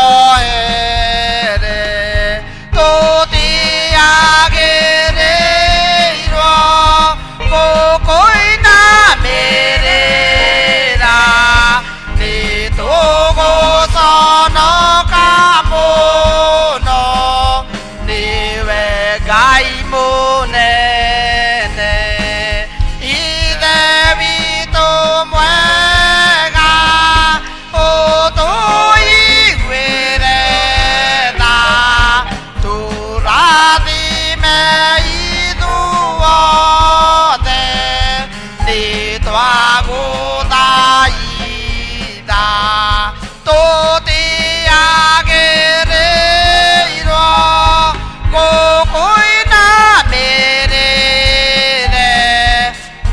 Tũhoere, tũtiagĩrĩirwo gũkũinamĩrĩra, nĩ tũgũconoka mũno, nĩwe Ngai mũnene. Ithe witũ mwega, ũtũiguĩre tha, tũrathime ithuothe, nĩ twagũthaitha. Tũtiagĩrĩirwo gũkũinamĩrĩre,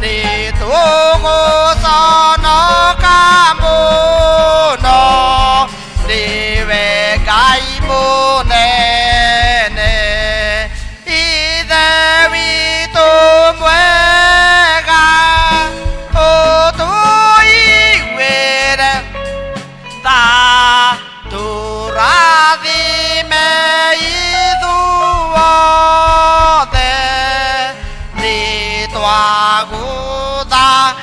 nĩ tũgũconoka mũno, nĩwe Ngai mũnene. Ithe witũ mwega, ũtũiguĩre tha, tũrathime ithuothe, nĩ twagũthaitha.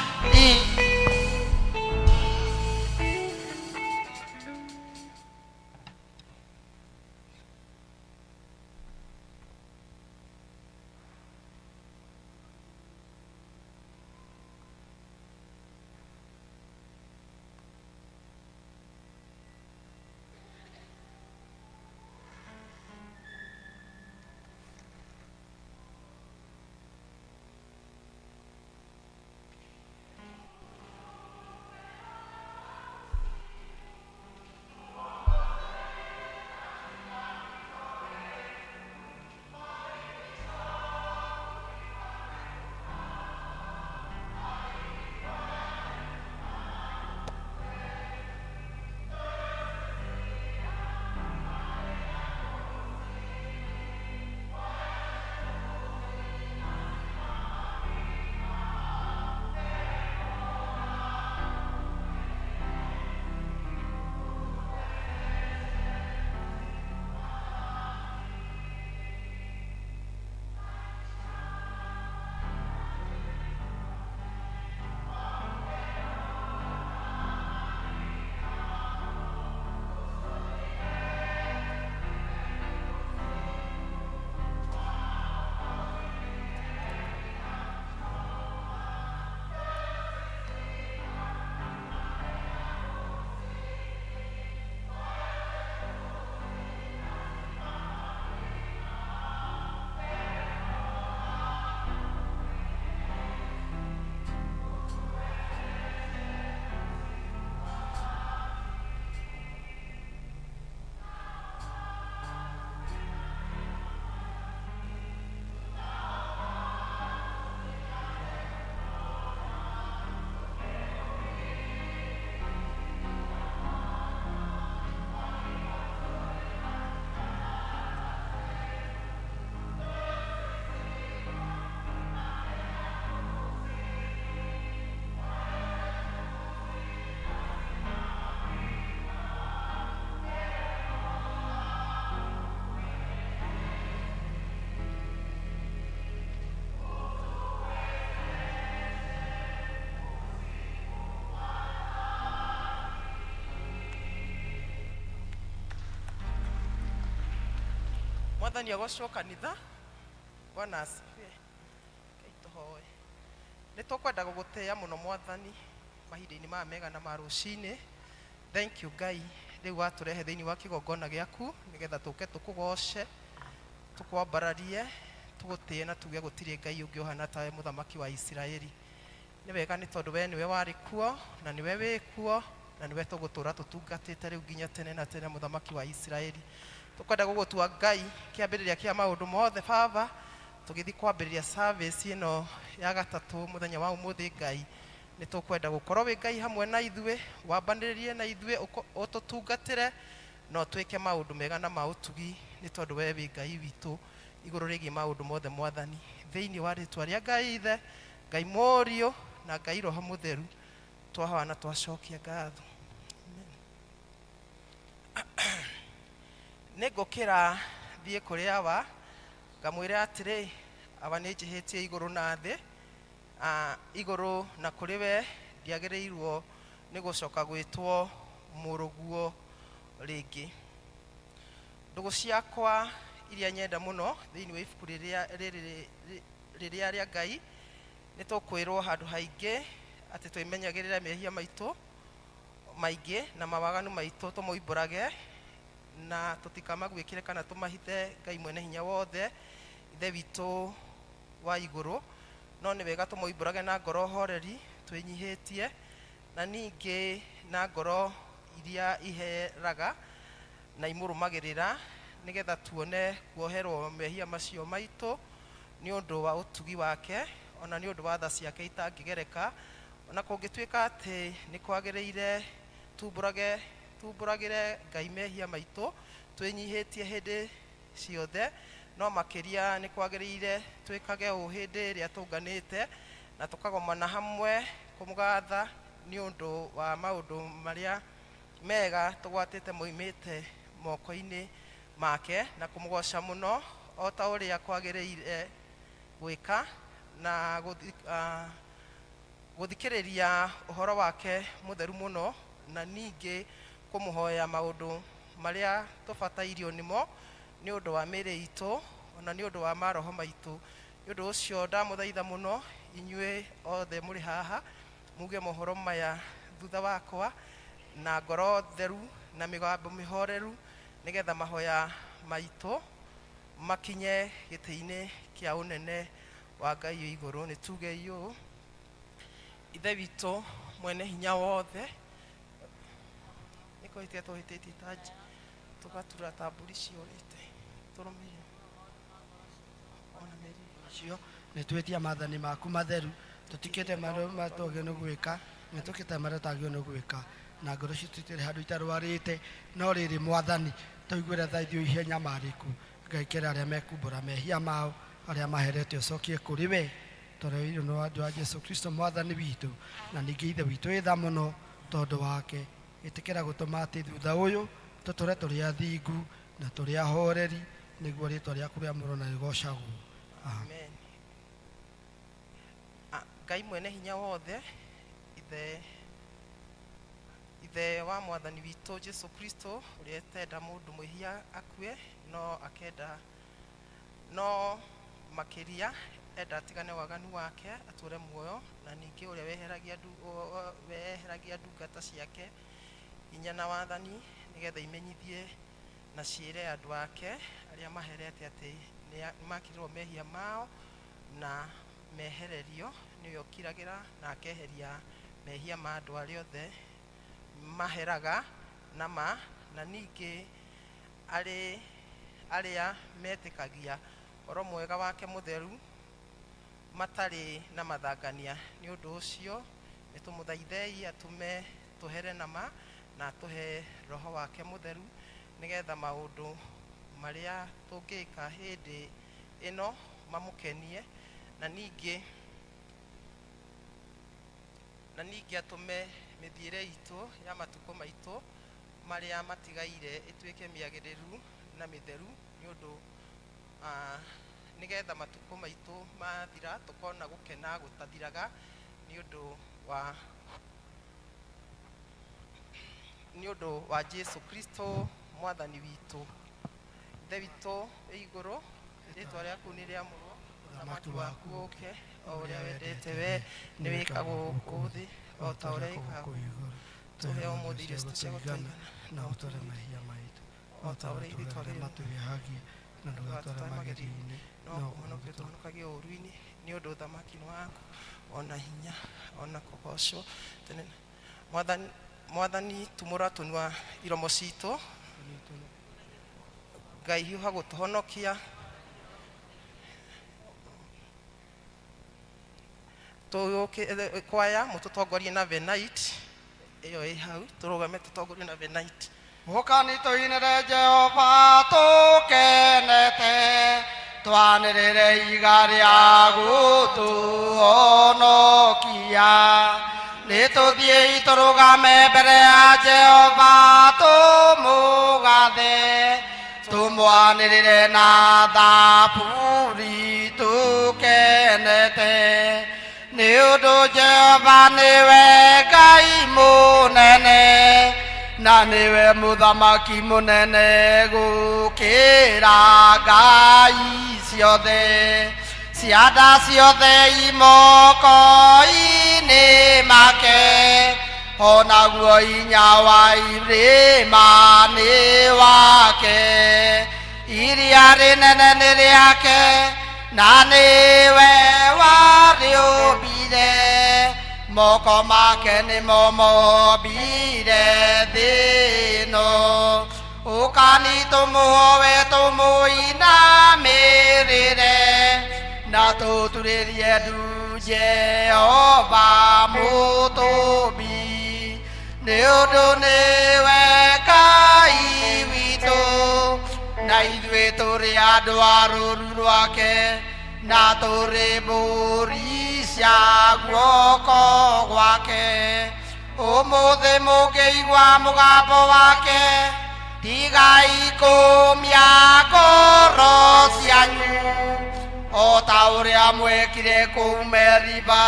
Mwathani agocwo kanitha. Bwana asifiwe. Ngai tũhoe. Nĩ tũkwenda gũgũtĩĩa mũno Mwathani mahinda-inĩ maya mega na ma rũcinĩ. Thank you Ngai rĩu watũrehe thĩinĩ wa kĩgongona gĩaku nĩgetha tũke tũkũgoce, tũkwambararie, tũgũtĩe na tuge gũtirĩ Ngai ũngĩ ũhana tawe mũthamaki wa Isiraeli. Nĩ wega nĩ tondũ we nĩwe warĩ kuo na nĩwe wĩ kuo na nĩwe tũgũtũra tũtungatĩte rĩu nginya tene na tene mũthamaki wa Isiraeli. Tũkwenda gũgũtua Ngai kĩambĩrĩria kĩa maũndũ mothe Baba, tũgĩthiĩ kwambĩrĩria service ĩno ya gatatũ mũthenya wa ũmũthĩ Ngai. Nĩ tũkwenda gũkorwo wĩ Ngai hamwe na ithuĩ, wambanĩrĩrie na ithuĩ, ũtũtungatĩre na ũtwĩke maũndũ mega na ma ũtugi nĩ tondũ we wĩ Ngai witũ igũrũ rĩgiĩ maũndũ mothe Mwathani. Thĩinĩ wa rĩtwa rĩa Ngai Ithe, Ngai Mũriũ na Ngai Roho Mũtheru twahoya na twacokia ngatho. Amen. Nĩ ngũkĩra thiĩ kũrĩ awa ngamwĩre atĩrĩ, Awa, nĩ njĩhĩtie igũrũ na thĩ, igũrũ na kũrĩ we, ndiagĩrĩirwo nĩ gũcoka gwĩtwo mũrũguo rĩngĩ. Ndũgũ ciakwa iria nyenda mũno thĩinĩ wa ibuku rĩrĩa rĩrĩ rĩrĩa rĩa Ngai, nĩ tũkwĩrwo handũ haingĩ atĩ twĩmenyagĩrĩre mehia maitũ maingĩ na mawaganu maitũ tũmoimbũrage na tũtikamaguĩkĩre kana tũmahithe Ngai mwene hinya wothe, Ithe witũ wa igũrũ. No nĩ wega tũmoimbũrage na ngoro horeri, twĩnyihĩtie, na ningĩ na ngoro iria iheraga na imũrũmagĩrĩra, nĩgetha tuone kuoherwo mehia macio maitũ nĩ ũndũ wa ũtugi wake, ona nĩ ũndũ wa tha ciake itangĩgereka. Ona kũngĩtuĩka atĩ nĩ kwagĩrĩire tumbũrage tumbũragĩre Ngai mehia maitũ twĩnyihĩtie hĩndĩ ciothe, no makĩria nĩ kwagĩrĩire twĩkage ũũ hĩndĩ ĩrĩa tũnganĩte na tũkagomana hamwe kũmũgatha nĩ ũndũ wa maũndũ marĩa mega tũgwatĩte moimĩte moko-inĩ make, na kũmũgoca mũno o ta ũrĩa kwagĩrĩire gwĩka, na gũthikĩrĩria ũhoro wake mũtheru mũno, na ningĩ kũmũhoya maũndũ marĩa tũbatairio nĩmo nĩ ũndũ wa mĩĩrĩ itũ ona nĩ ũndũ wa maroho maitũ. Nĩ ũndũ ũcio ndamũthaitha mũno inyuĩ othe mũrĩ haha muge mohoro maya thutha wakwa na ngoro theru na mĩgambo mĩhoreru, nĩgetha mahoya maitũ makinye gĩtĩ-inĩ kĩa ũnene wa Ngai wĩ igũrũ. Nĩ tugei ũũ: Ithe witũ mwene hinya wothe, nĩ kũhĩtia tũhĩtĩtie ta tũgatura ta mbũri ciũrĩte, tũrũmĩrĩre ona mĩri Acio nĩ twĩtia maathani maku matheru, tũtikĩte marĩa matwagĩrĩirwo nĩ gwĩka na tũkĩte marĩa tagĩrĩirwo nĩ gwĩka, na ngoro citũ itirĩ handũ itarwarĩte. No rĩrĩ, Mwathani, tũiguĩre tha ithuĩ ihenya marĩku. Ngai, kĩra arĩa mekumbũra mehia mao arĩa maherete ũcokie kũrĩ we, tũreirwo nĩ wandũ wa Jesu Kristo Mwathani witũ. Na ningĩ Ithe witũ ĩtha mũno tondũ wake, ĩtĩkĩra gũtũma atĩ thutha ũyũ tũtũre tũrĩ athingu na tũrĩ ahoreri, nĩguo rĩtwa rĩaku rĩamũrwo na rĩgocagwo. Amen. Ngai mwene hinya wothe, Ithe wa Mwathani witũ Jesu Kristo, ũrĩa etenda mũndũ mwĩhia akue, no akenda no makĩria enda atigane waganu wake atũre muoyo, na ningĩ ũrĩa weheragia ndungata ciake hinya na wathani, nĩgetha imenyithie na ciĩre andũ ake arĩa maherete atĩ nĩ makirĩrwo mehia mao na mehererio, nĩwe ũkiragĩra na akeheria mehia ma andũ arĩa othe maheraga na ma, na ningĩ arĩ arĩa metĩkagia ũhoro mwega wake mũtheru matarĩ na mathangania. Nĩ ũndũ ũcio nĩ tũmũthaithei atũme tũhere na ma na atũhe roho wake mũtheru, nĩgetha maũndũ marĩa tũngĩka hĩndĩ ĩno mamũkenie, na ningĩ atũme mĩthiĩre itũ ya matukũ maitũ marĩa matigaire ĩtuĩke mĩagĩrĩru na mĩtheru, nĩ ũndũ nĩgetha matukũ maitũ mathira tũkona gũkena gũtathiraga nĩ ũndũ wa Jesu Kristo Mwathani witũ. Ithe witũ wĩ igũrũ, rĩtwa rĩaku nĩ rĩamũrwo, ũthamaki waku ũke, o ũrĩa wendete we nĩ wĩkagwo gũkũ thĩ o ta ũrĩa wĩkagwo igũrũ. Tũhe ũmũthĩ irio citũ cia gũtũigana, na ũtware mehia maitũ o ta ũrĩa ithuĩ arĩa twagĩrĩirwo matwĩhagia, na ndũgatware magerio-inĩ, no kũhonokia tũhonokagie ũũru-inĩ, nĩ ũndũ ũthamaki nĩ waku, ona hinya, ona kũgocwo tene. Mwathani, Mwathani, tumũra tũnua iromo citũ. Ngai, hiũha gũtũhonokia. Tũyũkĩ kwaya mũtũtongorie na venite ĩyo ĩ hau, tũrũgame tũtongorie na venite. Ũkani tũinĩre Jehova tũkenete, twanĩrĩre iga rĩa gũtũhonokia. Nĩ tũthiĩi tũrũgame mbere ya Jehova tũmũgathe. Tũmwanĩrĩre na thaburi tũkenete nĩ ũndũ Jehova nĩwe Ngai mũnene na nĩwe mũthamaki mũnene gũkĩra ngai ciothe. Cianda ciothe imoko-inĩ make, onaguo hinya wa irĩma nĩ wake. Iria rĩnene nĩ rĩake, na nĩwe warĩũmbire. Moko make nĩmo mombire thĩ ĩno. Ũkani tũmũhoe tũmũinamĩrĩre, na tũturĩrie ndu Jehova mũtũmbi, nĩ ũndũ nĩwe Ngai witũ, na ithuĩ tũrĩ andũ a rũũru rwake, na tũrĩ mbũri cia guoko gwake. Ũmũthĩ mũngĩigua mũgambo wake, tigai kũmia ngoro cianyu o ta ũrĩa mwekire kũu Meriba,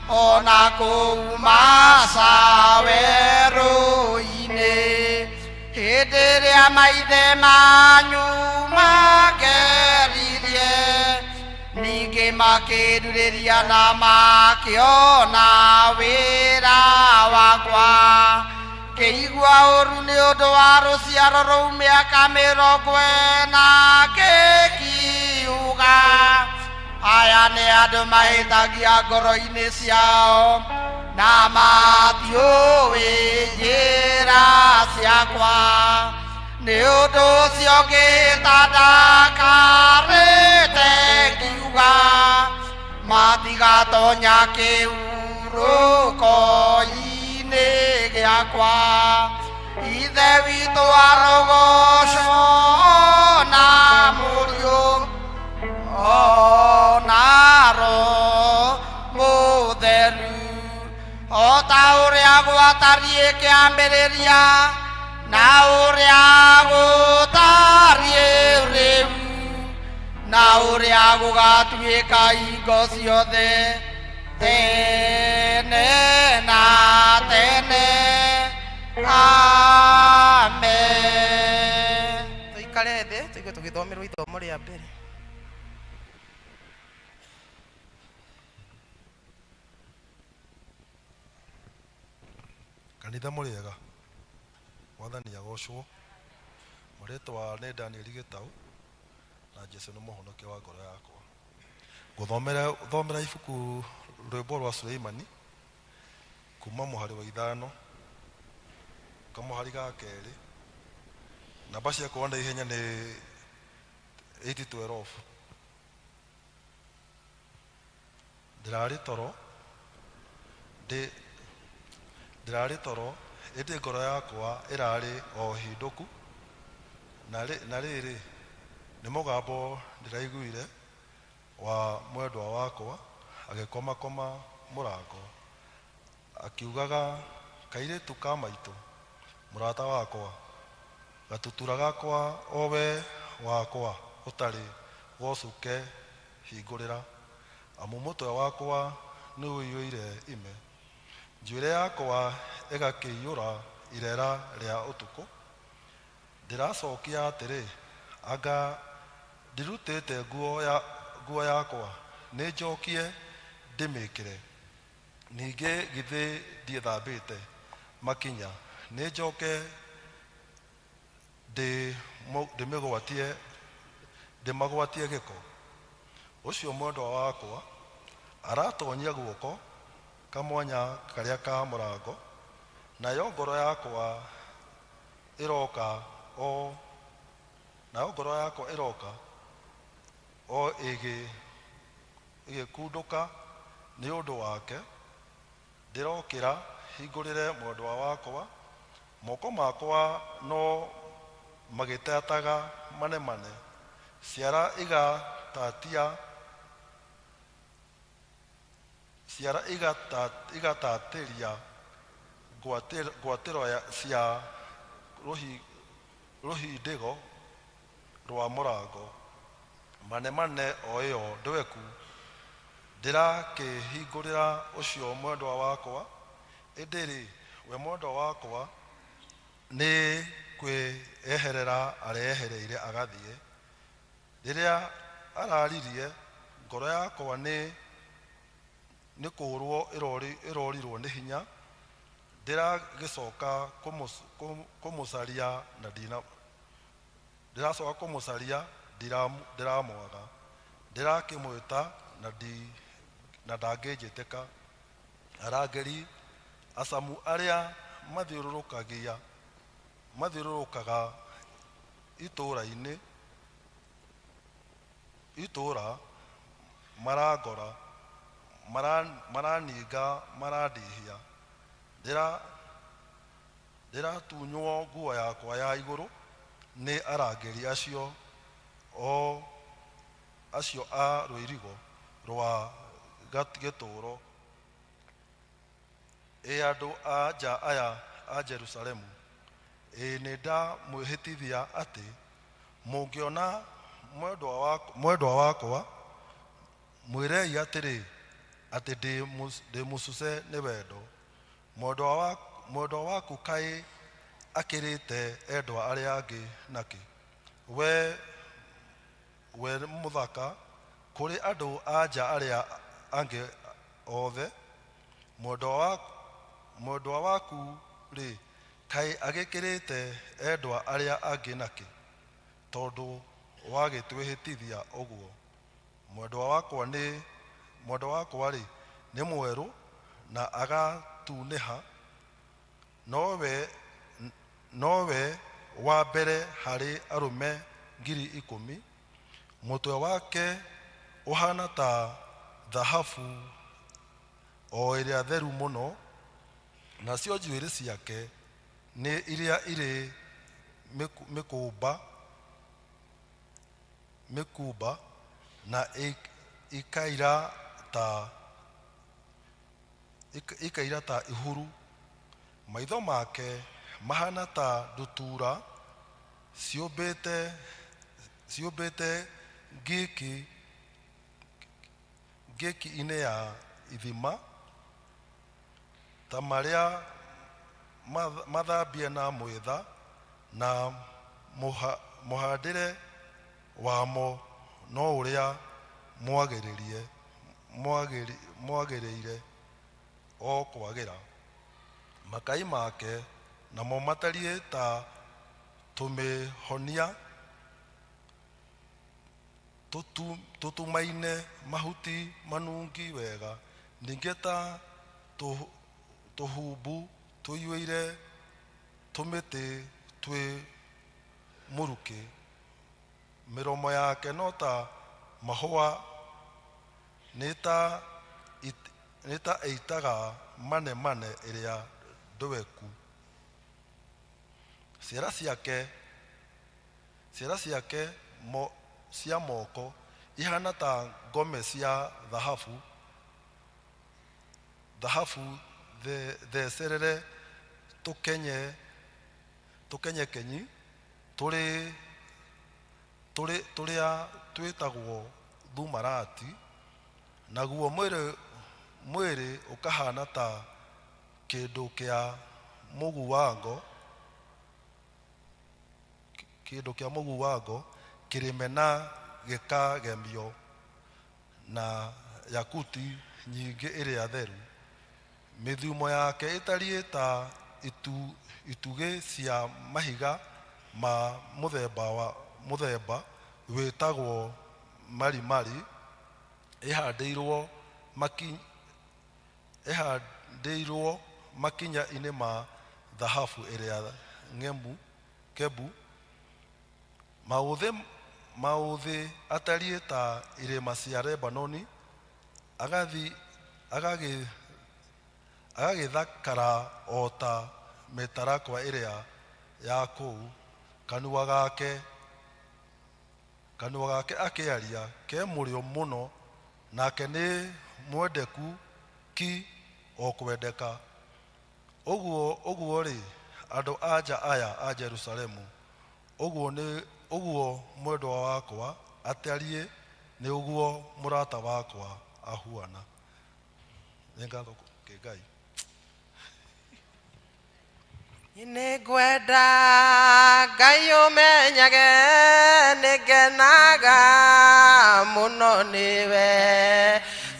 o na kũu Masa werũ-inĩ, hĩndĩ ĩrĩa maithe manyu mangeririe, ningĩ makĩndurĩria na makĩona wĩra wakwa. Ngĩigua ũũru nĩ ũndũ wa rũciaro rũu mĩaka mĩrongo ĩna, ngĩkiuga, aya nĩ andũ mahĩtagia ngoro-inĩ ciao, na matiũĩ njĩra ciakwa. Nĩ ũndũ ũcio ngĩhĩta ndakarĩte ngiuga, matigatonya kĩhurũko-inĩ gĩakwa. Ithe witũ arogocwo na Mũriũ o na Roho Mũtheru, o ta ũrĩa gwatariĩ kĩambĩrĩria, na ũrĩa gũtariĩ rĩu, na ũrĩa gũgatuĩka hingo ciothe, tene na tene. Amen. Tũikare thĩ tũigue tũgĩthomerwo ithomo rĩa mbere. Kanitha mũrĩega, Mwathani agocwo. Marĩtwa nĩ Daniel Gĩtaũ na Jesu nĩ mũhonokia wa ngoro yakwa. Ngũthomera thomera ibuku rwĩmbo rwa Suleimani kuma mũhari wa ithano kamũhari ga kerĩ. Namba cia kuona ihenya nĩ 812. Ndĩrarĩ toro ndĩ ndĩrarĩ toro ĩndĩ ngoro yakwa ĩrarĩ o hindũku, na rĩrĩ, nĩ mũgambo ndĩraiguire wa mwendwa wakwa agĩkomakoma mũrango, akiugaga, Kairĩtu ka maitũ, mũrata wakwa, gatutura gakwa o we wakwa ũtarĩ wocuke hingũrĩra, amu mũtwe wakwa nĩũiyũire ime, njuĩrĩ yakwa ĩgakĩiyũra irera rĩa ũtukũ. Ndĩracokia atĩrĩ, Anga ndirutĩte nguo yakwa, nĩnjokie ndĩmĩĩkĩre? Ningĩ githĩ ndiĩthambĩte makinya, nĩnjoke ndĩmĩgwatie ndĩmagwatie gĩko? Ũcio mwendwa wakwa aratonyia guoko kamwanya karĩa ka mũrango, nayo ngoro yakwa ĩroka o nayo ngoro yakwa ĩroka o ĩgĩkundũka nĩ ũndũ wake. Ndĩrokĩra hingũrĩre mwendwa wakwa, moko makwa no magĩtetaga manemane, ciara igatatia ciara igatatĩria ngwatĩro cia rũhindĩgo. rwa mũrango, manemane o ĩyo ndweku ndĩrakĩhingũrĩra ũcio mwendwa wakwa. Ĩndĩ-rĩ, we mwendwa wakwa nĩ kwĩeherera areehereire agathiĩ. Rĩrĩa araririe, ngoro yakwa nĩ nĩ kũũrwo ĩrorirwo nĩ hinya, ndĩragĩcoka kũmũcaria na ndina ndĩracoka kũmũcaria ndĩramwaga, ndĩrakĩmwĩta na ndi na ndangĩnjĩtĩka. Arangĩri acamu arĩa mathiũrũrũkagia mathiũrũrũkaga itũũra-inĩ itũũra marangora, maraninga marandihia. Ndĩratunywo nguo yakwa ya igũrũ nĩ arangĩri acio o acio a rũirigo rwa gĩtũũro. Ĩ andũ a nja aya a Jerusalemu, ĩ nĩndamwĩhĩtithia atĩ mũngĩona mwendwa wakwa, mwĩrei atĩrĩ, atĩ ndĩ mũcuce nĩ wendo. Mwendwa waku kaĩ akĩrĩte endwa arĩa angĩ nakĩ, we mũthaka kũrĩ andũ a nja arĩa angĩ othe? Mwendwa waku-rĩ, kaĩ agĩkĩrĩte endwa arĩa angĩ nakĩ, tondũ wagĩtwĩhĩtithia ũguo? Mwendwa wakwa-rĩ, nĩ mwerũ na agatunĩha, nowe wa mbere harĩ arũme 10,000. Mũtwe wake ũhaana ta thahabu o ĩrĩa theru mũno, nacio njuĩrĩ ciake nĩ iria irĩ mĩkumba na ikaira ta ihuru. Maitho make mahana ta ndutura ciũmbĩte ngĩki-inĩ ya ithima, ta marĩa mathambie na mwĩtha, na mũhandĩre wamo no ũrĩa mwagĩrĩire o kwagĩra. Makai make namo matariĩ ta tũmĩhonia tũtumaine mahuti manungi wega, ningĩ ta tũhumbu tũiyũire tũmĩtĩ twĩ mũrukĩ. Mĩromo yake no ta mahũa, nĩ ta ĩitaga manemane ĩrĩa ndweku. Ciara ciake cia moko ihana ta ngome cia thahabu thecerere tũkenyekenyi tũrĩa twĩtagwo thumarati, naguo mwĩrĩ ũkahana ta kĩndũ kĩa mũguango kĩrĩme na gĩkagemio na yakuti nyingĩ ĩrĩa theru. Mĩthumo yake ĩtariĩ ta itugĩ cia mahiga ma mũthemba wĩtagwo marimari, ĩhandĩirwo makinya-inĩ ma thahabu ĩrĩa ng'emu kebu. Maũthĩ atariĩ ta irĩma cia Lebanoni, agagĩthakara o ta mĩtarakwa ĩrĩa ya kũu. Kanua gake akĩaria ke mũrĩo mũno, nake nĩ mwendeku ki o kwendeka. Ũguo-rĩ, andũ a nja aya a Jerusalemu, ũguo nĩ Ũguo mwendwa wakwa atariĩ nĩ ũguo mũrata wakwa ahuana. Nĩ ngatho kĩ Ngai. Nĩngwenda Ngai ũmenyage nĩngenaga mũno nĩwe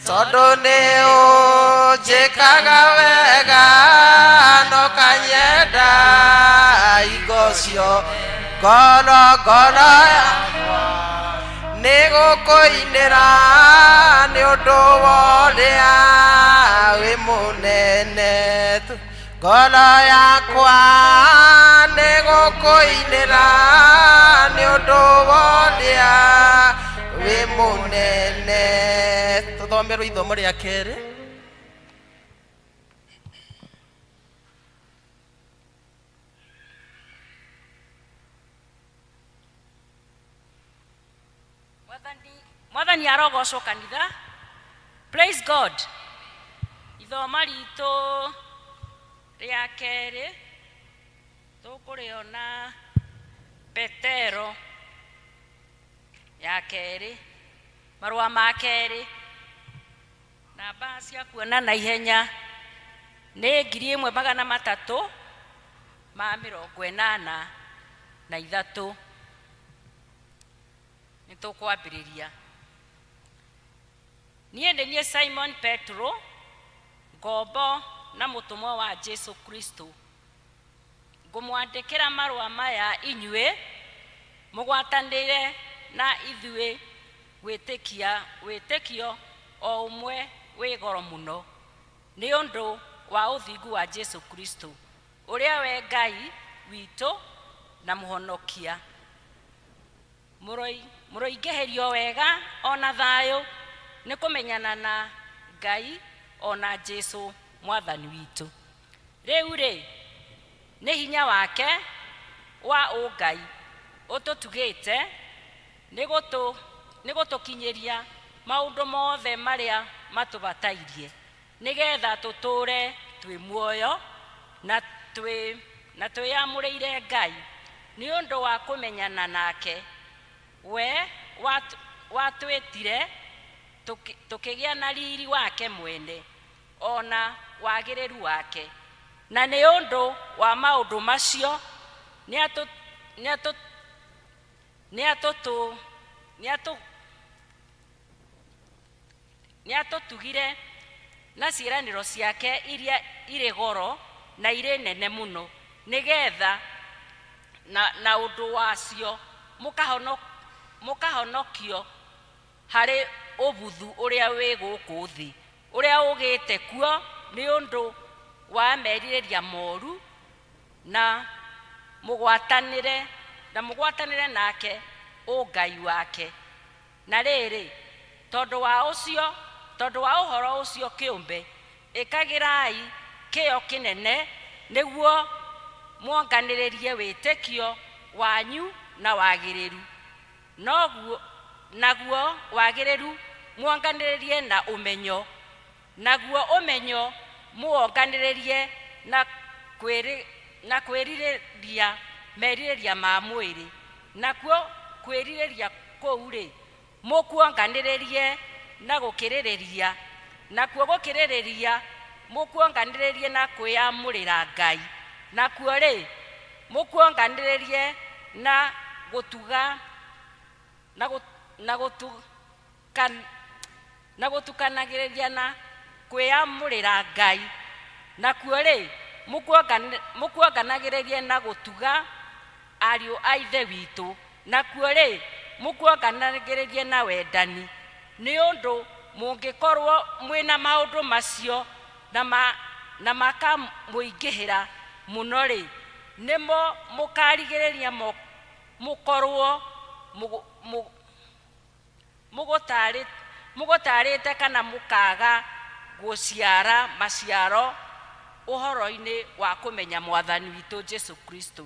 tondũ nĩ ũnjĩkaga wega no kanyenda igo cio ngoro ngoro nĩ gũkũinĩra nĩ ũndũ wa ũrĩa wĩ mũnene ngoro yakwa nĩ gũkũinĩra nĩ ũndũ wa ũrĩa wĩ mũnene. Tũthomerwo ithomo rĩa kerĩ. Mwathani Mwathani arogocwo kanitha. Praise God. Ithoma ritũ rĩa kerĩ tũkũrĩona Petero ya kerĩ, marũa ma kerĩ, namba cia kuona na ihenya nĩ 1383. Nĩ tũkwambĩrĩria. Niĩ nĩ niĩ Simon Petro, ngombo na mũtũmwo wa Jesu Kristo. Ngũmwandĩkĩra marũa maya inyuĩ mũgwatanĩire na ithuĩ gwĩtĩkia wĩtĩkio o ũmwe wĩ goro mũno, nĩ ũndũ wa ũthingu wa Jesu Kristo, ũrĩa we Ngai witũ na Mũhonokia. Mũroingĩhĩrio wega o na thayũ nĩ kũmenyana na Ngai o na Jesu Mwathani witũ. Rĩu-rĩ, nĩ hinya wake wa ũngai ũtũtugĩte nĩ gũtũkinyĩria maũndũ mothe marĩa matũbatairie, nĩgetha tũtũũre twĩ muoyo na na twĩyamũrĩire Ngai nĩ ũndũ wa kũmenyana nake, we watwĩtire tũkĩgĩa na riri wake mwene o na wagĩrĩru wake. Na nĩ ũndũ wa maũndũ macio nĩatũtugire na ciĩranĩro ciake iria irĩ goro na irĩ nene mũno, nĩgetha na ũndũ wacio mũkahonokio harĩ ũbuthu ũrĩa wĩ gũkũ thĩ, ũrĩa ũgĩte kuo nĩ ũndũ wa merirĩria moru, na mũgwatanĩre nake ũngai wake. Na rĩrĩ, tondũ wa ũcio, tondũ wa ũhoro ũcio kĩũmbe, ĩkagĩrai kĩyo kĩnene nĩguo muonganĩrĩrie wĩtĩkio wanyu na wagĩrĩru, noguo naguo wagĩrĩru muonganĩrĩrie na ũmenyo, naguo ũmenyo muwonganĩrĩrie na kwĩrirĩria merirĩria ma mwĩrĩ, nakuo kwĩrirĩria kũu-rĩ mũkuonganĩrĩrie na gũkirĩrĩria, nakuo gũkirĩrĩria mũkuonganĩrĩrie na kwĩyamũrĩra Ngai, nakuo rĩ mũkuonganĩrĩrie na gũtuga na gũtukanagĩrĩria na kwĩyamũrĩra Ngai, nakuo rĩ mũkuonganagĩrĩrie na gũtuga ariũ a Ithe witũ, nakuo rĩ mũkuonganagĩrĩrie na wendani. Nĩ ũndũ mũngĩkorwo mwĩna maũndũ macio na makamũingĩhĩra mũno rĩ, nĩmo mũkarigĩrĩria mũkorwo mũgũtarĩte kana mũkaga gũciara maciaro ũhoro-inĩ wa kũmenya Mwathani witũ Jesu Kristo.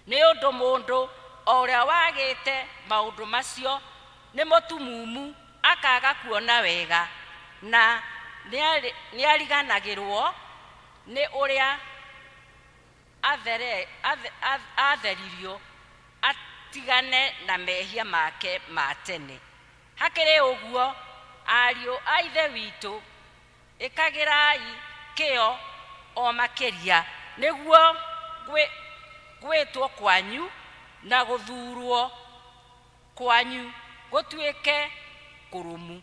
Nĩ ũndũ mũndũ o ũrĩa wagĩte maũndũ macio nĩ mũtumumu, akaga kuona wega, na nĩariganagĩrwo nĩ ũrĩa atheririo. atigane na mehia make ma tene. Hakĩrĩ ũguo, ariũ a Ithe witũ, ĩkagĩrai kĩyo o makĩria nĩguo gwĩtwo kwanyu na gũthuurwo kwanyu gũtuĩke kũrũmu.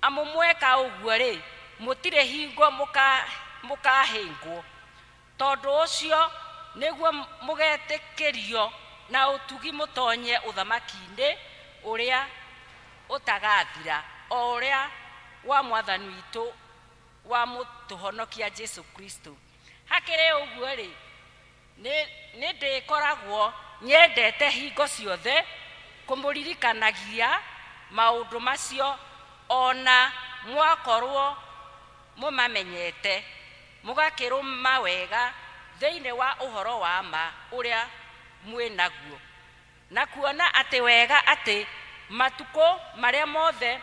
Amu mweka ũguo-rĩ, mũtirĩ hingo mũkahĩngwo. Tondũ ũcio nĩguo mũgetĩkĩrio na ũtugi mũtonye ũthamaki-inĩ ũrĩa ũtagathira, o ũrĩa wa Mwathani witũ wa Mũtũhonokia Jesu Kristo. Hakĩrĩ ũguo-rĩ, nĩndĩkoragwo nyendete hingo ciothe kũmũririkanagia maũndũ macio, o na mwakorũo mũmamenyete, mũgakĩrũma wega thĩinĩ wa ũhoro wa ma ũrĩa mwĩ naguo. Na kuona atĩ wega atĩ matukũ marĩa mothe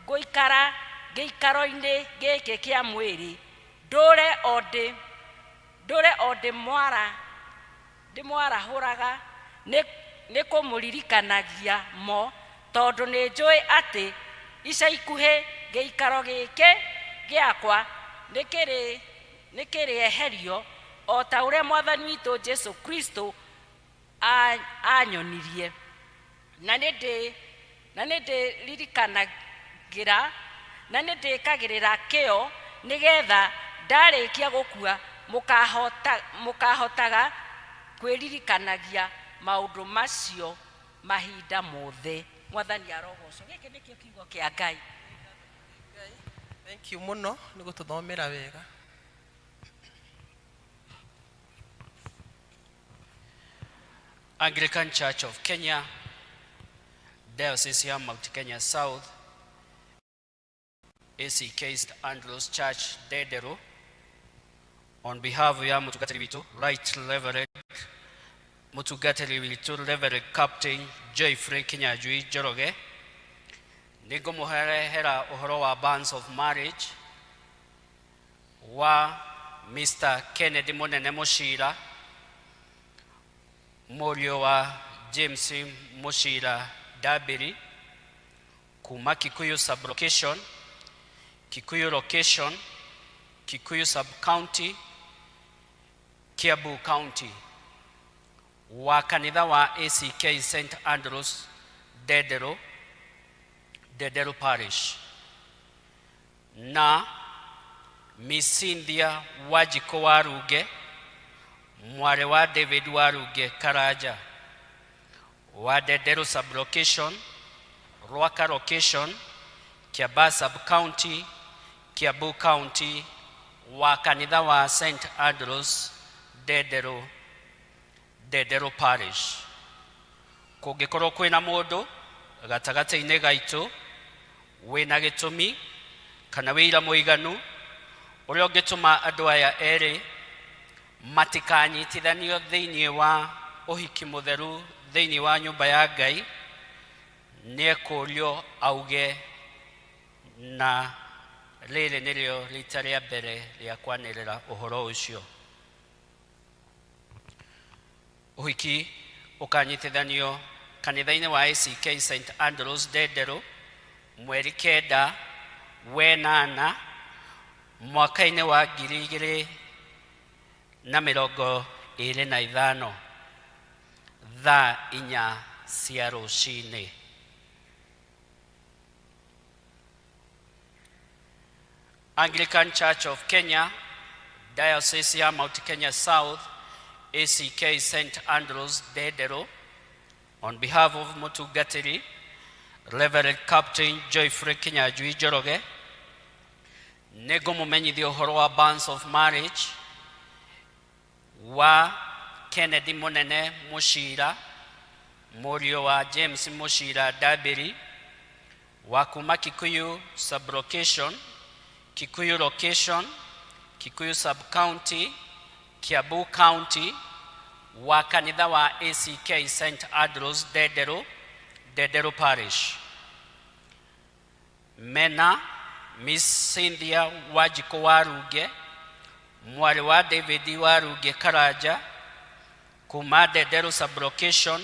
ngũikara gĩikaro-inĩ gĩkĩ kĩa mwĩrĩ, ndũre o ndĩ ndũre o ndĩmwara ndĩmwarahũraga nĩ kũmũririkanagia mo, tondũ nĩnjũĩ atĩ ica ikuhĩ gĩikaro gĩkĩ gĩakwa nĩkĩrĩeherio, o ta ũrĩa Mwathani witũ Jesu Kristo anyonirie. Na nĩndĩririkanagĩra na nĩndĩkagĩrĩra kĩyo nĩgetha ndarĩkia gũkua mũkahotaga kwĩririkanagia maũndũ macio mahinda mothe. Mwathani arogocwo. Gĩkĩ nĩkĩo kiugo kĩa Ngai. Thank you mũno nĩ gũtũthomera wega. Anglican Church of Kenya, Diocese ya Mount Kenya South, ACK St Andrews Church, Ndenderũ, on behalf ya mũtungatĩri witũ Right Reverend mũtungatĩri witũ Reverend Captain Geoffrey Kinyanjui Njoroge, nĩngũmũrehera ũhoro wa Bands of Marriage wa Mr. Kennedy Mũnene Mũcira, mũriũ wa James Mũcira Ndambĩri, kuma Kikuyu sublocation, Kikuyu location, Kikuyu sub-county, Kiambu County, wa kanitha wa ACK St Andrews Ndenderũ, Ndenderũ Parish, na Miss Cynthia Wanjikũ Warunge, mwarĩ wa David Warunge Karanja, wa Ndenderũ sublocation, Rwaka location, Kiambaa sub-county, Kiambu County, wa kanitha wa St Andrews Ndenderũ, Ndenderũ Parish. Kũngĩkorwo kwĩna mũndũ gatagatĩ-inĩ gaitũ wĩna gĩtũmi kana wĩira mũiganu ũrĩa ũngĩtũma andũ aya erĩ matikanyitithanio thĩinĩ wa ũhiki mũtheru thĩinĩ wa nyũmba ya Ngai, nĩekũrio auge na rĩrĩ nĩrĩo rita rĩa mbere rĩa kwanĩrĩra ũhoro ũcio. Ũhiki ũkanyitithanio kanitha-inĩ wa ACK St Andrews Ndenderũ mweri 9 wenana mwaka-inĩ wa 2025 thaa 4 cia rũcinĩ. Anglican Church of Kenya, Diocese ya Mount Kenya South, ACK St Andrews Ndenderũ, on behalf of mũtungatĩri Reverend Captain Geoffrey Kinyanjui Njoroge, nĩngũmũmenyithia ũhoro wa Bands of Marriage wa Kennedy Mũnene Mũcira, mũriũ wa James Mũcira Ndambĩri, wa kuma Kikuyu sublocation, Kikuyu location, Kikuyu sub-county, Kiambu County, wa kanitha wa ACK St Andrews Ndenderũ, Ndenderũ Parish. Mena Miss Cynthia Wanjikũ Warunge, mwarĩ wa David Warunge Karanja, kuma Ndenderũ sublocation,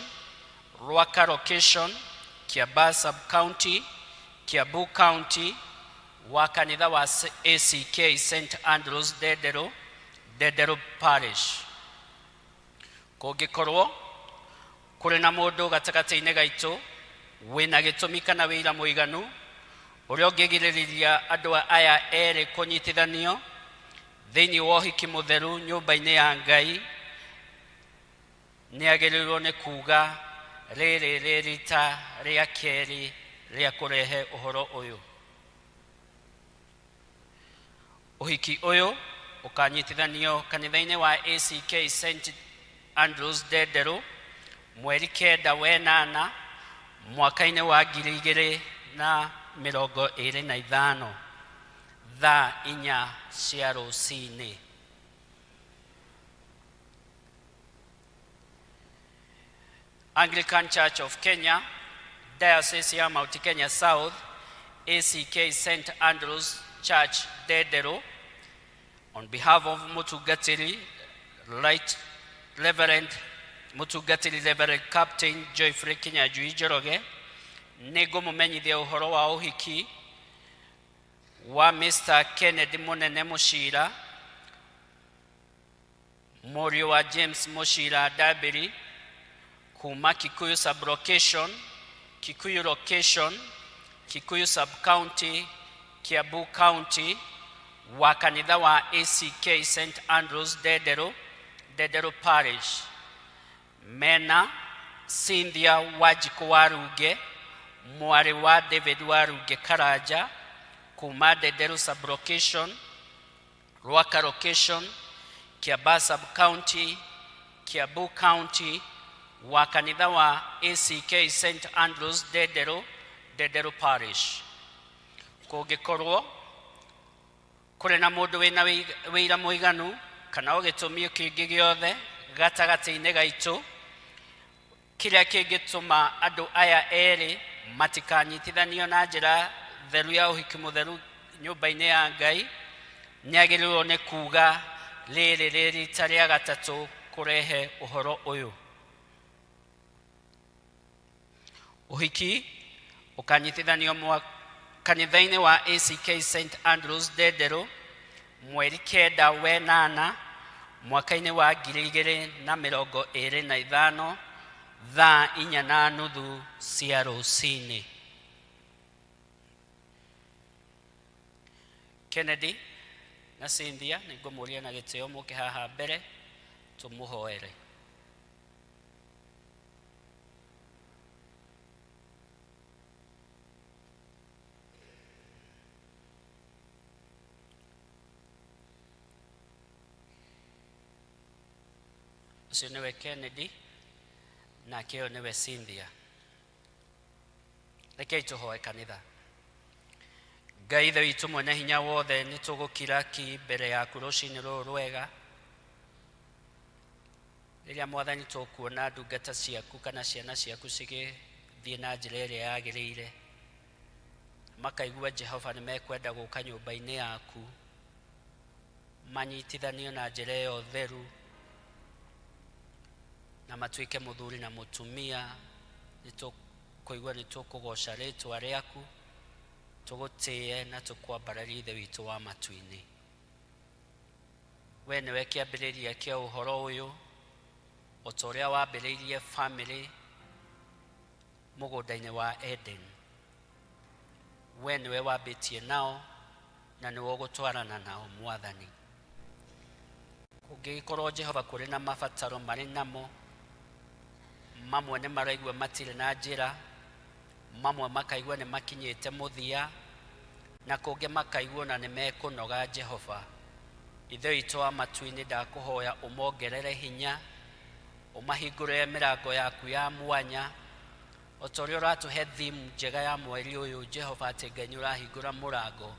Rwaka location, Kiambaa sub county, Kiambu county, wa kanitha wa ACK St Andrews Ndenderu, Ndenderu parish. Kũngĩkorwo kũrĩ na mũndũ gatagatĩ-inĩ gaitũ wĩna gĩtũmi kana wĩira mũiganu ũrĩa ũngĩgirĩrĩria andũ aya erĩ kũnyitithanio thĩinĩ wa ũhiki mũtheru nyũmba-inĩ ya Ngai, nĩ agĩrĩirwo nĩ kuga rĩrĩ rĩ rita rĩa kerĩ rĩa kũrehe ũhoro ũyũ. Ũhiki ũyũ ũkanyitithanio kanitha-inĩ wa ACK St Andrews Ndenderu mweri 9 wenana mwaka-inĩ wa 2025 thaa 4 cia rũcinĩ. Anglican Church of Kenya, Diocese ya Mount Kenya South, ACK St Andrews Church Ndenderu, on behalf of Mutungatiri Right Reverend Mutungatiri Reverend Captain Geoffrey Kinyanjui Njoroge, nĩ ngũmũmenyithia ũhoro wa ũhiki wa Mr. Kennedy Munene Muchira, mũriũ wa James Muchira Ndambĩri, kuma Kikuyu sub-location, Kikuyu location, Kikuyu sub-county, Kiambu county, wa kanitha wa ACK St Andrews Ndenderu, Ndenderu parish. Mena Cynthia Wanjikũ Warunge, mwarĩ wa David Warunge Karanja, kuma Ndenderu sub-location, Rwaka location, Kiambaa sub-county, Kiambu county, wa kanitha wa ACK St Andrews Ndenderu, Ndenderu parish. Kũngĩkorwo kũrĩ na mũndũ wĩna wĩira mũiganu kana o gĩtũmi kĩngĩ gĩothe gatagatĩ-inĩ gaitũ kĩrĩa kĩngĩtũma andũ aya erĩ matikanyitithanio na njĩra theru ya ũhiki mũtheru nyũmba-inĩ ya Ngai, nĩ agĩrĩirwo nĩ kuga rĩrĩ rĩ rita rĩa gatatũ kũrehe ũhoro ũyũ. Ũhiki ũkanyitithanio kanitha-inĩ wa ACK St Andrews Ndenderu mweri 9 wenana mwaka-inĩ wa 2025 thaa 4:30 cia rũcinĩ. Kennedy na Cynthia nĩ ngũmũria na gĩtĩo mũke haha mbere tũmũhoere. Ũcio nĩwe Kennedy nake ũyũ nĩwe Cynthia. Rekei tũhoe kanitha. Ngai Ithe witũ mwene hinya wothe, nĩ tũgũkira ki mbere yaku rũcinĩ rũrũ rwega rĩrĩa Mwathani tũkuona ndungata ciaku kana ciana ciaku cigĩthiĩ na njĩra ĩrĩa yagĩrĩire, makaigua Jehova nĩ mekwenda gũka nyũmba-inĩ yaku manyitithanio na njĩra ĩyo theru na matuĩke mũthuri na mũtumia. Nĩ tũkũigua nĩ tũkũgoca rĩtwa rĩaku, tũgũtĩe na tũkwambararie Ithe witũ wa matu-inĩ. We nĩwe kĩambĩrĩria kĩa ũhoro ũyũ, o ta ũrĩa wambĩrĩirie famĩlĩ mũgũnda-inĩ wa Eden. We nĩwe wambĩtie nao na nĩwe ũgũtwarana nao Mwathani. Kũngĩgĩkorwo Jehova kũrĩ na mabataro marĩ namo, mamwe nĩ maraigua matirĩ na njĩra, mamwe makaigua nĩ makinyĩte mũthia, na kũngĩ makaigua ona nĩ mekũnoga Jehova. Ithe witũ wa matu-inĩ, ndakũhoya ũmongerere hinya, ũmahingũrĩre mĩrango yaku ya mwanya, o ta ũrĩa ũratũhe theme njega ya mweri ũyũ Jehova, atĩ Ngai nĩ ũrahingũra mũrango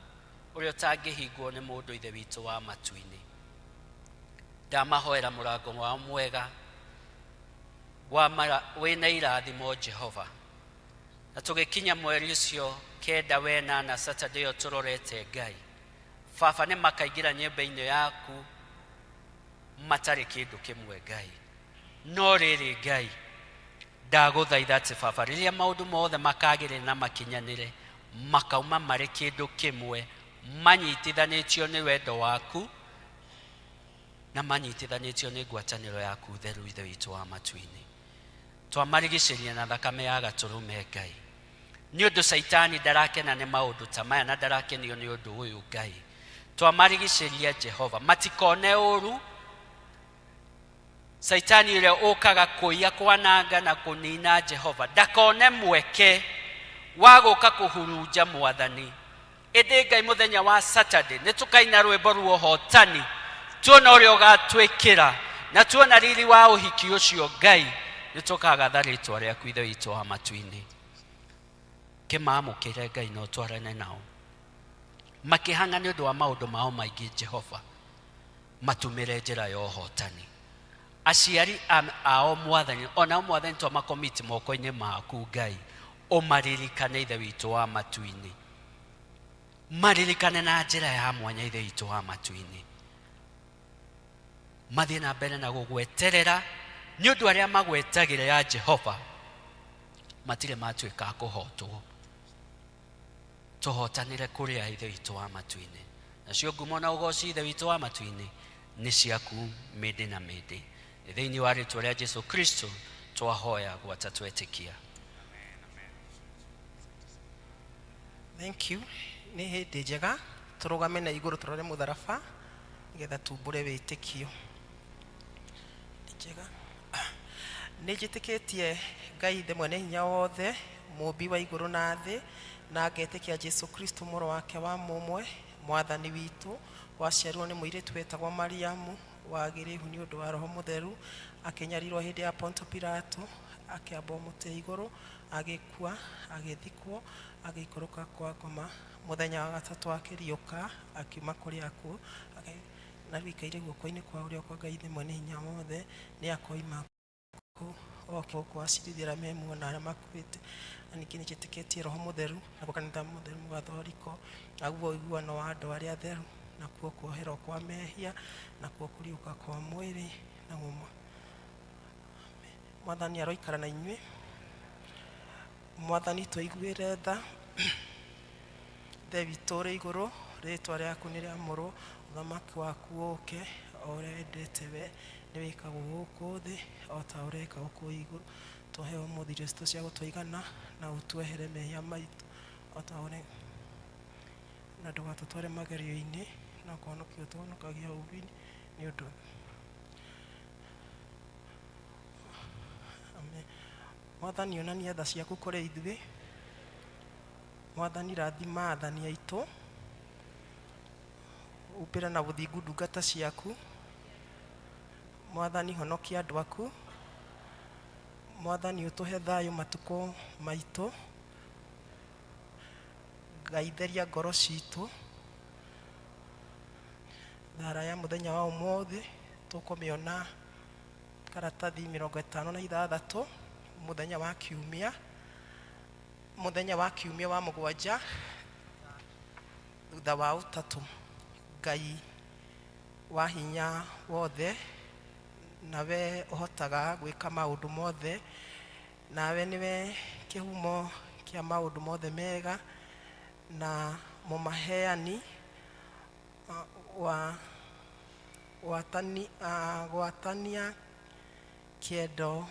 ũrĩa ũtangĩhingwo nĩ mũndũ. Ithe witũ wa matu-inĩ, ndamahoera mũrango wao mwega wa wĩna irathimo Jehova, na tũgĩkinya mweri ũcio 9 wenana Saturday ĩyo tũrorete, Ngai Baba, nĩ makaingĩra nyũmba-inĩ yaku matarĩ kĩndũ kĩmwe Ngai. No rĩrĩ Ngai, Ndagũthaitha atĩ baba, rĩrĩa maũndũ mothe makagĩrĩra na makinyanĩre, makauma marĩ kĩndũ kĩmwe, manyitithanĩtio nĩ wendo waku na manyitithanĩtio nĩ ngwatanĩro yaku theru. Ithe witũ wa matu-inĩ, twamarigicĩria na thakame ya gatũrũme, Ngai, nĩ ũndũ Caitani ndarakena nĩ maũndũ ta maya na ndarakenio nĩ ũndũ ũyũ. Ngai, twamarigicĩria Jehova matikone ũru. Caitani ũrĩa ũkaga kũiya, kwananga na kũnina, Jehova, ndakone mweke wa gũka kũhurunja, Mwathani. Ĩndĩ Ngai, mũthenya wa Saturday nĩ tũkaina rwĩmbo rwa ũhotani, tuona ũrĩa ũgatwĩkĩra na tuona riri wa ũhiki ũcio. Ngai, nĩ tũkagatha rĩtwa rĩaku. Ithe witũ wa matu-inĩ, kĩmamũkĩre, Ngai, na ũtwarane nao makĩhang'a nĩ ũndũ wa maũndũ mao maingĩ. Jehova, matumĩre njĩra ya ũhotani. Aciari ao, Mwathani, onao, Mwathani, twamakomiti moko-inĩ maku. Ngai, ũmaririkane. Ithe witũ wa matu-inĩ, maririkane na njĩra ya mwanya. Ithe witũ wa matu-inĩ, mathiĩ na mbere na gũgweterera, nĩ ũndũ arĩa magwetagĩra ya Jehova matirĩ matuĩka a kũhotwo. Tũhotanĩre kũrĩa, Ithe witũ wa matu-inĩ. Nacio ngumo na ũgoci, Ithe witũ wa matu-inĩ, nĩ ciaku mĩndĩ na mĩndĩ. Thĩinĩ wa rĩtwa rĩa Jesu Kristo twahoya gwata twetĩkia. Thank you. Nĩ hĩndĩ njega tũrũgame na igũrũ, tũrore mũtharaba nĩgetha tumbũre wĩtĩkio. Nĩ njega. Nĩ njĩtĩkĩtie Ngai Ithe mwene hinya wothe, mũũmbi wa igũrũ na thĩ, na ngetĩkia Jesu Kristo, mũrũ wake wa mũmwe, Mwathani witũ, waciarirwo nĩ mũirĩtu wetagwo Mariamu, wagĩrĩhu nĩ ũndũ wa Roho Mũtheru, akĩnyarirwo hĩndĩ ya Ponto Pilato, akĩambwo mũtĩ igũrũ, agĩkua, agĩthikwo, agĩikũrũka kwa ngoma. Mũthenya wa gatatũ akĩriũka, akiuma kũrĩ akuũ, na rĩu aikaire guoko-inĩ kwa ũrĩo kwa Ngai Ithe mwene hinya wothe. Nĩ akoima kũ oke gũkũ acirithie arĩa me muoyo na arĩa makuĩte. Na ningĩ nĩ njĩtĩkĩtie Roho Mũtheru, naguo kanitha mũtheru mũgathoriko, naguo ũiguano wa andũ arĩa atheru, nakuo kuoherwo kwa mehia, nakuo kũriũka kwa mwĩrĩ, naguo Mwathani aroikara na inyuĩ. Mwathani, tũiguĩre tha. Ithe witũ ũrĩ igũrũ, rĩtwa rĩaku nĩ rĩamũrwo, ũthamaki waku ũũke, o ũrĩa wendete we nĩ wĩkagwo gũkũ thĩ o ta ũrĩa wĩkagwo kũu igũrũ. Tũhe ũmũthĩ irio citũ cia gũtũigana, na ũtuohere mehia maitũ o ta ũrĩa, na ndũgatũtware magerio-inĩ, no kũhonokia ũtũhonokagia ũũru-inĩ, nĩ ũndũ. Amen. Mwathani, onania tha ciaku kũrĩ ithuĩ. Mwathani, rathima athani aitũ, humbĩra na ũthingu ndungata ciaku. Mwathani, honokia andũ aku. Mwathani, ũtũhe thayũ matukũ maitũ. Ngai, theria ngoro citũ. Thara ya mũthenya wa ũmũthĩ tũkũmĩona karatathi 56, mũthenya wa kiumia, mũthenya wa kiumia wa mũgwanja thutha wa ũtatũ. Ngai wa hinya wothe, nawe ũhotaga gwĩka maũndũ mothe, nawe nĩwe kĩhumo kĩa maũndũ mothe mega na mũmaheani wa gwatania kĩendo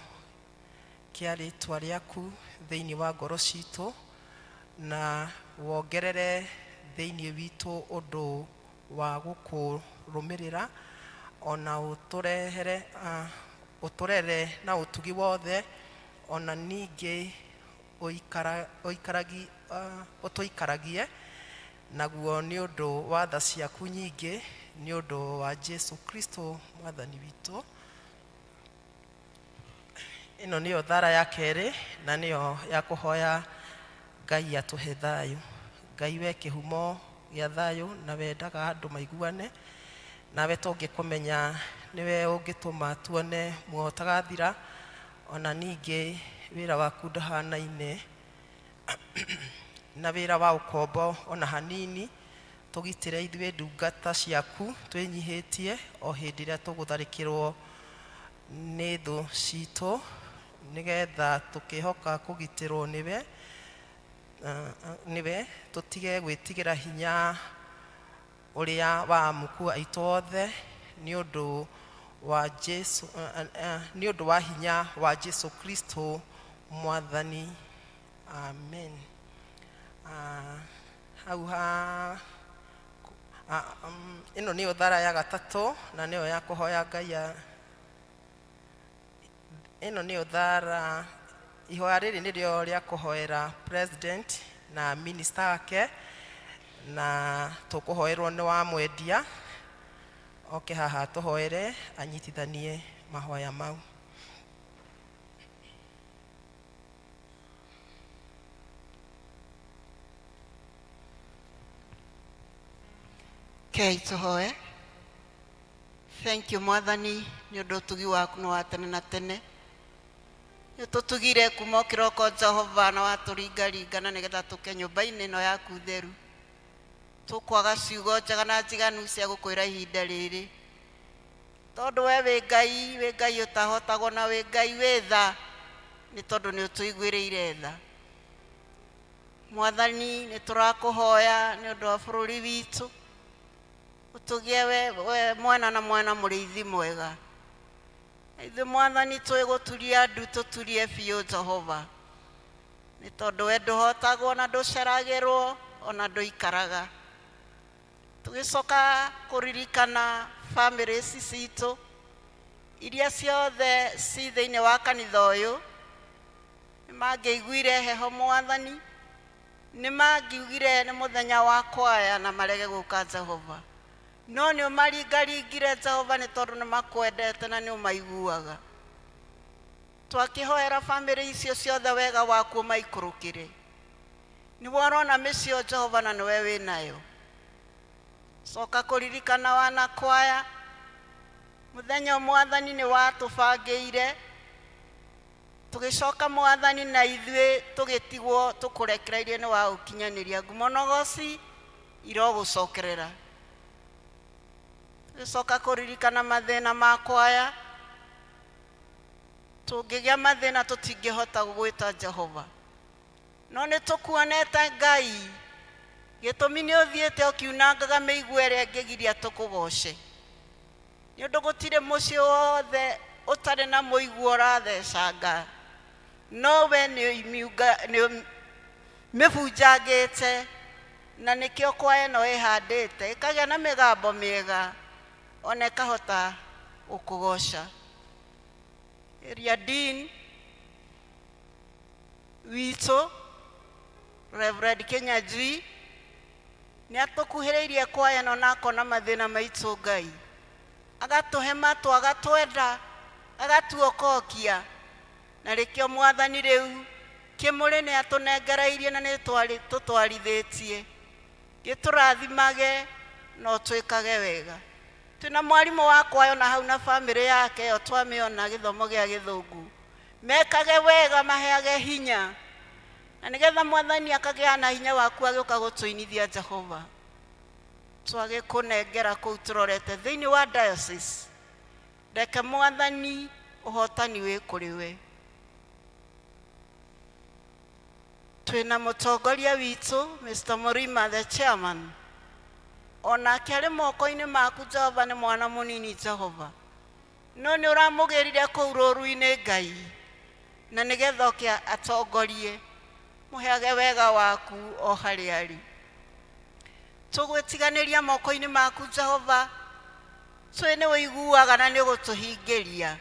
kĩa rĩtwa rĩaku thĩinĩ wa ngoro citũ, na wongerere thĩinĩ witũ ũndũ wa gũkũrũmĩrĩra, ona ũtũrehere ũtũrere na ũtugi wothe, ona ningĩ ũtũikaragie naguo nĩ ũndũ wa tha ciaku nyingĩ, nĩ ũndũ wa Jesu Kristo Mwathani witũ. Ĩno nĩyo thara ya kerĩ, na nĩyo ya kũhoya Ngai atũhe thayũ. Ngai, we kĩhumo gĩa thayũ na wendaga andũ maiguane, nawe tũngĩkũmenya nĩwe ũngĩtũma tuone muoyo ũtagathira. Ona ningĩ wĩra waku ndũhanaine na wĩra wa ũkombo ona hanini. Tũgitĩre ithuĩ ndungata ciaku twĩnyihĩtie o hĩndĩ ĩrĩa tũgũtharĩkĩrwo nĩ thũ citũ. Nĩgetha tũkĩhoka kũgitĩrwo nĩwe, nĩwe tũtige gwĩtigĩra hinya ũrĩa wa amuku aitũ othe nĩ ũndũ wa Jesu, nĩ ũndũ wa hinya wa Jesu Kristo Mwathani. Amen. Hau ha ĩno nĩyo thara ya gatatũ na nĩyo ya kũhoya Ngai. Ĩno nĩyo thara, ihoya rĩrĩ nĩrĩo rĩa kũhoera president na minister wake, na tũkũhoerwo nĩ wa mwendia oke haha tũhoere anyitithanie mahoya mau. Kei tũhoe. Thank you, Mwathani, nĩ ũndũ ũtugi waku nĩ wa tene na tene. Nĩ ũtũtugire kuma o kĩroko, Jehova, na watũringaringa na nĩgetha tũke nyũmba-inĩ ĩno yaku theru. Tũkwaga ciugo njega na njiganu cia gũkwĩra ihinda rĩrĩ, tondũ we wĩ Ngai, wĩ Ngai ũtahotagwo, na wĩ Ngai wĩ tha, nĩ tondũ nĩ ũtũiguĩrĩire tha. Mwathani, nĩ tũrakũhoya nĩ ũndũ wa bũrũri witũ, ũtũgĩe we mwena na mwena mũrĩithi mwega. Ithuĩ, Mwathani, twĩgũturia ndu, tũturie biũ, Jehova, nĩ tondũ we ndũhotagwo na ndũceragĩrwo ona ndũikaraga. Tũgĩcoka kũririkana bamĩrĩ ici citũ iria ciothe ci thĩinĩ wa kanitha ũyũ, nĩ mangĩaiguire heho, Mwathani, nĩ mangiugire nĩ mũthenya wa kwaya na marege gũka, Jehova, no nĩ ũmaringaringire, Jehova, nĩ tondũ nĩ makwendete na nĩ ũmaiguaga. Twakĩhoera bamĩrĩ icio ciothe wega waku ũmaikũrũkĩre. Nĩwe ũrona mĩciĩ Jehova, na nĩwe wĩ nayo. Coka kũririkana wana kwaya mũthenya, Mwathani, nĩ watũbangĩire tũgĩcoka, Mwathani, na ithuĩ tũgĩtigwo tũkũrekereirie. Nĩ wa ũkinyanĩria ngumo nogoci irogũcokerera. Tũgĩcoka kũririkana mathĩna ma kwaya, tũngĩgĩa mathĩna tũtingĩhota gũgwĩta, Jehova, no nĩ tũkuonete, Ngai. Gĩtũmi nĩ ũthiĩte ũkiunangaga mĩigua ĩrĩa ĩngĩgiria tũkũgoce, nĩ ũndũ gũtirĩ mũciĩ wothe ũtarĩ na mũigua ũrathecanga, no we nĩ mĩbunjangĩte, na nĩkĩo kwaya ĩno ĩhandĩte ĩkagĩa na mĩgambo mĩega ona ĩkahota gũkũgoca. Area dean witũ, Reverend Kinyanjui, nĩ atũkuhĩrĩirie kwaya ĩno na akona mathĩna maitũ, Ngai, agatũhe matũ, agatwenda, agatuokokia, na rĩkĩo, Mwathani, rĩu kĩmũrĩ nĩ atũnengereirie na nĩ tũtwarithĩtie. Gĩtũrathimage na ũtwĩkage wega. Twĩna mwarimũ wa kwaya ona hau na bamĩrĩ yake ĩyo twamĩona gĩthomo gĩa gĩthũngũ, mekage wega, maheage hinya, na nĩgetha, Mwathani, akagĩa na hinya waku agĩũka gũtũinithia. Jehova, twagĩkũnengera kũu tũrorete thĩinĩ wa diocese. Reke, Mwathani, ũhotani wĩ kũrĩ we. Twĩna mũtongoria witũ, Mr. Murima, the chairman, onake arĩ moko-inĩ maku, Jehova. Nĩ mwana mũnini, Jehova, no nĩ ũramũgĩrire kũu rũru-inĩ, Ngai, na nĩgetha oke atongorie. Mũheage wega waku o harĩa arĩ. Tũgwĩtiganĩria moko-inĩ maku, Jehova, twĩ nĩ ũiguaga na nĩ ũgũtũhingĩria.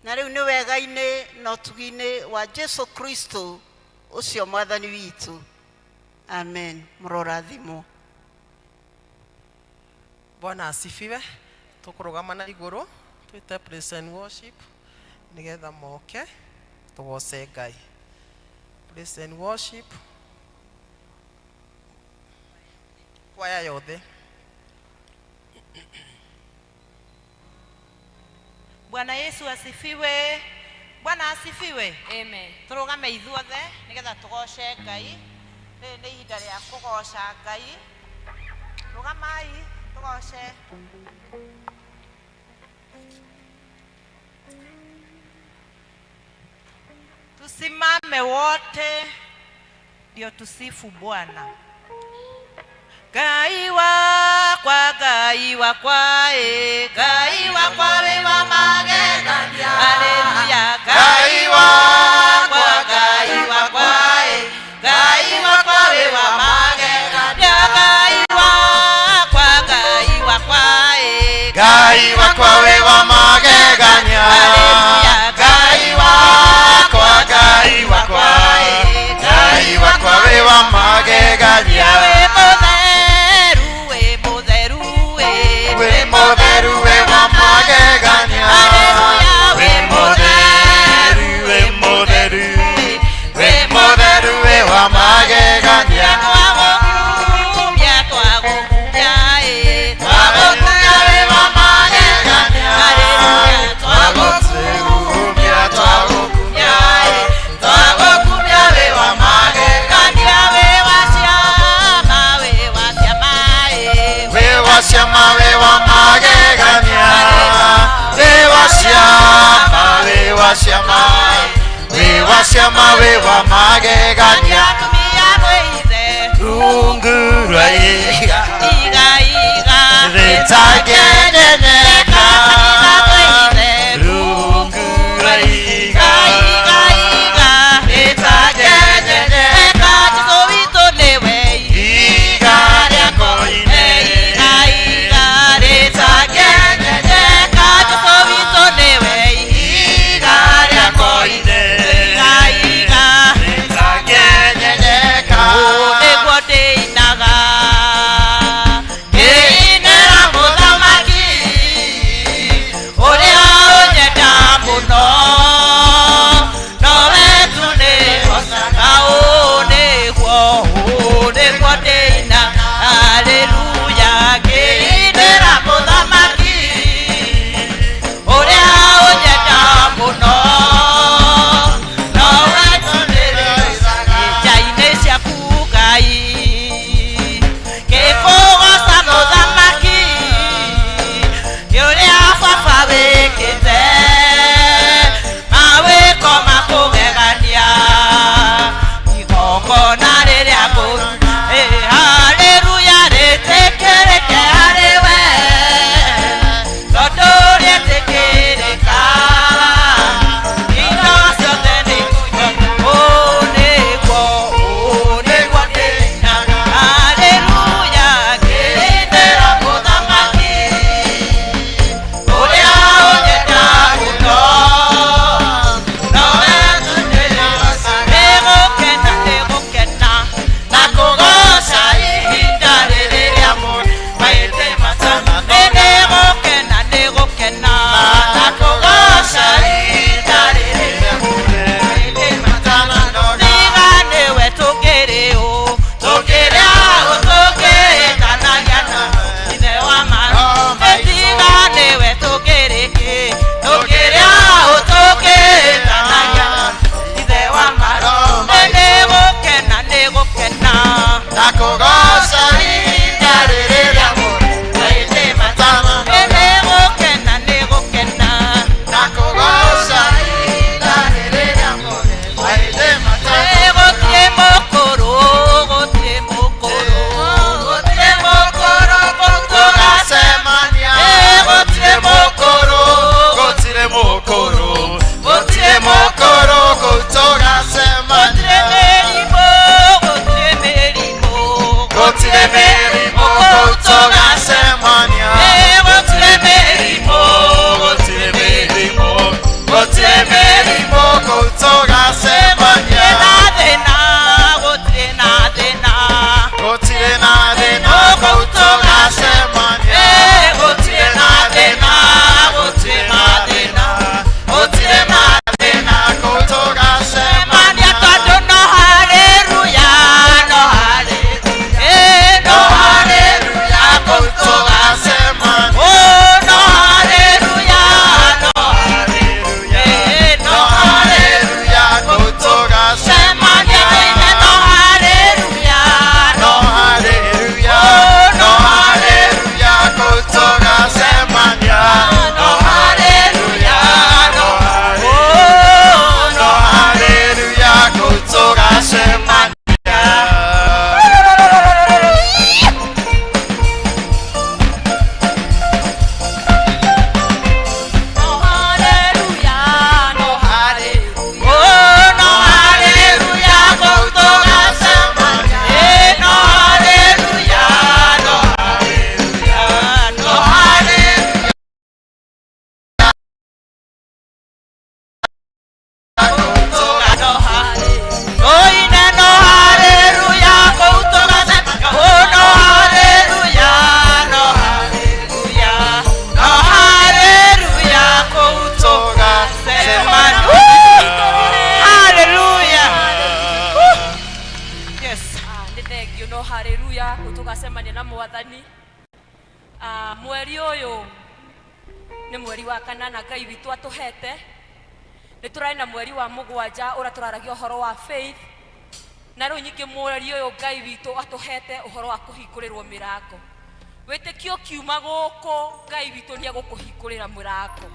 Na rĩu nĩ wega-inĩ na ũtugi-inĩ wa Jesu Kristo ũcio Mwathani witũ, amen. Mũrorathimwo. Bwana asifiwe. Tũkũrũgama na igũrũ twĩte praise and worship nĩgetha moke tũgoce Ngai. Praise and worship, kwaya yothe. Bwana Yesu asifiwe. Bwana asifiwe. Amen. Tũrũgame ithuothe nĩgetha tũgoce Ngai. Rĩrĩ nĩ ihinda rĩa kũgoca Ngai. Rũgamai tũgoce. Tusimame wote ndio tusifu Bwana. Ngai wakwa, Ngai wakwa, e Ngai wakwa wĩ wa magegania. Haleluya. Ngai wakwa, Ngai wakwa, e Ngai wakwa wĩ wa magegania. Ngai wakwa, Ngai wakwa, e Ngai wakwa wĩ wa magegania. Haleluya. Ngai wakwa, Ngai wakwa, Ngai wakwa wĩ wa magegania. Wĩ mũtheru, wĩ mũtheru, wĩ Wĩ mũtheru wĩ wa magegania. Haleluya. Wĩ mũtheru, wĩ mũtheru, wĩ mũtheru wĩ wa magegania. Twagũkumia, twagũkumia, ĩ Twagũkumia wĩ wa magegania. Haleluya. Twagũkumia, twagũkumia, twagũkumia wĩ wa magegania. Wĩ wa ciama, wĩ wa ciama, ĩ Wĩ wa ciama wĩ wa magegania. Wĩ wa ciama, wĩ wa ciama, wĩ wa ciama wĩ wa magegania. Atumia mwĩithe Rungu rwa ihiga iga iga rĩtangĩenyenyeka. Mwĩithe Rungu rwa ihiga iga iga rĩtangĩenyenyeka. Jesũ witũ nĩwe Ihiga rĩa koine. iga iga rĩtangĩenyenyeka. Jesũ witũ nĩwe Ihiga rĩa koine. iga iga Rĩtangĩenyenyeka. Nĩguo ndĩinaga. Nĩ thengio no haleluya tũgacemania na mwathani. Mweri ũyũ nĩ mweri wa kanana Ngai witũ atũhete. Nĩ tũrarĩ na mweri wa mũgwanja ũrĩa tũraragia ũhoro wa faith, na rĩu nyingĩ mweri ũyũ Ngai witũ atũhete ũhoro wa kũhingũrĩrwo mĩrango. Wĩtĩkio ũkiuma gũkũ Ngai witũ nĩ egũkũhingũrĩra mũrango,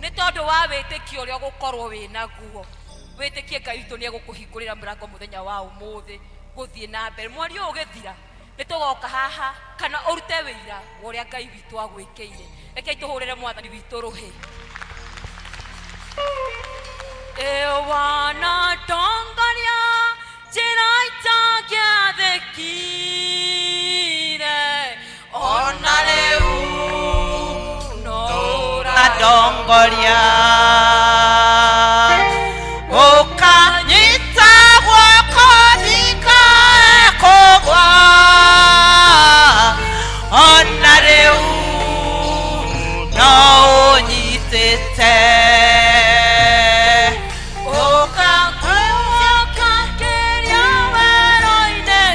nĩ tondũ wa wĩtĩkio ũrĩa ũgũkorwo wĩ naguo. Wĩtĩkie Ngai witũ nĩ egũkũhingũrĩra mũrango mũthenya wa ũmũthĩ gũthiĩ na mbere. Mweri ũyũ ũgĩthira nĩ tũgoka haha kana ũrute wĩira wa ũrĩa Ngai witũ agwĩkĩire. Rekei tũhũrĩre mwathani witũ rũhĩ. Ĩwanatongoria njĩra itangĩathĩkire, ona rĩu no Ũratongoria, ũkanyita guoko ndikae kũgwa, ona rĩu no ũnyitĩte. Ũkakĩria werũ-inĩ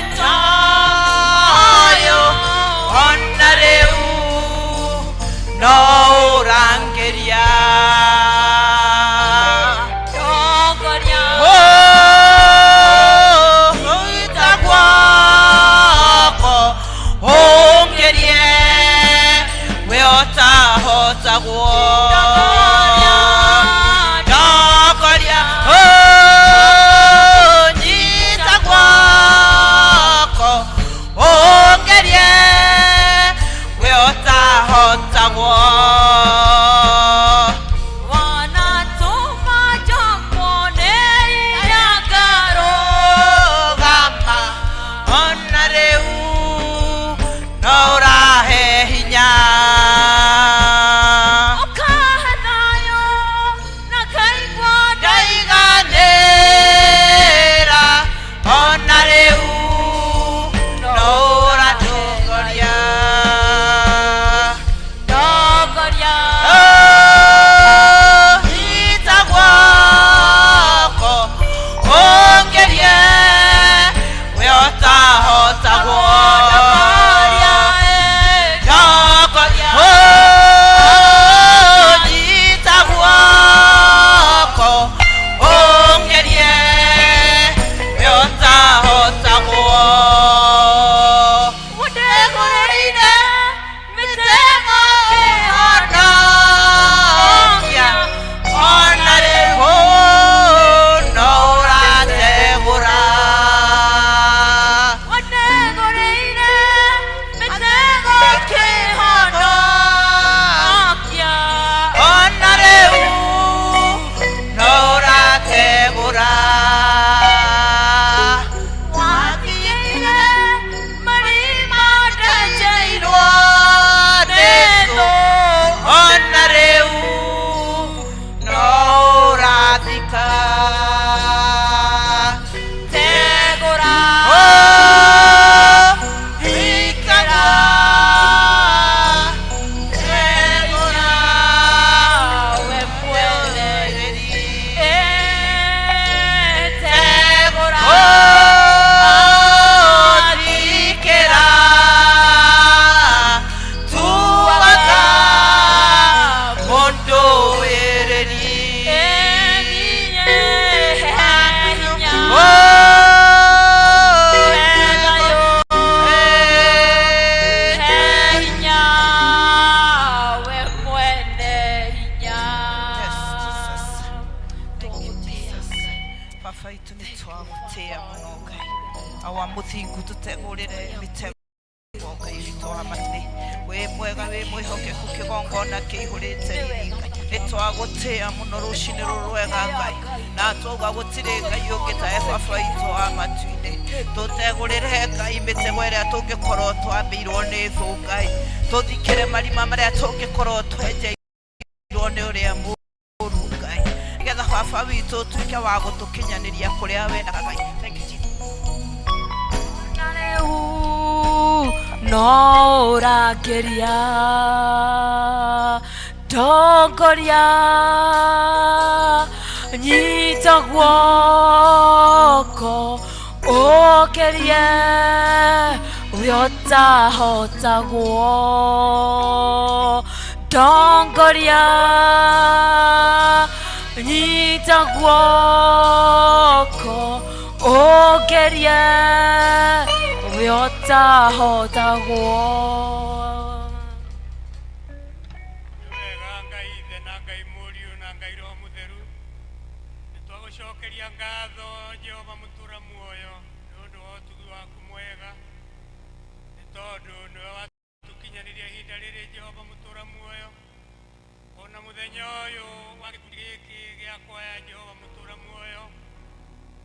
Tayo, ona rĩu no ũrangĩria. Tongoria. Ũita guoko ũngĩrie we ũtahotagwo. Tongoria, nyita guoko ũngĩrie we ũtahotagwo. Wanatũma njokwo nĩ hinya Ngarũgama, ona rĩu no ũrahe hinya. Ũkahe thayũ na ngaigua Ndaiganĩra, ona rĩu no ũratongoria. Tongoria. Nyita guoko ũngĩrie we ũtahotagwo. Tongoria. Nyita guoko ũngĩrie we ũtahotagwo. Wandegũrĩire mĩtego. Honokia, ona rĩu no ũrategũra. Wandegũrĩire mĩtego kĩhonokia. Ona rĩu no ũrategũra. Watigĩire marima ndenjeirwo nĩ thũ, ona rĩu no ũrathika. Tegũra. Thikara, tegũra, we mwene. Tegũra. Thikĩra, tuaga mũndũ wĩrĩri. Hinya. Hinya, we mwene hinya. Yes, Jesus. Thank you, Jesus. Baba itũ nĩ twagũtĩĩa mũno Ngai, awa mũthingu, tũtegũrĩre mĩtego Ngai witũ wa matĩ, wĩ mwega, wĩ mwĩhokeku, kĩgongona kĩihũrĩte riri. Ngai, nĩ twagũtĩĩa mũno rũcinĩ rũrũ rwega Ngai, na twauga gũtirĩ Ngai ũngĩ tawe baba witũ wa matu-inĩ. Tũtegũrĩre Ngai mĩtego ĩrĩa tũngĩkorwo twambĩirwo nĩ thũ Ngai, tũthikĩre marima marĩa tũngĩkorwo twenjeirwo nĩ ũrĩa mũru Ngai, nĩgetha baba witũ ũtuĩke wa gũtũkinyanĩria kũrĩa wendaga Ngai. Thank you, Jesus. Na rĩu no ũrangĩria. Tongoria, nyita guoko. Ũkĩrie ũrĩa ũtahotagwo. Ndongoria, nyita guoko, ũkĩrie ũrĩa ũtahotagwo. Wega Ngai Ithe na Ngai Mũriũ na Ngai Roho Mũtheru, nĩ twagũcokeria ngatho Jehova mũtũra muoyo nĩ ũndũ wa ũtugi waku mwega, nĩ tondũ nĩwe watukinyanĩria ihinda rĩrĩ Jehova mũtũra muoyo, ona mũthenya ũyũ wa gĩkundi gĩkĩ gĩa kwaya Jehova mũtũra muoyo,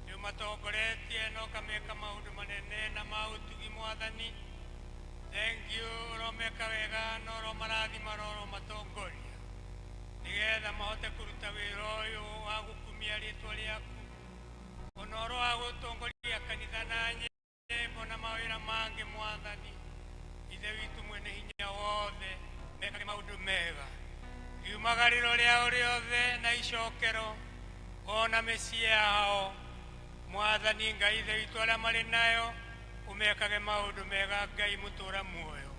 nĩ ũmatongoretie na ũkameka maũndũ manene na ma ũtugi Mwathani. Thank you, ũromeka wega na ũromarathima na ũromatongoria nĩgetha mahote kũruta wĩra ũyũ wa gũkumia rĩtwa rĩaku, ona ũhoro wa gũtongoria kanitha na nyĩmbo na mawĩra mangĩ. Mwathani Ithe witũ mwene hinya wothe, mekage maũndũ mega riumagarĩro rĩao rĩothe na icokero ona mĩciĩ yao. Mwathani Ngai Ithe witũ, arĩa marĩ nayo ũmekage maũndũ mega. Ngai mũtũra muoyo,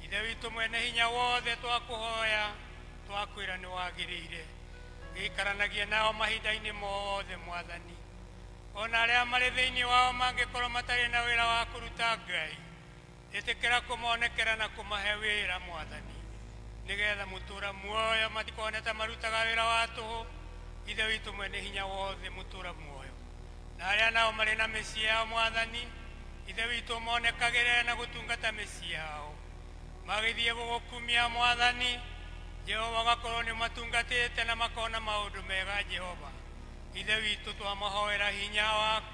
Ithe witũ mwene hinya wothe, twakũhoya, twakwĩra nĩ wagĩrĩire gĩikaranagie nao mahinda-inĩ mothe. Mwathani, ona arĩa marĩ thĩinĩ wao mangĩkorwo matarĩ na wĩra wa kũruta, Ngai ĩtĩkĩra kũmonekera na kũmahe wĩra. Mwathani, nĩgetha mũtũra muoyo matikone ta marutaga wĩra wa tũhũ. Ithe witũ mwene hinya wothe, mũtũra muoyo, na arĩa nao marĩ na mĩciĩ yao, Mwathani Ithe witũ, monekagĩre na gũtungata mĩciĩ yao magĩthiĩ gũgũkumia. Mwathani Jehova, ũgakorwo nĩ matungatĩte na makona maũndũ mega. Jehova Ithe witũ, twamahoera hinya waku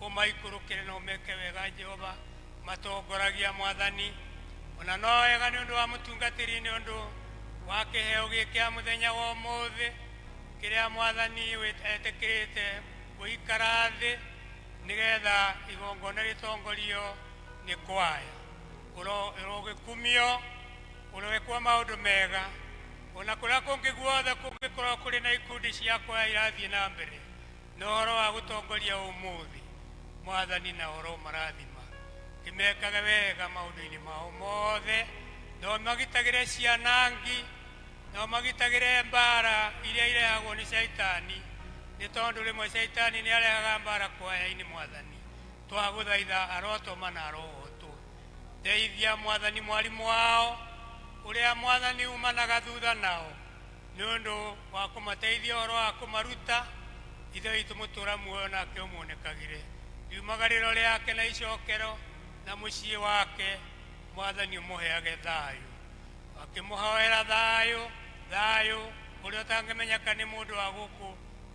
ũmaikũrũkĩre na ũmeke wega. Jehova, matongoragia. Mwathani, ona no wega nĩ ũndũ wa mũtungatĩri, nĩ ũndũ wa kĩheo gĩkĩ mũthenya wa ũmũthĩ kĩrĩa Mwathani etĩkĩrĩte gũikara thĩ nĩgetha igongona rĩtongorio nĩ kwaya. Ũrogĩkumio, ũrowekwo maũndũ mega, ona kũrĩa kũngĩ guothe kũngĩkorwo kũrĩ na ikundi cia kwaya irathiĩ na mbere na ũhoro wa gũtongoria ũmũthĩ. Mwathani, na ũhoro marathima, kĩmekage wega maũndũ-inĩ mao mothe, na ũmagitagĩre cianangi, na ũmagitagĩre mbara iria irehagwo nĩ Caitani, nĩ tondũ rĩmwe Caitani nĩ arehaga mbara kwaya-inĩ. Mwathani, twagũthaitha, arotoma na arohotwo. Ndeithia Mwathani mwarimũ wao ũrĩa Mwathani umanaga thutha nao nĩ ũndũ wa kũmateithia ũhoro wa kũmaruta. Ithe witũ mũtũra muoyo, nake ũmuonekagĩre riumagarĩro rĩake na icokero na mũciĩ wake. Mwathani, ũmũheage thayũ, akĩmũhoera thayũ, thayũ ũrĩa ũtangĩmenyeka nĩ mũndũ wa gũkũ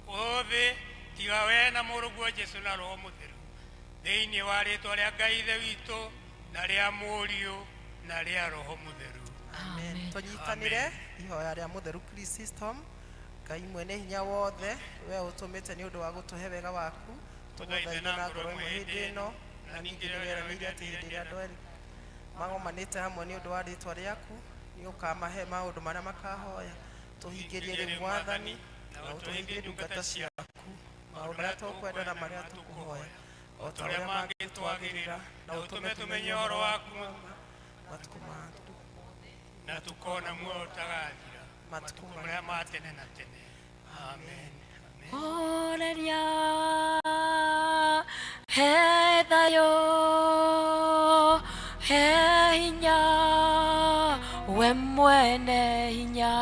ũthĩ tiga we na mũrũguo Jesu na Roho Mũtheru, thĩinĩ wa rĩtwa rĩa Ngai Ithe witũ na rĩa Mũriũ na rĩa Roho Mũtheru. Amen. Tũnyitanĩre ihoya rĩa mũtheru Chrysostom. Ngai mwene hinya wothe, we ũtũmĩte nĩ ũndũ wa gũtũhe wega waku, tũgũthaithe na ngoro ĩmwe hĩndĩ ĩno, na ningĩ nĩ weranĩire atĩ hĩndĩ ĩrĩa andũ erĩ magomanĩte hamwe nĩ ũndũ wa rĩtwa rĩaku, nĩ ũkamahe maũndũ marĩa makahoya. Tũhingĩrie rĩu Mwathani, na ũtũhingĩrie ndungata ciaku maũndũ marĩa tũkwenda na marĩa tũkũhoya o ta ũrĩa mangĩtwagĩrĩra, na ũtũme tũmenye ũhoro waku wa ma matukũ maku na tukona muoyo ũtagathira matukũ marĩa ma tene na tene. Amen. Horeria, he thayũ, he hinya, we mwene hinya.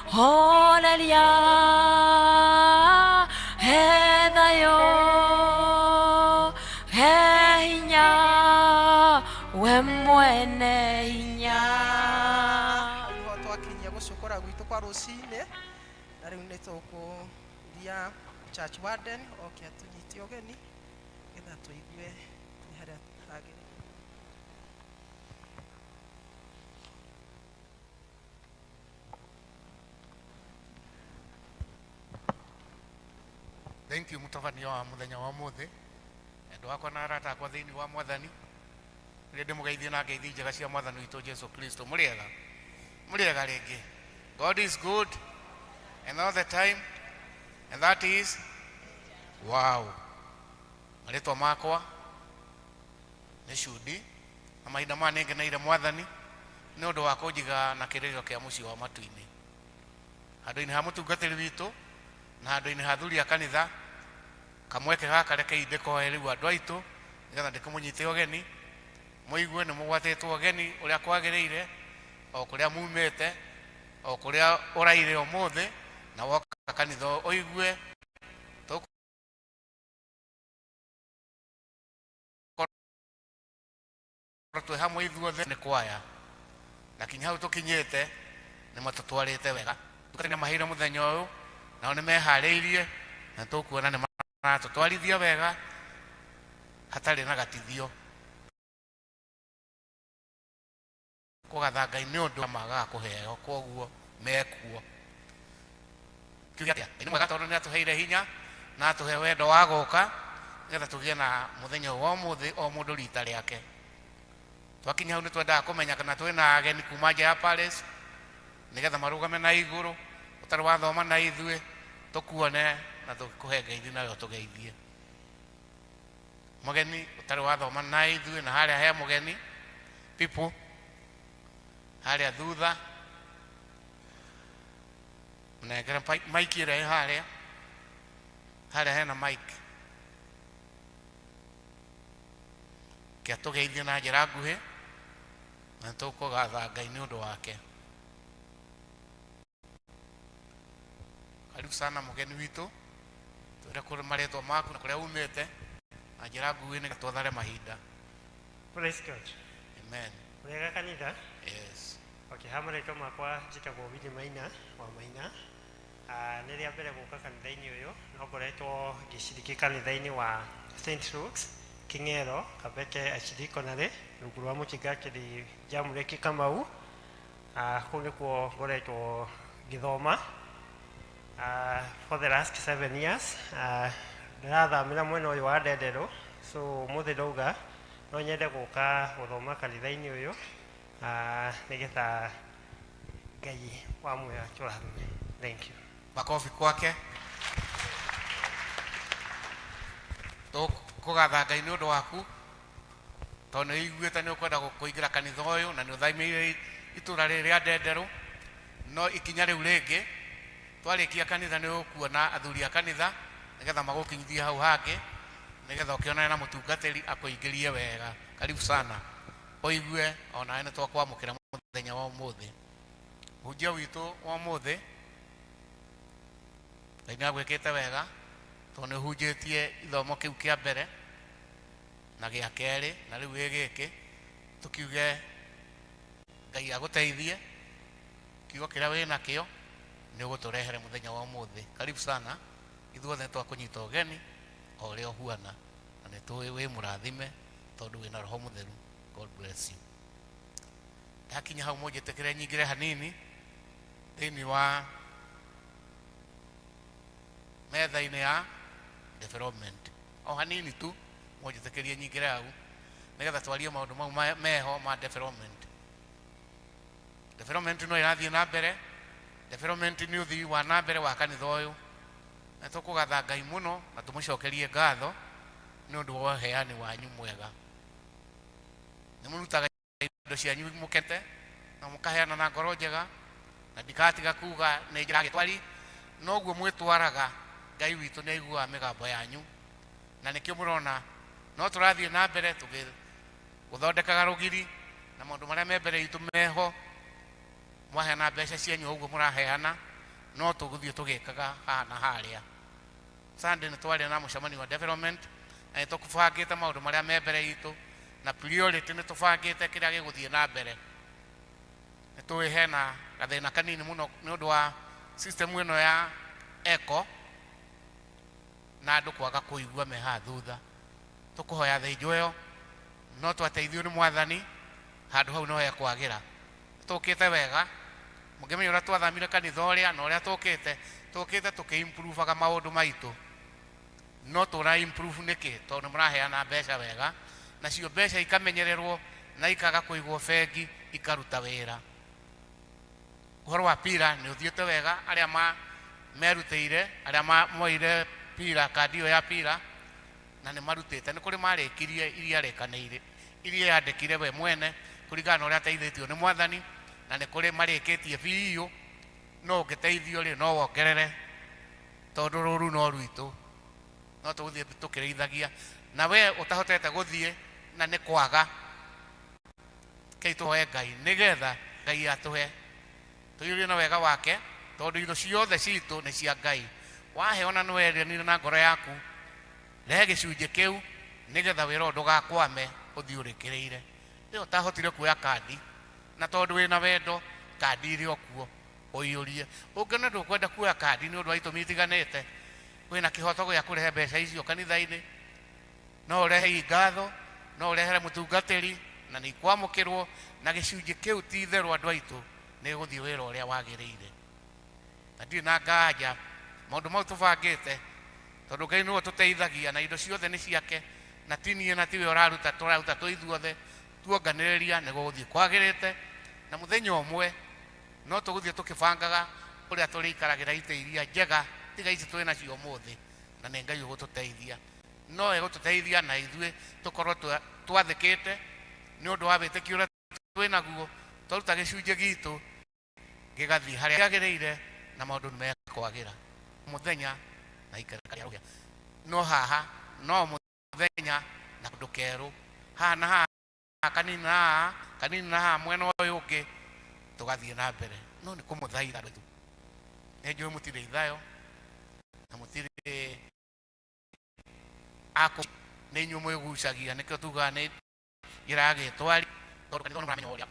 Horeria, he thayũ, he hinya, we mwene hinya. Hau niho twakinyia gũcũkũra gwitũ kwa rũcinĩ, na rĩu nĩ tũkũria church warden oke atũnyite ũgeni nĩgetha tũigue nĩ harĩa hagĩrĩire. Thank you, mũtabania wa mũthenya wa ũmũthĩ. Endwa akwa na arata akwa thĩinĩ wa Mwathani, rĩrĩa ndĩmũgeithie na ngeithi njega cia Mwathani witũ Jesu Kristo. Mũrĩega, mũrĩega rĩngĩ. God is good and all the time, and that is Wow. Marĩtwa makwa nĩ Cudi na mahinda maya nĩ ngeneire Mwathani nĩ ũndũ wa kũnjiga na kĩrĩrĩro kĩa mũciĩ wa matu-inĩ. Handũ-inĩ ha mũtungatĩri witũ na handũ-inĩ ha athuri a kanitha, kamweke gaka rekei ndĩkoe rĩu andũ aitũ nĩgetha ndĩkĩmũnyite ũgeni, mũigue nĩ mũgwatĩtwo ũgeni ũrĩa kwagĩrĩire, o kũrĩa mumĩte, o kũrĩa ũraire ũmũthĩ, na woka kanitha ũigue tũgũkorwo twĩ hamwe ithuothe nĩ kwaya na kinya hau tũkinyĩte nĩ matũtwarĩte wega. Nĩ maheire mũthenya ũyũ nao nĩ meharĩirie na tũkuona nĩ maratũtwarithia wega hatarĩ na gatithio. Kũgatha Ngai nĩ ũndũ magaga kũheo kwoguo mekuo. Kiuge atĩa? Ngai nĩ mwega tondũ nĩ atũheire hinya na atũhe wendo wa gũka nĩgetha tũgĩe na mũthenya ũyũ wa ũmũthĩ o mũndũ rita rĩake. Twakinya hau nĩ twendaga kũmenya kana twĩna ageni kuma nja ya Paris nĩgetha marũgame na igũrũ, ũtarĩ wathoma na ithuĩ tũkuone na tũkũhe ngeithi nawe ũtũgeithie. Mũgeni ũtarĩ wathoma na ithuĩ, na harĩa he mũgeni people harĩa thutha, nengere mic ĩrĩa ĩ harĩa, harĩa hena mic, kĩa tũgeithie na njĩra nguhĩ na tũkũgatha Ngai nĩ ũndũ wake. Karibu sana mũgeni witũ, twĩre kũrĩ marĩtwa maku na kũrĩa umĩte na njĩra nguhĩ nĩgetha twathare mahinda. Praise God. Amen. Wega kanitha? Yes. Okay, ha marĩtwa makwa njĩtagwo Willy Maina wa Maina. Ah, nĩ rĩa mbere gũka kanitha-inĩ ũyũ, no ngoretwo ngĩciriki kanitha-inĩ wa St. Luke's King'ero, Kabete Archdeaconry, rungu rwa mũtungatĩri Jamreki Kamau. Ah, kũu nĩkuo ngoretwo ngĩthoma ah, for the last 7 years. Ah, ndĩrathamĩra mwena ũyũ wa Ndenderũ, so ũmũthĩ ndauga no nyende gũka gũthoma kanitha-inĩ ũyũ ah, nĩgetha Ngai wa muoyo atũrathime. Thank you. Makobi kwake. Tũkũgatha Ngai nĩ ũndũ waku tondũ nĩ ũiguĩte nĩ ũkwenda kũingĩra kanitha ũyũ na nĩ ũthamĩire itũra rĩrĩ rĩa Ndenderũ, no ikinya rĩu rĩngĩ twarĩkia kanitha nĩ ũkuona athuri a kanitha nĩgetha magũkinyithie hau hangĩ nĩgetha ũkĩonane na mũtungatĩri akũingĩrie wega. Karibu sana, ũigue onawe nĩ twakwamũkĩra mũthenya wa ũmũthĩ. Mũhunjia witũ wa ũmũthĩ, Ngai nĩ agwĩkĩte wega tondũ nĩ ũhunjĩtie ithomo kĩu kĩa mbere na gĩa kerĩ na rĩu wĩ gĩkĩ, tũkiuge Ngai agũteithie, kiugo kĩrĩa wĩ nakĩo nĩ ũgũtũrehere mũthenya wa ũmũthĩ. Karibu sana, ithuothe nĩ twakũnyita ũgeni o ũrĩa ũhuana na nĩ tũĩ wĩ mũrathime tondũ wĩna Roho Mũtheru. God bless you. Ndakinya hau mũnjĩtĩkĩre nyingĩre hanini thĩinĩ wa metha-inĩ ya development, o hanini tu mũnjĩtĩkĩrie nyingĩre hau nĩgetha twarie maũndũ mau meho ma development. Development no ĩrathiĩ na mbere, development nĩ ũthii wa na mbere wa kanitha ũyũ, na tũkũgatha Ngai mũno na tũmũcokerie ngatho nĩ ũndũ wa ũheani wanyu mwega. Nĩ mũrutaga indo cianyu mũkete na mũkaheana na ngoro njega, na ndikatiga kuga nĩ njĩra gĩtwari noguo mwĩtwaraga. Ngai witũ nĩ aiguaga mĩgambo yanyu na nĩkĩo mũrona no tũrathiĩ na mbere tũgĩthondekaga rũgiri na maũndũ marĩa me mbere itũ meho. Mwaheana mbeca cianyu o ũguo mũraheana, no tũgũthiĩ tũgĩkaga haha na harĩa. Sunday nĩ twarĩ na mũcemanio wa development na nĩ tũbangĩte maũndũ marĩa me mbere itũ na priority, nĩ tũbangĩte kĩrĩa gĩgũthiĩ na mbere. Nĩ tũĩ hena gathĩna kanini mũno nĩ ũndũ wa system ĩno ya eco na andũ kwaga kũigua me haha thutha. Tũkũhoya thĩnjwo ĩyo, no twateithio nĩ Mwathani handũ hau no hekwagĩra. Tũkĩte wega, mũngĩmenya ũrĩa twathamire kanitha ũrĩa na ũrĩa tũkĩte, tũkĩte tũkĩ-improvaga maũndũ maitũ. No tũra improve nĩkĩ? Tondũ nĩ mũraheana mbeca wega, nacio mbeca ikamenyererwo na ikaga kũigwo bengi, ikaruta wĩra. Ũhoro wa pira nĩ ũthiĩte wega, arĩa ma merutĩire, arĩa moire pira. pira kandi ĩyo ya pira na nĩ marutĩte nĩ kũrĩ marĩkirie iria arĩkanĩire iria yandĩkire we mwene kũringana na ũrĩa ateithĩtio nĩ mwathani na nĩ kũrĩ marĩkĩtie biũ no ũngĩteithio rĩ no wongerere tondũ rũru no rwitũ no tũgũthiĩ tũkĩrĩithagia na we ũtahotete gũthiĩ na nĩ kwaga kei tũhoe ngai nĩgetha ngai atũhe tũiyũrie na wega wake tondũ indo ciothe citũ nĩ cia ngai waheo na nĩweranire na ngoro yaku rehe gĩcunjĩ kĩu nĩgetha wĩra ũyũ ndũgakwame ũthiĩ ũrĩkĩrĩire ĩyo ũtahotire kuoya kandi na tondũ wĩna wendo kandi irĩ o kuo ũiyũrie ũngĩona ndũkwenda kuoya kandi nĩ ũndũ wa itũmi itiganĩte wĩna kĩhoto gĩa kũrehe mbeca icio kanitha-inĩ no ũrehe ngatho no ũrehere mũtungatĩri na nĩ ikwamũkĩrwo na gĩcunjĩ kĩu ti itherũ andũ aitũ nĩ gũthiĩ wĩra ũrĩa wagĩrĩire na ndirĩ na nganja maũndũ mau tũbangĩte tondũ ngai nĩwe ũtũteithagia na indo ciothe nĩ ciake na ti niĩ na tiwe ũraruta tũraruta twĩ ithuothe tuonganĩrĩria nĩ gũgũthiĩ kwagĩrĩte na mũthenya ũmwe no tũgũthiĩ tũkĩbangaga ũrĩa tũrĩikaragĩra itĩ iria njega tiga ici twĩ nacio ũmũthĩ na nĩ ngai ũgũtũteithia no egũtũteithia na ithuĩ tũkorwo twathĩkĩte nĩ ũndũ wa wĩtĩkio ũrĩa twĩ naguo twaruta gĩcunjĩ gitũ gĩgathiĩ harĩa kĩagĩrĩire na maũndũ nĩ mekwagĩra mũthenya na ikereka rĩa rũhĩa no haha no mũthenya na kũndũ kerũ haha na haha kanini na haha kanini na haha mwena ũyũ ũngĩ tũgathiĩ na mbere no nĩ kũmũthaitha andũ aitũ nĩ njũĩ mũtirĩ ithayo na mũtirĩ akũ nĩ inyuĩ mwĩgucagia nĩkĩo tugaga nĩ njĩra ya gĩtwari tondũ kanitha nĩ mũramenya ũrĩa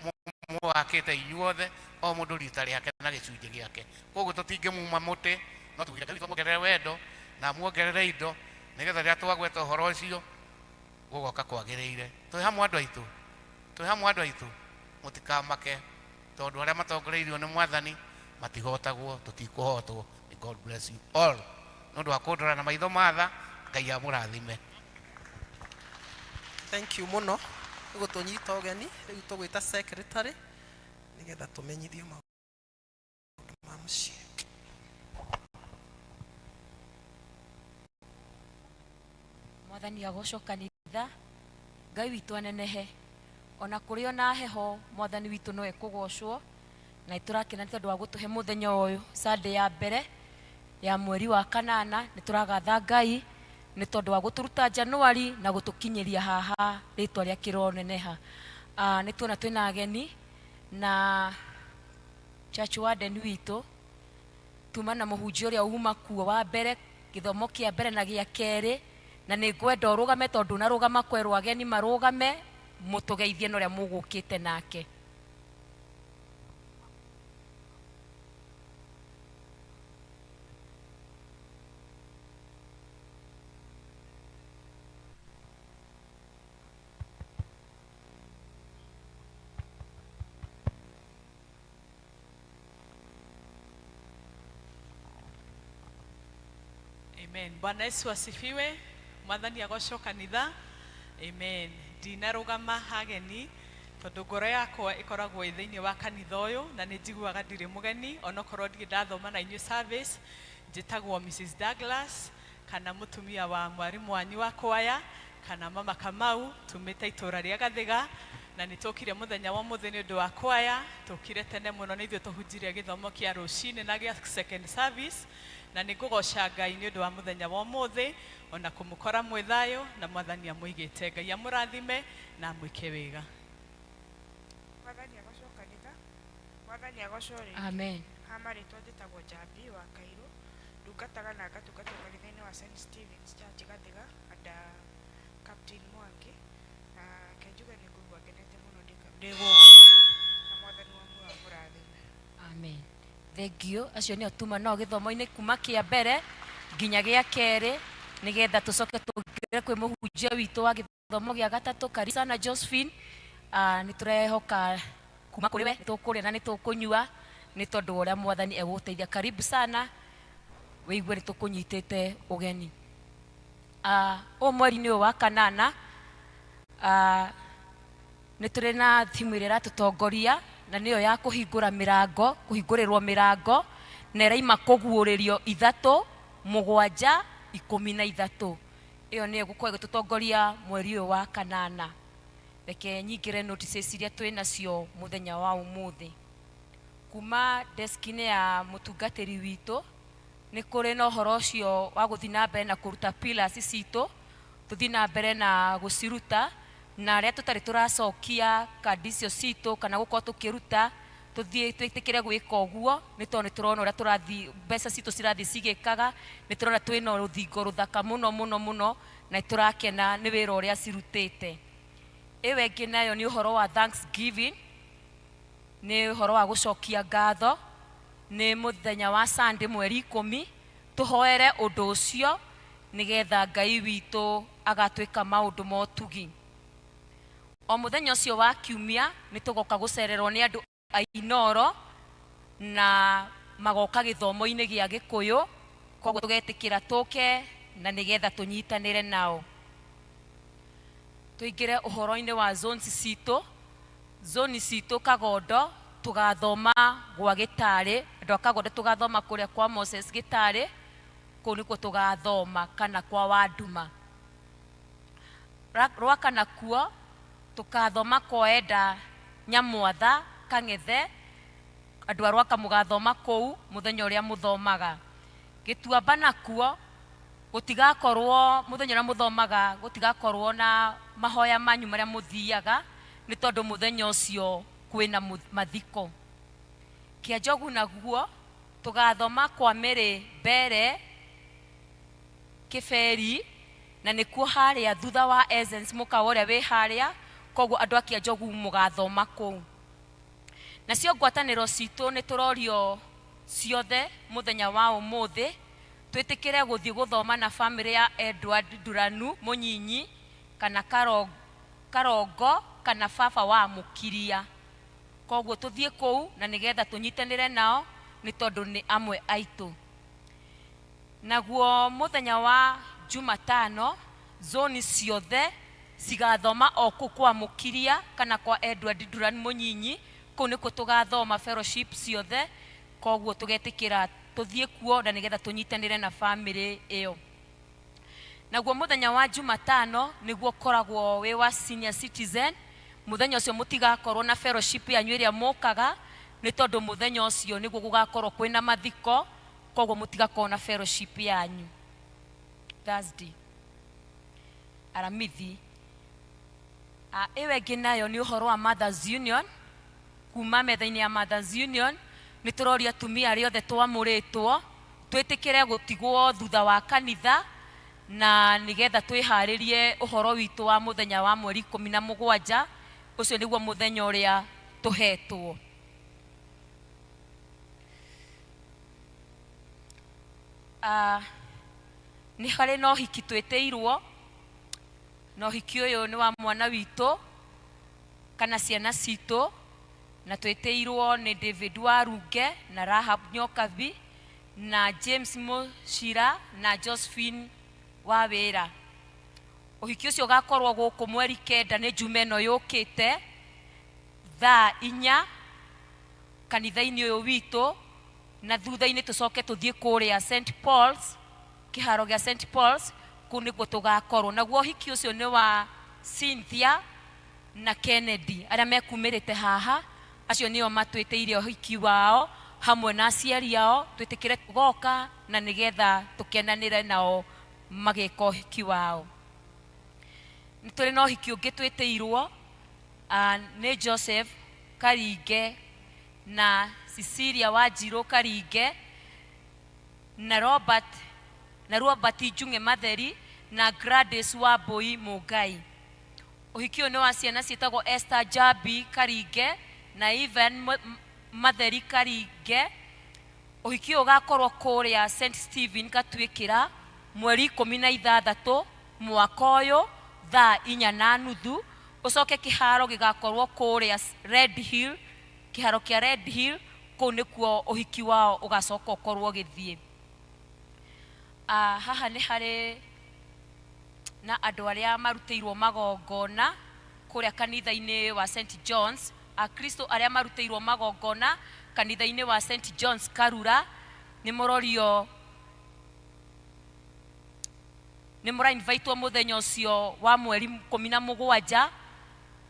mwakĩte inyuothe o mũndũ rita rĩake na gĩcunjĩ gĩake koguo tũtingĩmuma mũtĩ no tugire Ngai witũ amuongerere wendo na amuongerere indo nĩgetha rĩrĩa twagweta ũhoro ũcio gũgoka kwagĩrĩire twĩ hamwe andũ aitũ twĩ hamwe andũ aitũ mũtikamake tondũ arĩa matongoreirio nĩ mwathani matihotagwo tũtikũhotwo May God bless you all nĩ ũndũ wa kũndora na maitho matha ngai amũrathime thank you mũno nĩ gũtũnyita ũgeni rĩu tũgwĩta secretary nĩgetha tũmenyithio maũndũ ma mũciĩ mwathani agocwo kanitha ngai witũ anenehe ona kũrĩ ona heho mwathani witũ no ekũgocwo na nĩtũrakena nĩ tondũ wa gũtũhe mũthenya ũyũ Sunday ya mbere ya mweri wa kanana nĩ tũragatha ngai nĩ tondũ wa gũtũruta January na gũtũkinyĩria haha rĩtwa rĩa kĩroneneha uh, nĩ tuona twĩna ageni na church warden witũ tuma na mũhunjia ũrĩa uma kuo wa mbere gĩthomo kĩa mbere na gĩa kerĩ na nĩ ngwenda ũrũgame tondũ narũgama kwerwo ageni marũgame mũtũgeithie na ũrĩa mũgũkĩte nake Amen. Bwana Yesu asifiwe. Mwathani agocwo kanitha. Amen. Ndinarũgama hageni tondũ ngoro yakwa ĩkoragwo ĩ thĩinĩ wa kanitha ũyũ na nĩ njiguaga ndirĩ mũgeni onokorwo ndirĩ ndathoma na inyuĩ service. Njĩtagwo Mrs. Douglas kana mũtumia wa mwarimũ wanyu wa kwaya kana mama Kamau tumĩte itũra rĩa Gathiga na nĩ tũkire mũthenya wa ũmũthĩ nĩ ũndũ wa kwaya tũkire tene mũno nĩ ithuĩ tũhunjirie gĩthomo kĩa rũcinĩ na gĩa second service na nĩ ngũgoca Ngai nĩ ũndũ wa mũthenya wa ũmũthĩ ona kũmũkora mwĩ thayũ na mwathani amũigĩte Ngai amũrathime na amwĩke wega Mwathani agocwo kanitha Mwathani agocwo rĩngĩ Amen. Ha marĩtwa njĩtagwo Njambi wa Kairũ ndungataga na ngatungatwo kanitha-inĩ wa St Stephen's Church Gathiga under Captain Mwangi na reke njuge nĩ ngũigua ngenete mũno ndĩ gũkũ na mwathani wa muoyo amũrathime amen thengio acio nĩo tuma nao gĩthomo-inĩ kuma kĩa mbere nginya gĩa kerĩ nĩgetha tũcoke tũingĩre kwĩ mũhunjia witũ wa gĩthomo gĩa gatatũ karibu sana Josephine uh, nĩ tũrehoka kuma kũrĩ we nĩ tũkũrĩa na nĩ tũkũnyua nĩ tondũ wa ũrĩa mwathani egũgũteithia karibu sana wĩigue nĩ tũkũnyitĩte ũgeni ũyũ mweri-inĩ ũyũ wa kanana uh, nĩ tũrĩ na thimu ĩrĩa ĩratũtongoria na nĩyo ya kũhingũra mĩrango kũhingũrĩrwo mĩrango na ĩraima kũguũrĩrio ithatũ mũgwanja 13. Ĩyo nĩyo ĩgũkorwo ĩgĩtũtongoria mweri ũyũ wa kanana. Reke nyingĩre notices iria twĩ nacio mũthenya wa ũmũthĩ. Kuma desk-inĩ ya mũtungatĩri witũ, nĩ kũrĩ na ũhoro ũcio wa gũthiĩ na mbere na kũruta pillars citũ, tũthiĩ na mbere na gũciruta, na arĩa tũtarĩ tũracokia kandi icio citũ kana gũkorwo tũkĩruta, tũthiĩ twĩtĩkĩre gwĩka ũguo, nĩ tondũ nĩ tũrona ũrĩa tũrathiĩ, mbeca citũ cirathiĩ cigĩkaga, nĩ tũrona twĩna rũthingo rũthaka mũno mũno mũno, na nĩ tũrakena nĩ wĩra ũrĩa cirutĩte. Ĩyo ĩngĩ nayo nĩ ũhoro wa thanksgiving, nĩ ũhoro wa gũcokia ngatho, nĩ mũthenya wa Sunday mweri 10, tũhoere ũndũ ũcio nĩgetha Ngai witũ agatuĩka maũndũ ma ũtugi. O mũthenya ũcio wa kiumia nĩ tũgoka gũcererwo nĩ andũ a Inooro na magoka gĩthomo-inĩ gĩa Gĩkũyũ, koguo tũgetĩkĩra tũke na nĩgetha tũnyitanĩre nao. Tũingĩre ũhoro-inĩ wa zones citũ. Zone citũ Kagondo tũgathoma gwa Gĩtarĩ, andũ a Kagondo tũgathoma kũrĩa kwa Moses Gĩtarĩ, kũu nĩkuo tũgathoma kana kwa Wanduma. Rwaka nakuo tũkathoma kwa Enda Nyamwatha Kang'ethe, andũ a Rwaka mũgathoma kũu mũthenya ũrĩa mũthomaga. Gĩtuamba nakuo gũtigakorwo mũthenya ũrĩa mũthomaga, gũtigakorwo na mahoya manyu marĩa mũthiaga, nĩ tondũ mũthenya ũcio kwĩna mathiko. Kĩanjogu naguo tũgathoma kwa Mary Mbere Kĩberi, na nĩkuo harĩa thutha wa Essence mũkawa ũrĩa wĩ harĩa, koguo andũ a Kĩanjogu mũgathoma kũu. Nacio ngwatanĩro citũ nĩ tũrorio ciothe mũthenya wa ũmũthĩ, twĩtĩkĩre gũthiĩ gũthoma na famĩlĩ ya Edward Nduranu Mũnyinyi, kana Karongo, kana baba wa Mũkiria. Koguo tũthiĩ kũu na nĩgetha tũnyitanĩre nao, nĩ tondũ nĩ amwe aitũ. Naguo mũthenya wa Jumatano, zoni ciothe cigathoma o kũu kwa Mũkiria kana kwa Edward Duran Mũnyinyi, kũu nĩkuo tũgathoma fellowship ciothe, koguo tũgetĩkĩra tũthiĩ kuo na nĩgetha tũnyitanĩre na famĩlĩ ĩyo. Naguo mũthenya wa Jumatano nĩguo ũkoragwo wĩ wa senior citizen, mũthenya ũcio mũtigakorwo na fellowship yanyu ĩrĩa mũkaga, nĩ tondũ mũthenya ũcio nĩguo gũgakorwo kwĩna mathiko, koguo mũtigakorwo na fellowship yanyu. Thursday, Aramithi. Ĩyo ĩngĩ nayo nĩ ũhoro wa Mothers Union. Kuma metha-inĩ ya Mothers Union nĩ tũroria atumia arĩa othe twamũrĩtwo twĩtĩkĩre gũtigwo thutha wa kanitha na nĩgetha twĩharĩrie ũhoro witũ wa mũthenya wa mweri 17, ũcio nĩguo mũthenya ũrĩa tũhetwo. Nĩ harĩ na ũhiki twĩtĩirwo, na ũhiki ũyũ nĩ wa mwana witũ kana ciana citũ, na twĩtĩirwo nĩ David Warunge na Rahab Nyokabi na James Mũcira na Josephine Wawĩra. Ũhiki ũcio ũgakorwo gũkũ mweri 9, nĩ Juma ĩno yũkĩte, thaa 4 kanitha-inĩ ũyũ witũ, na thutha-inĩ tũcoke tũthiĩ kũrĩa St Paul's, kĩharo gĩa St Paul's, kũu nĩkuo tũgakorwo. Naguo ũhiki ũcio nĩ wa Cynthia na Kennedy, arĩa mekumĩrĩte haha, acio nĩo matwĩtĩire ũhiki wao hamwe na aciari ao, twĩtĩkĩre tũgoka na nĩgetha tũkenanĩre nao magĩka ũhiki wao. Nĩ tũrĩ na ũhiki ũngĩ twĩtĩirwo nĩ Joseph Karinge na Cecilia Wanjirũ Karinge na Robert na Robert Njung'e Matheri na Gladys Wambui Mũngai. Ũhiki ũyũ nĩ wa ciana ciĩtagwo Esther Njambi Karinge na Ivan Matheri Karinge. Ũhiki ũyũ ũgakorwo kũrĩa St Stephen Gatuĩkĩra mweri 16 mwaka ũyũ thaa 4:30. Ũcoke kĩharo gĩgakorwo kũrĩa Red Hill, kĩharo kĩa Red Hill, kũu nĩkuo ũhiki wao ũgacoka ũkorwo ũgĩthiĩ. Haha nĩ harĩ na andũ arĩa marutĩirwo magongona kũrĩa kanitha-inĩ wa St John's, Akristo arĩa marutĩirwo magongona kanitha-inĩ wa St John's Karura, nĩ mũrorio Nĩ mũrainvaitwo mũthenya ũcio wa mweri 17.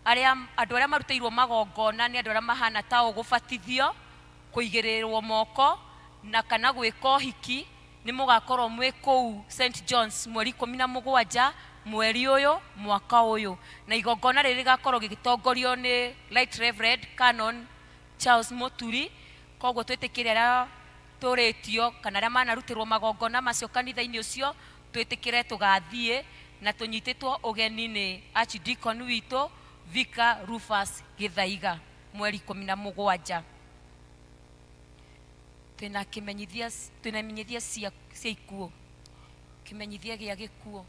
Arĩa andũ arĩa marutĩirwo magongona nĩ andũ arĩa mahana ta ũgũbatithio, kũigĩrĩrwo moko na kana gwĩka ũhiki, nĩ mũgakorwo mwĩ kũu St John's mweri 17 mweri ũyũ mwaka ũyũ, na igongona rĩrĩ rĩgakorwo rĩgĩtongorio nĩ Right Reverend Canon Charles Muturi. Koguo twĩtĩkĩre arĩa tũrĩtio kana arĩa manarutĩrwo magongona macio kanitha-inĩ ũcio, twĩtĩkĩre tũgathiĩ, na tũnyitĩtwo ũgeni nĩ Archdeacon witũ Vicar Rufus Gĩthaiga mweri 17. Twĩna kĩmenyithia, twĩna imenyithia cia ikuũ. Kĩmenyithia gĩa gĩkuũ,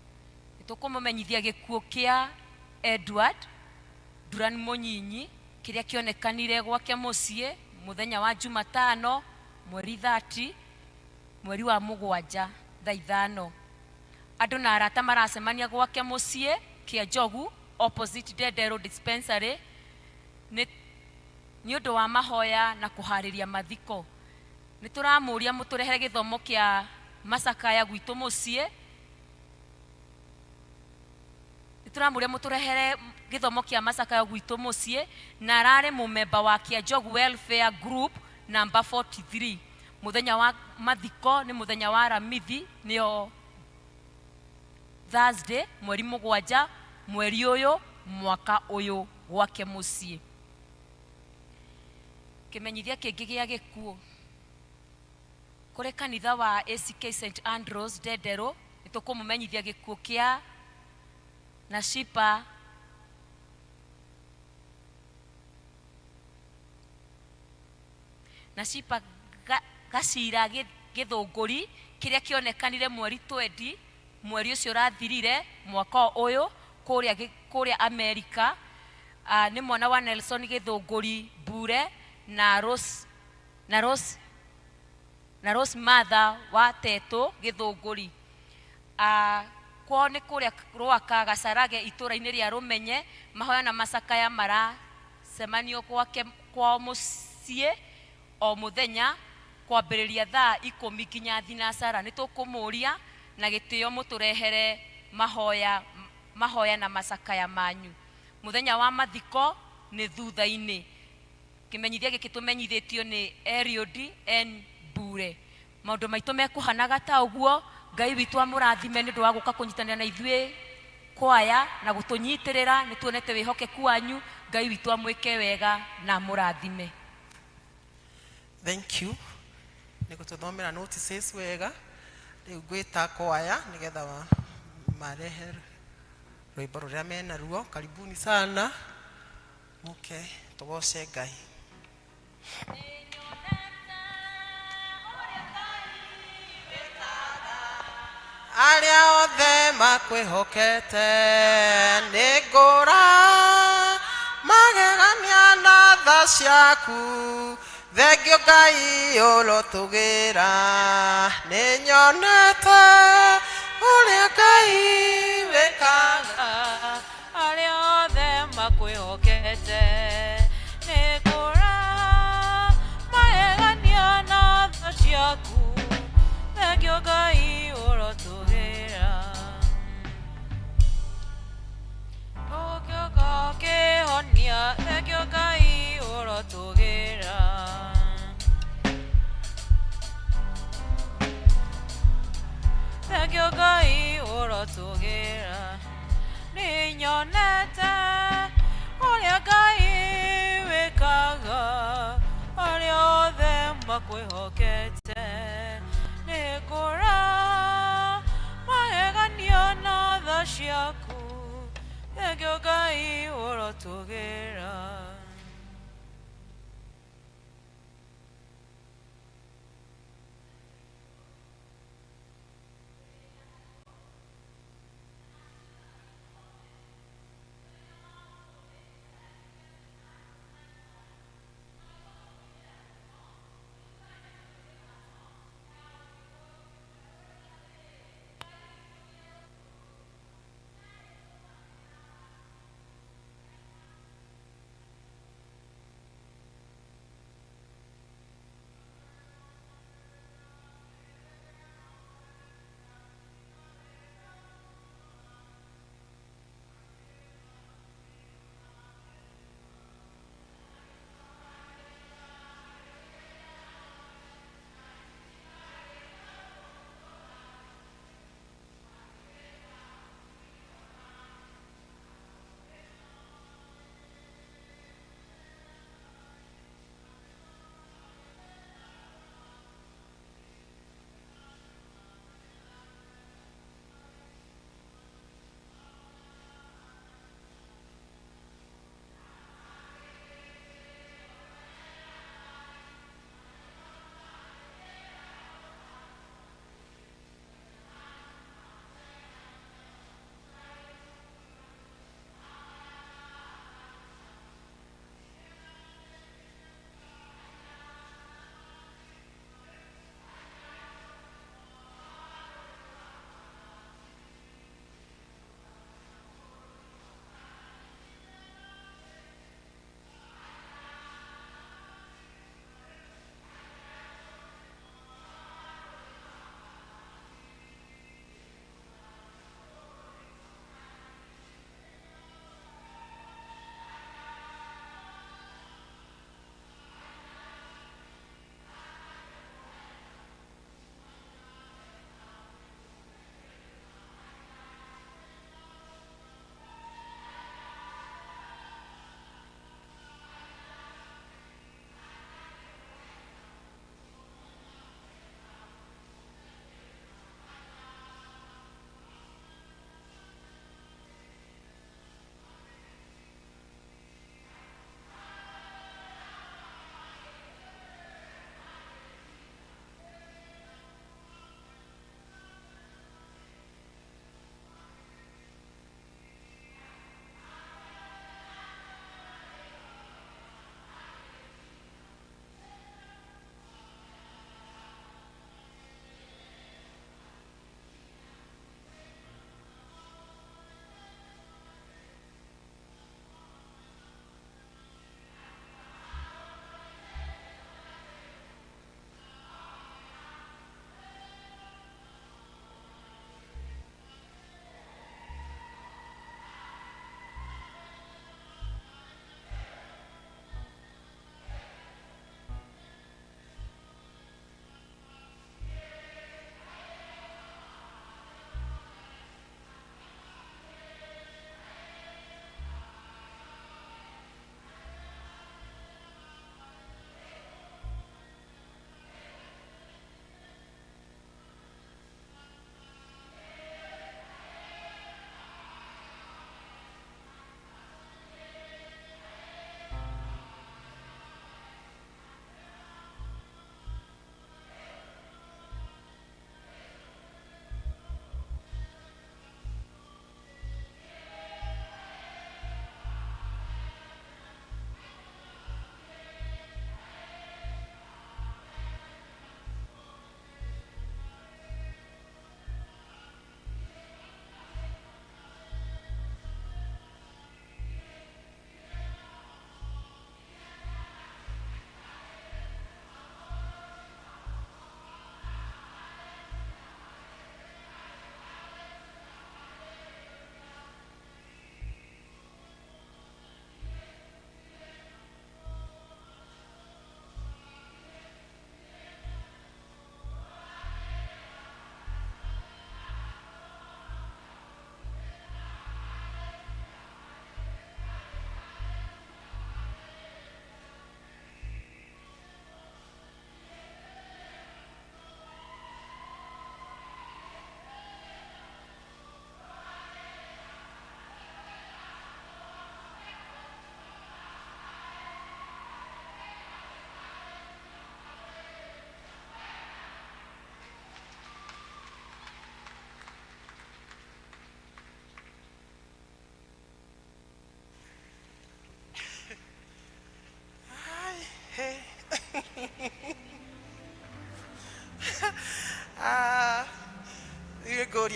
nĩ tũkũmũmenyithia gĩkuũ kĩa Edward Duran Mũnyinyi kĩrĩa kĩonekanire gwake mũciĩ mũthenya wa Jumatano mweri 30 mweri wa 7 thaa 5. Andũ na arata maracemania gwake mũciĩ kĩa Njogu opposite Ndenderũ Dispensary nĩ ũndũ wa mahoya na kũharĩria mathiko. Nĩ tũramũria mũtũrehere gĩthomo kĩa macakaya gwitũ mũciĩ. Nĩ tũramũria mũtũrehere gĩthomo kĩa macakaya gwitũ mũciĩ, na ararĩ mũmemba wa Kĩa Njogu Welfare Group number 43. Mũthenya wa mathiko nĩ mũthenya wa Aramithi, nĩyo Thursday mweri 7 mweri ũyũ mwaka ũyũ gwake mũciĩ. Kĩmenyithia kĩngĩ gĩa gĩkuũ, kũrĩ kanitha wa ACK St Andrews Ndenderũ, nĩ tũkũmũmenyithia gĩkuũ kĩa Nashipa Gacira Gĩthũngũri kĩrĩa kĩonekanire mweri 20 mweri ũcio ũrathirire mwaka ũyũ kũrĩa Amerika. Nĩ mwana wa Nelson Gĩthũngũri Mbure na Rose na Rose na Rose Martha wa Tetũ Gĩthũngũri. Kwao nĩ kũrĩa Rwaka Gacarage itũũra-inĩ rĩa Rũmenye. Mahoya na macakaya maracemanio gwake kwao mũciĩ o mũthenya kwambĩrĩria thaa 10 nginya thinacara. Nĩ tũkũmũria na gĩtĩo mũtũrehere mahoya na macakaya manyu. Mũthenya wa mathiko nĩ thutha-inĩ. Kĩmenyithia gĩkĩ tũmenyithĩtio nĩ Eliud N Mbure. Maũndũ maitũ mekũhanaga ta ũguo. Ngai witũ amũrathime nĩ ũndũ wa gũka kũnyitanĩra na ithuĩ kwaya na gũtũnyitĩrĩra. Nĩ tuonete wĩhokeku wanyu. Ngai witũ amwĩke wega na amũrathime. Thank you nĩ gũtũthomera notices wega. Rĩu ngwĩta kwaya nĩgetha marehe rwĩmbo rũrĩa menaruo. Karibuni sana, mũke tũgoce Ngai. Arĩa othe makwĩhokete, nĩ ngũra magegania na tha ciaku. Thengio Ngai ũrotũgĩra, nĩ nyonete ũrĩa Ngai wĩkaga. Arĩa othe makwĩhokete, nĩ ngũra magegania na tha ciaku. Thengio Ngai ũrotũgĩra. Ũgĩũka ũkĩhonia, thengio Ngai ũrotũgĩra. Thengio Ngai ũrotũgĩra. Nĩ nyonete ũrĩa Ngai wĩkaga, arĩa othe makwĩhokete, nĩ ngũra magegania na tha ciaku. Thengio Ngai ũrotũgĩra.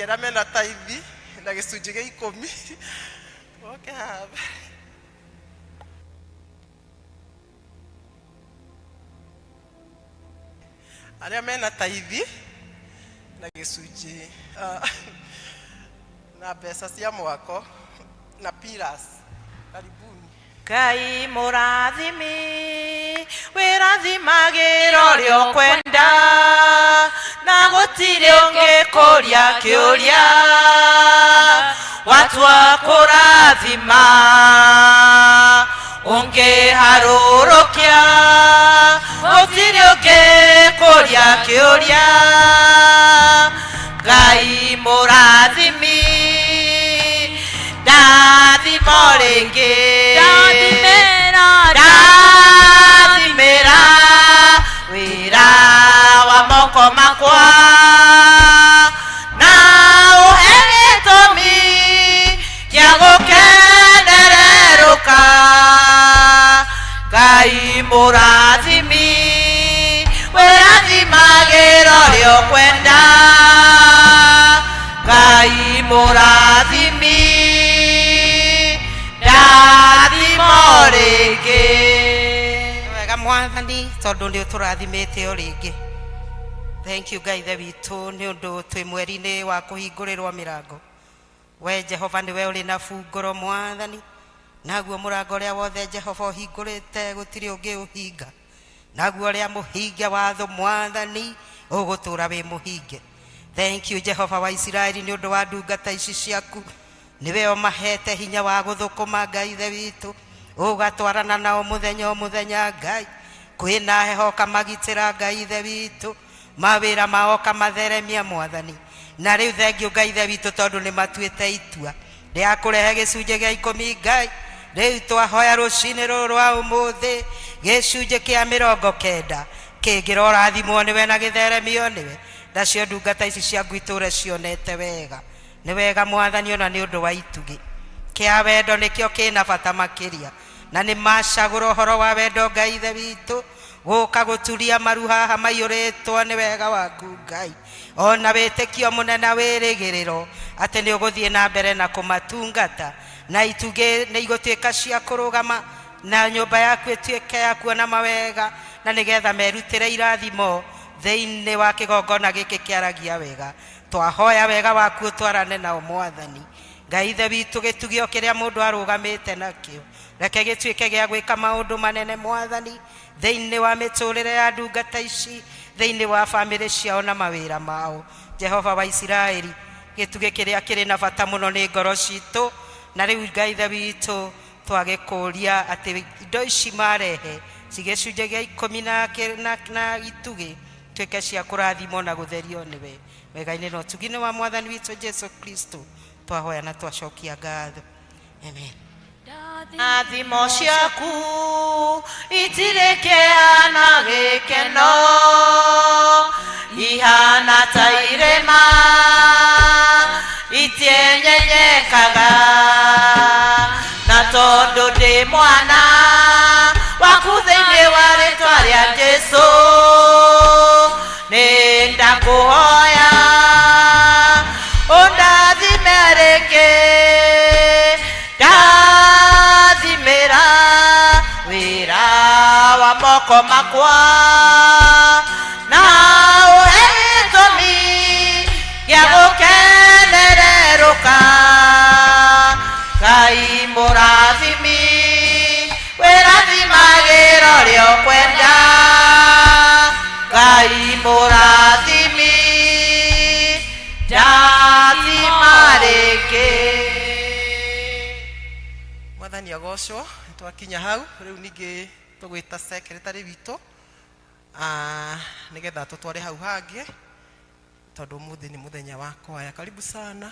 Reke arĩa mena taithi na gĩcunjĩ gĩa ikũmi moke haha mbere. Arĩa mena taithi na gĩcunjĩ ah, na mbeca cia mwako na pillars, karibuni. Ngai mũrathimi wĩrathimagĩra ũrĩa ũkwenda na gũtirĩ ũngĩkũria kĩũria watua kũrathima ũngĩharũrũkia gũtirĩ ũngĩkũria kĩũria Ngai mũrathimi ndathimo rĩngĩ Ndathimĩra, ndathimĩra wĩra wa moko makwa na ũhe gĩtũmi gĩa gũkenererũka Ngai mũrathimi wĩrathimagĩra ũrĩa ũkwenda Ngai mũrathimi ndathimo rĩngĩ. Wega mwathani tondũ nĩ ũtũrathimĩte o rĩngĩ. Thank you Ngai ithe witũ nĩ ũndũ twĩ mweri-inĩ wa kũhingũrĩrwo mĩrango. We Jehova nĩwe ũrĩ na bungũro mwathani, naguo mũrango ũrĩa wothe Jehova ũhingũrĩte gũtirĩ ũngĩ ũhinga, naguo ũrĩa mũhinge watho mwathani ũgũtũra wĩ mũhinge. Thank you Jehova wa Isiraeli nĩ ũndũ wa ndungata ici ciaku, nĩwe ũmahete hinya wa gũthũkũma Ngai ithe witũ, ũgatwarana nao mũthenya o mũthenya Ngai, kwĩna heho ũkamagitĩra Ngai ithe witũ, mawĩra mao ũkamatheremia mwathani. Na rĩu thengiũ Ngai ithe witũ tondũ nĩ matuĩte itua rĩa kũrehe gĩcunjĩ gĩa ikũmi Ngai, rĩu twahoya rũcinĩ rũrũ rwa ũmũthĩ gĩcunjĩ kĩa mĩrongo kenda kĩngĩrorathimwo nĩwe na gĩtheremio nĩwe, nacio ndungata ici ciaku itũre cionete wega. Nĩ wega mwathani ona nĩ ũndũ wa itugĩ kĩa wendo nĩkĩo kĩna bata makĩria, na nĩ macagũra ũhoro wa wendo Ngai ithe witũ gũka gũturia maru haha maiyũrĩtwo nĩ wega waku Ngai, ona wĩtĩkio mũnene wĩrĩgĩrĩro atĩ nĩ ũgũthiĩ na mbere na kũmatungata, na itugĩ nĩ igũtuĩka cia kũrũgama na nyũmba yaku ĩtuĩke ya kuona mawega, na nĩgetha merutĩre irathimo thĩinĩ wa kĩgongona gĩkĩ kĩaragia wega. Twahoya wega waku ũtwarane nao mwathani Ngai ithe witũ, gĩtugio kĩrĩa mũndũ arũgamĩte nakĩo reke gĩtuĩke gĩa gwĩka maũndũ manene mwathani thĩinĩ wa mĩtũrĩre ya ndungata ici, thĩinĩ wa bamĩrĩ ciao na mawĩra mao. Jehova wa Isiraeli, gĩtugĩ kĩrĩa kĩrĩ na bata mũno nĩ ngoro citũ, na rĩu Ngai ithe witũ twagĩkũria atĩ indo ici marehe ci gĩcunjĩ gĩa ikũmi na, na, na itugĩ tuĩke cia kũrathimwo na gũtherio nĩwe. Wega-inĩ na ũtugi-inĩ wa mwathani witũ Jesu Kristo twahoya na twacokia ngatho. Amen. Thimo ciaku itirĩ kĩeha na gĩkeno, ihana ta irĩma itienyenyekaga, na tondũ ndĩ mwana waku thĩinĩ wa rĩtwa rĩa Jesu, nĩ ndakũhoya ũndathime rĩngĩ, ndathimĩra wĩra wa moko makwa, na ũhe gĩtũmi gĩa gũkenererũka. Ngai mũrathimi wĩrathimagĩra ũrĩa ũkwenda, Ngai mũrathimi ndathima rĩngĩ. Mwathani agocwo. Twakinya hau rĩu ningĩ tũgwĩta secretary witũ nĩgetha tũtware hau hangĩ tondũ ũmũthĩ nĩ mũthenya wa kwaya. Karibu sana.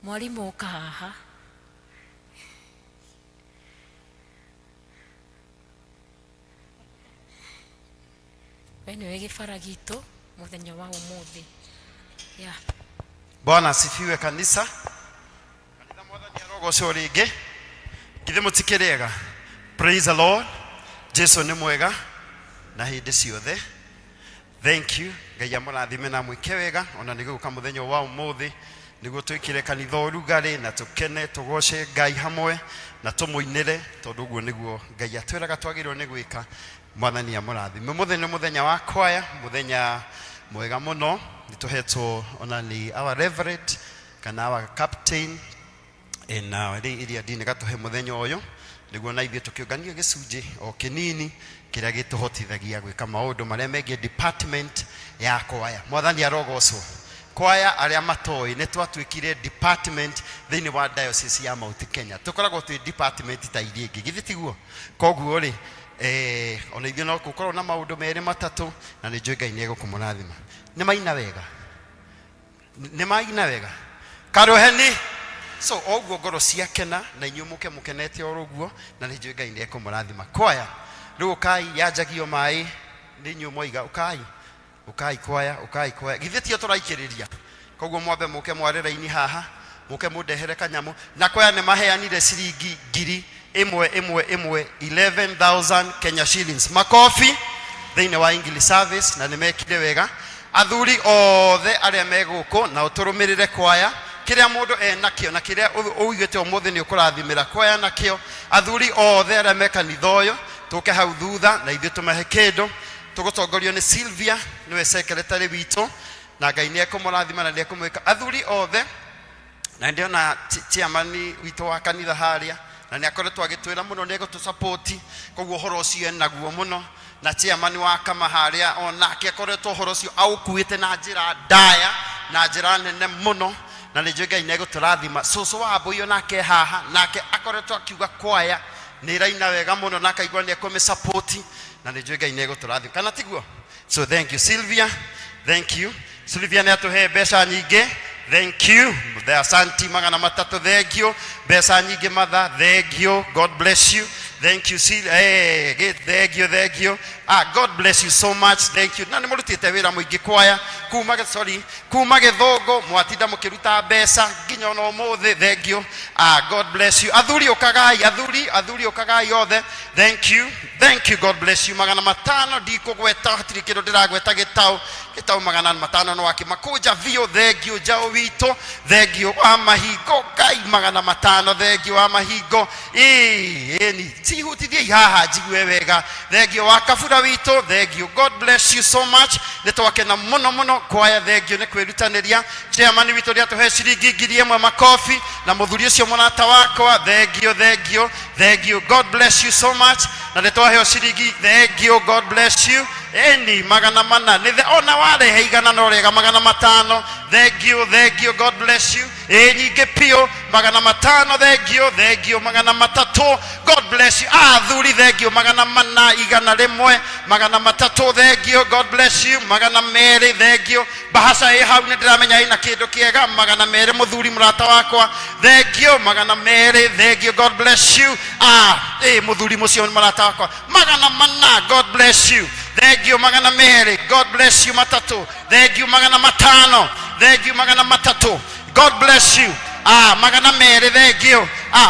Mwarimũ ũka haha. We nĩwe gĩbara gitũ mũthenya wa ũmũthĩ. Yeah. Bwana asifiwe kanisa. Kanitha mwathani arogocwo rĩngĩ. Githĩ mũtikĩrĩega? Praise the Lord. Jesu nĩ mwega na hĩndĩ ciothe. Thank you. Ngai amũrathime na mwĩke wega ona nĩ gũka mũthenya wa ũmũthĩ nĩguo twĩkĩre kanitha ũrugarĩ na tũkene tũgoce Ngai hamwe na tũmũinĩre tondũ ũguo nĩguo Ngai atwĩraga twagĩrĩirwo nĩ gwĩka. Mwathani amũrathime. Ũmũthĩ nĩ mũthenya wa kwaya, mũthenya mwega mũno. Nĩ tũhetwo ona nĩ our reverend kana our captain na rĩ iria ndini gatũhe mũthenya ũyũ nĩguo na ithuĩ tũkĩũnganie gĩcunjĩ o kĩnini kĩrĩa gĩtũhotithagia gwĩka maũndũ marĩa megiĩ department ya kwaya. Mwathani arogocwo. Kwaya arĩa matoĩ nĩ twatuĩkire department thĩinĩ wa diocese ya Mount Kenya. Tũkoragwo twĩ department ta iria ingĩ, githĩ tiguo? Koguo rĩ eh, ona ithuĩ no gũkorwo na maũndũ merĩ matatũ na nĩ njũĩ Ngai nĩ egũkũmũrathima. Nĩ maina wega? Nĩ maina wega karoheni so oguo ngoro ciakena na inyuĩ mũke mũkenete oro ũguo na nĩ njũĩ Ngai nĩ ekũmũrathima. Kwaya rĩu ũkai yanjagio maĩ nĩ inyuĩ mwaiga ũkai ũkai kwaya ũkai kwaya githĩ tio tũraikĩrĩria koguo mwambe mũke mware raini haha mũke mũndehere kanyamũ na kwaya nĩ maheanire ciringi 1000 11000 Kenya shillings. Makofi thĩinĩ wa English service na nĩ mekire wega. Athuri othe arĩa me gũkũ na ũtũrũmĩrĩre kwaya kĩrĩa mũndũ enakĩo na kĩrĩa ũigĩte ũmũthĩ nĩ ũkũrathimĩra kwaya nakĩo. Athuri othe arĩa me kanitha ũyũ tũke hau thutha na ithuĩ tũmahe kĩndũ. Tũgũtongorio nĩ Sylvia nĩwe secretary witũ na Ngai nĩ ekũmũrathima na nĩ ekũmwĩka. Athuri othe na ndĩona chairman witũ wa kanitha harĩa na nĩ akoretwo agĩtwĩra mũno nĩ egũtũ koguo ũhoro ũcio enaguo mũno na chairman wa kama harĩa onake akoretwo ũhoro ũcio aũkuĩte na njĩra ndaya na njĩra nene mũno na nĩ njũĩ Ngai nĩ egũtũrathima. Cũcũ wa mbũi onake haha nake akoretwo akiuga kwaya nĩ ĩraina wega mũno na akaigua nĩ ekũmĩ na nĩ njũĩ Ngai nĩ egũtũrathima kana tiguo? So thank you Sylvia, thank you Sylvia nĩ atũhe mbeca nyingĩ, thank you the asanti 300, thank you mbeca nyingĩ matha, thank you, God bless you, thank you Sil hey, thank you, thank you, ah, God bless you so much, thank you. Na nĩ mũrutĩte wĩra mũingĩ kwaya kuma sorry kuma gĩthũngũ mwatinda mũkĩruta mbeca nginya ona ũmũthĩ, thank you, ah, God bless you. Athuri ũkagai, athuri athuri ũkagai othe, thank you, thank you, God bless you. 500 ndikũgweta, hatirĩ kĩndũ ndĩragweta gĩtaũ gĩtaũ 500 no akĩmakũnja biũ, thank you njaũ witũ, thank you wa mahingo Ngai, 500 thank you wa mahingo, ĩni cihutithiei haha njigue wega, thank you wa kabura witũ, thank you, God bless you so much. Nĩ twakena mũno mũno kwaya, thank you nĩ kwĩrutanĩria. Chairman witũ nĩ atũhe ciringi 1000 makobi na mũthuri ũcio mũrata wakwa, thank you, thank you, thank you, God bless you so much. Na nĩ twaheo ciringi, thank you, God bless you. Eni 400 nĩ ona warehe 100 no rĩega, 500, thank you, thank you, God bless you. Ĩ nyingĩ biũ, 500, thank you, thank you, 300, God bless you. Athuri thank you, 400, 100, 300, thank you, God bless you, 200, thank you. Bahaca ĩ hau nĩ ndĩramenya ĩna kĩndũ kĩega, 200 mũthuri mũrata wakwa, thank you, 200, thank you, God bless you. Ĩ mũthuri mũcio mũrata wakwa, 400, God bless you, thank you, 200, God bless you, 300, thank you, 500, thank you, 300, God bless you. 200, thank you.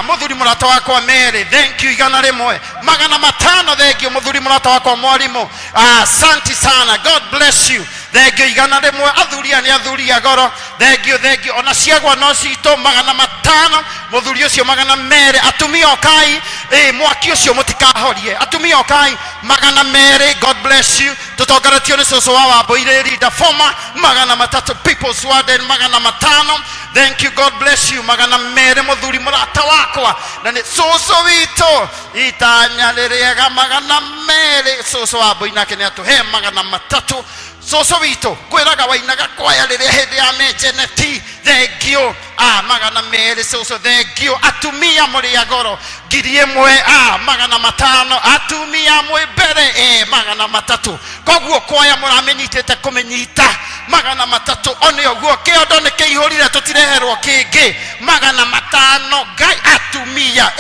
Mũthuri mũrata wakwa 2, thank you, 100, 500, thank you mũthuri mũrata wakwa mwarimũ, asanti sana, God bless you, thank you, 100. Athuri aya nĩ athuri a goro, thank you, thank you. Ona ciagwa no citũ, 500 mũthuri ũcio, 200. Atumia ũkai, ĩ mwaki ũcio mũtikahorie, atumia ũkai, 200, God bless you. Tũtongoretio nĩ cũcũ wa Wambũi Rinda Former, 300, People's Warden, 500, thank you, God bless you, 200 mũthuri mũrata wakwa na nĩ cũcũ witũ itanya rĩrĩega, 200. Cũcũ wa Wambũi nake nĩ atũhe 300. Cũcũ witũ kwĩraga wainaga kwaya rĩrĩa hĩndĩ ya menjeneti, thank you. 200 cũcũ, thank you. Atumia mũrĩ a goro, 1000, 500. Atumia mwĩ mbere, 300. Koguo kwaya mũramĩnyitĩte kũmĩnyita, 300. One ũguo kĩondo nĩ kĩihũrire, tũtireherwo kĩngĩ, 500. Ngai atumia,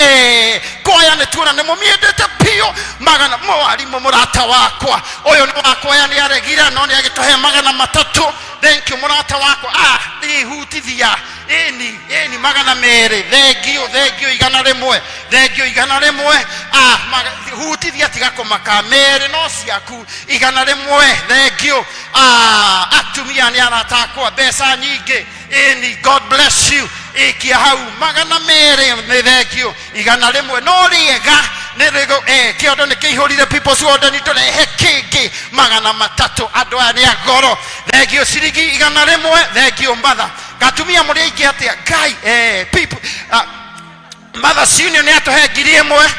kwaya nĩ tuona nĩ mũmĩendete biũ. Magana mwarimũ mũrata wakwa ũyũ nĩ wa kwaya nĩ aregire no nĩ agĩtũhe 500. Matatũ, thank you mũrata wakwa. Ah, ihutithia ĩni ĩni, 200, thengio, thengio, 100, thengio, 100. Ah, hutithia, tiga kũmaka, merĩ no ciaku, 100, thengio. Ah, atumia nĩ arata akwa, mbeca nyingĩ. Ĩni, God bless you. Ikia hau 200, nĩ thengio, 100 no rĩega nĩ rĩgo. Eh, kĩondo nĩ kĩihũrire. People's Warden, tũrehe kĩngĩ 300. Andũ aya nĩ agoro. Thengio, ciringi 100, thengio. Mbatha gatumia mũrĩ aingĩ atĩa, Ngai. Eh, people, ah, Mothers Union nĩ atũhe 1000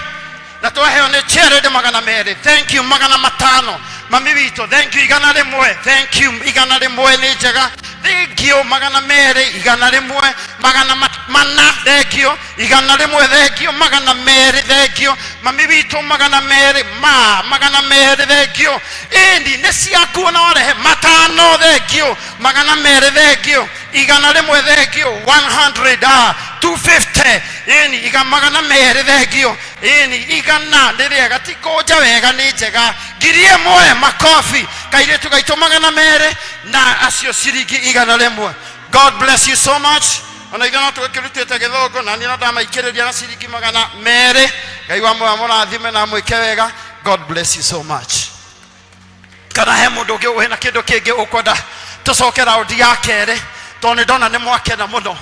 na twaheo nĩ Jared 200, thank you. 500, mami witũ, thank you. 100, thank you, 100 nĩ njega, thank you. 200, 100, 400, thank you. 100, thank you. 200, thank you, mami witũ. 200 ma 200, thank you. Ĩndi nĩ ciaku na warehe 500, thank you. 200, thank you. 100, thank you. 100, ah, 250. Ĩni, iga 200, thank you. Ĩni, 100 nĩ rĩega, ti kũnja wega, nĩ njega. 1000, makobi. Kairĩtu gaitũ 200 na acio ciringi 100. God bless you so much. Ona ithuĩ no tũgĩkĩrutĩte gĩthũngũ na niĩ no ndamaikĩrĩria na ciringi 200. Ngai wa muoyo mũrathime na mwĩke wega. God bless you so much. Kana he mũndũ ũngĩ wĩna kĩndũ kĩngĩ ũkwenda tũcoke raundi ya kerĩ? Tondũ nĩ ndona nĩ mwakena mũno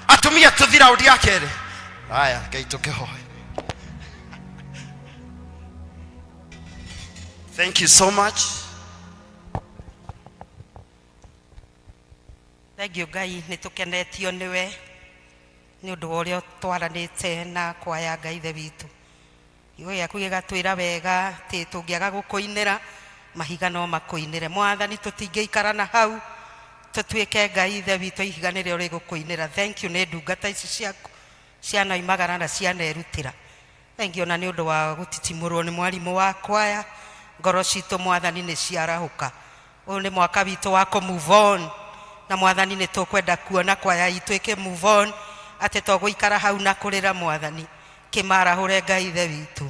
atumia, tũthi raundi ya kerĩ. Haya, Ngai tũkĩhoe. Thank you so much. Thengiũ Ngai, nĩ tũkenetio nĩwe nĩ ũndũ wa ũrĩa twaranĩte na kwaya. Ngai Ithe witũ, kiugo gĩaku gĩgatwĩra wega atĩ tũngĩaga gũkũinĩra, mahiga no makũinĩre. Mwathani, tũtingĩikara na hau tũtuĩke, Ngai Ithe witũ, ihiga nĩrĩo rĩgũkũinĩra. Thank you nĩ ndungata ici ciaku cianoimagara na cianerutĩra. Thengiũ na nĩ ũndũ wa gũtitimũrwo nĩ mwarimũ wa kwaya. Ngoro citũ, Mwathani, nĩ ciarahũka. Ũyũ nĩ mwaka witũ wa kũ move on, na Mwathani, nĩ tũkwenda kuona kwaya itũ ĩkĩ move on, atĩ to gũikara hau na kũrĩra. Mwathani, kĩmarahũre, Ngai Ithe witũ,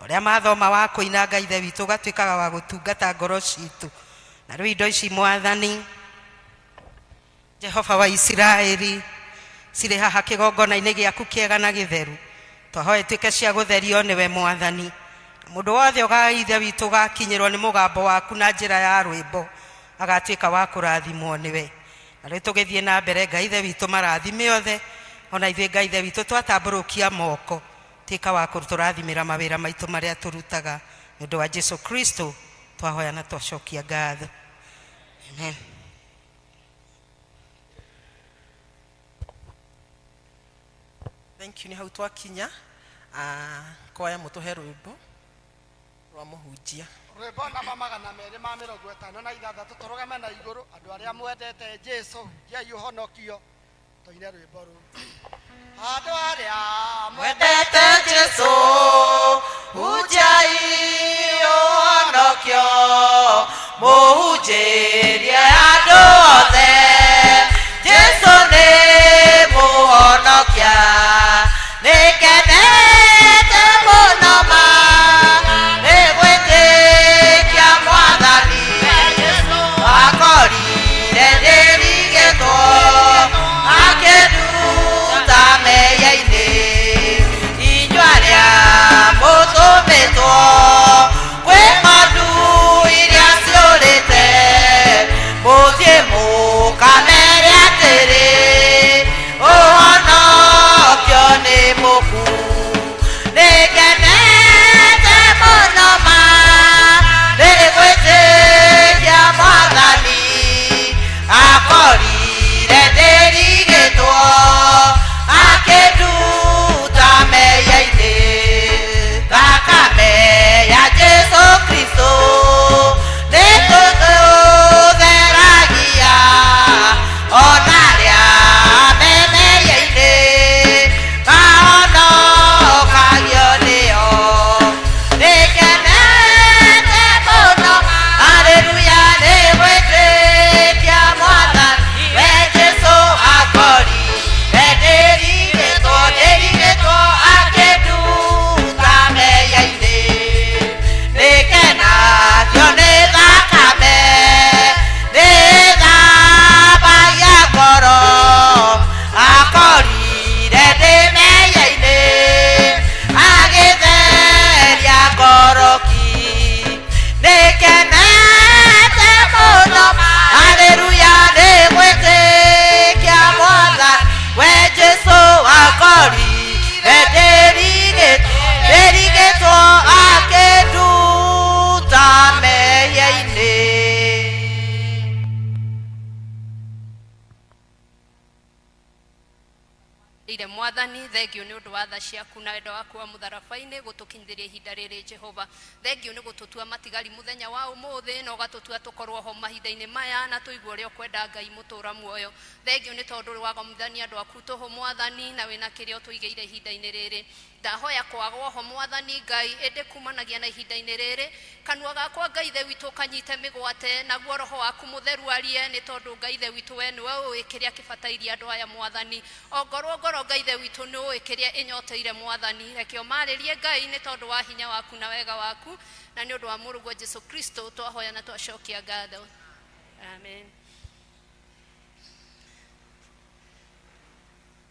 ũrĩa mathoma wa kũina, Ngai Ithe witũ, ũgatuĩkaga wa gũtungata ngoro citũ. Na rĩu indo ici, Mwathani Jehova wa Isiraeli, cirĩ haha kĩgongona-inĩ gĩaku kĩega na gĩtheru. Twahoe tuĩke cia gũtherio nĩwe, Mwathani. Mũndũ wothe ũga Ithe witũ ũgakinyĩrwo nĩ mũgambo waku na njĩra ya rwĩmbo agatuĩka wa kũrathimwo nĩwe. Na rĩu tũgĩthiĩ na mbere, Ngai Ithe witũ, marathime othe. Ona ithuĩ, Ngai Ithe witũ, twatambũrũkia moko, tuĩka wa kũtũrathimĩra mawĩra maitũ marĩa tũrutaga. Nĩ ũndũ wa Jesu Kristo twahoya na twacokia ngatho, amen. Thank you. Nĩ hau twakinya. Ah, kwaya, mũtũhe rwĩmbo rwa mũhunjia. Rwĩmbo namba 256. Tũrũgame na igũrũ, andũ arĩa mwendete Jesu, hunjiai ũhonokio. Tũine rwĩmbo rũu, andũ arĩa mwendete Jesu, hunjai ũhonokio, mũhunjĩrie andũ othe Jesu nĩ mũhonokia. Nĩngenete mũno ma nĩ gwĩtĩkia Mwathani, akorire ndĩrigĩtwo, akĩnduta mehia-inĩ. Inyuĩ arĩa mũtũmĩtwo kwĩ ng'ondu iria ciũrĩte. Rĩire mwathani thengio nĩ ũndũ wa tha ciaku na wendo waku wa mũtharaba-inĩ gũtũkinyithĩria ihinda rĩrĩ Jehova. Thengio nĩ gũtũtua matigari mũthenya wa ũmũthĩ na ũgatũtua tũkorwo ho mahinda-inĩ maya na tũigue ũrĩa ũkwenda Ngai mũtũra muoyo. Thengio nĩ tondũ wagomithania andũ aku tũhũ mwathani na wĩna kĩrĩa ũtũigĩire ihinda-inĩ rĩrĩ. Ndahoya kwagwo ho mwathani Ngai ĩndĩ kumanagia na ihinda-inĩ rĩrĩ kanua gakwa Ngai ithe witũ ũkanyite mĩgwate naguo roho waku mũtheru arie nĩ tondũ Ngai ithe witũ we nĩwe ũĩ kĩrĩa kĩbatairie andũ aya mwathani. Ongorwo ngoro Ngai ithe witũ nĩ ũĩ kĩrĩa ĩnyoteire mwathani. Reke ũmarĩrie Ngai nĩ tondũ wa hinya waku na wega waku na nĩ ũndũ wa mũrũguo Jesu Kristo twahoya na twacokia ngatho. Amen.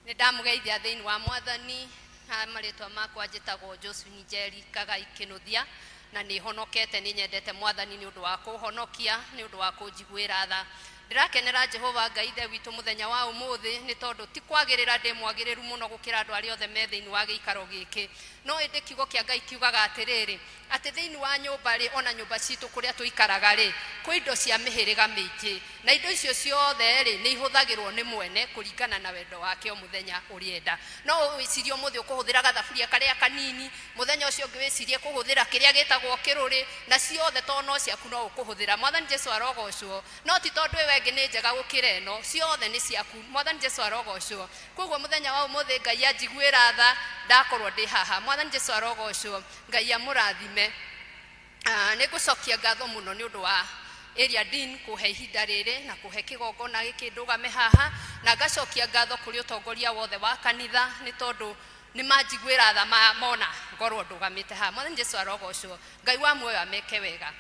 Nĩ ndamũgeithia thĩinĩ wa mwathani na marĩtwa makwa njĩtagwo Josephine Njeri Kagai Kĩnũthia na nĩ honokete nĩ nyendete mwathani nĩ ũndũ wa kũhonokia nĩ ũndũ wa kũnjiguĩra tha. Ndĩrakenera Jehova Ngai ithe witũ mũthenya wa ũmũthĩ nĩ tondũ ti kwagĩrĩra ndĩ mwagĩrĩru mũno gũkĩra andũ arĩa othe me thĩinĩ wa gĩikaro gĩkĩ. No ĩndĩ kiugo kĩa Ngai kiugaga atĩrĩrĩ, atĩ thĩinĩ wa nyũmba rĩ, ona nyũmba citũ kũrĩa tũikaraga rĩ, kwĩ indo cia mĩhĩrĩga mĩingĩ. Na indo icio ciothe rĩ, nĩ ihũthagĩrwo nĩ mwene kũringana na wendo wake o mũthenya ũrĩa enda. No wĩcirie ũmũthĩ ũkũhũthĩra gathaburia karĩa kanini, mũthenya ũcio ũngĩ wĩcirie kũhũthĩra kĩrĩa gĩtagwo kĩrũrĩ, na ciothe tondũ no ciaku no ũkũhũthĩra. Mwathani Jesu arogocwo. No ti tondũ ĩyo ĩngĩ nĩ njega gũkĩra ĩno, ciothe nĩ ciaku. Mwathani Jesu arogocwo. Koguo mũthenya wa ũmũthĩ Ngai anjiguĩra tha, ndakorwo ndĩ haha. Mwathani Jesu arogocwo. Ngai amũrathime. Nĩ ngũcokia ngatho mũno nĩ ũndũ wa area dean kũhe ihinda rĩrĩ na kũhe kĩgongona gĩkĩ ndũgame haha, na ngacokia ngatho kũrĩ ũtongoria wothe wa kanitha nĩ tondũ nĩ manjiguĩra tha mona ngorwo ndũgamĩte haha. Mwathani Jesu arogocwo. Ngai wa muoyo ameke wega.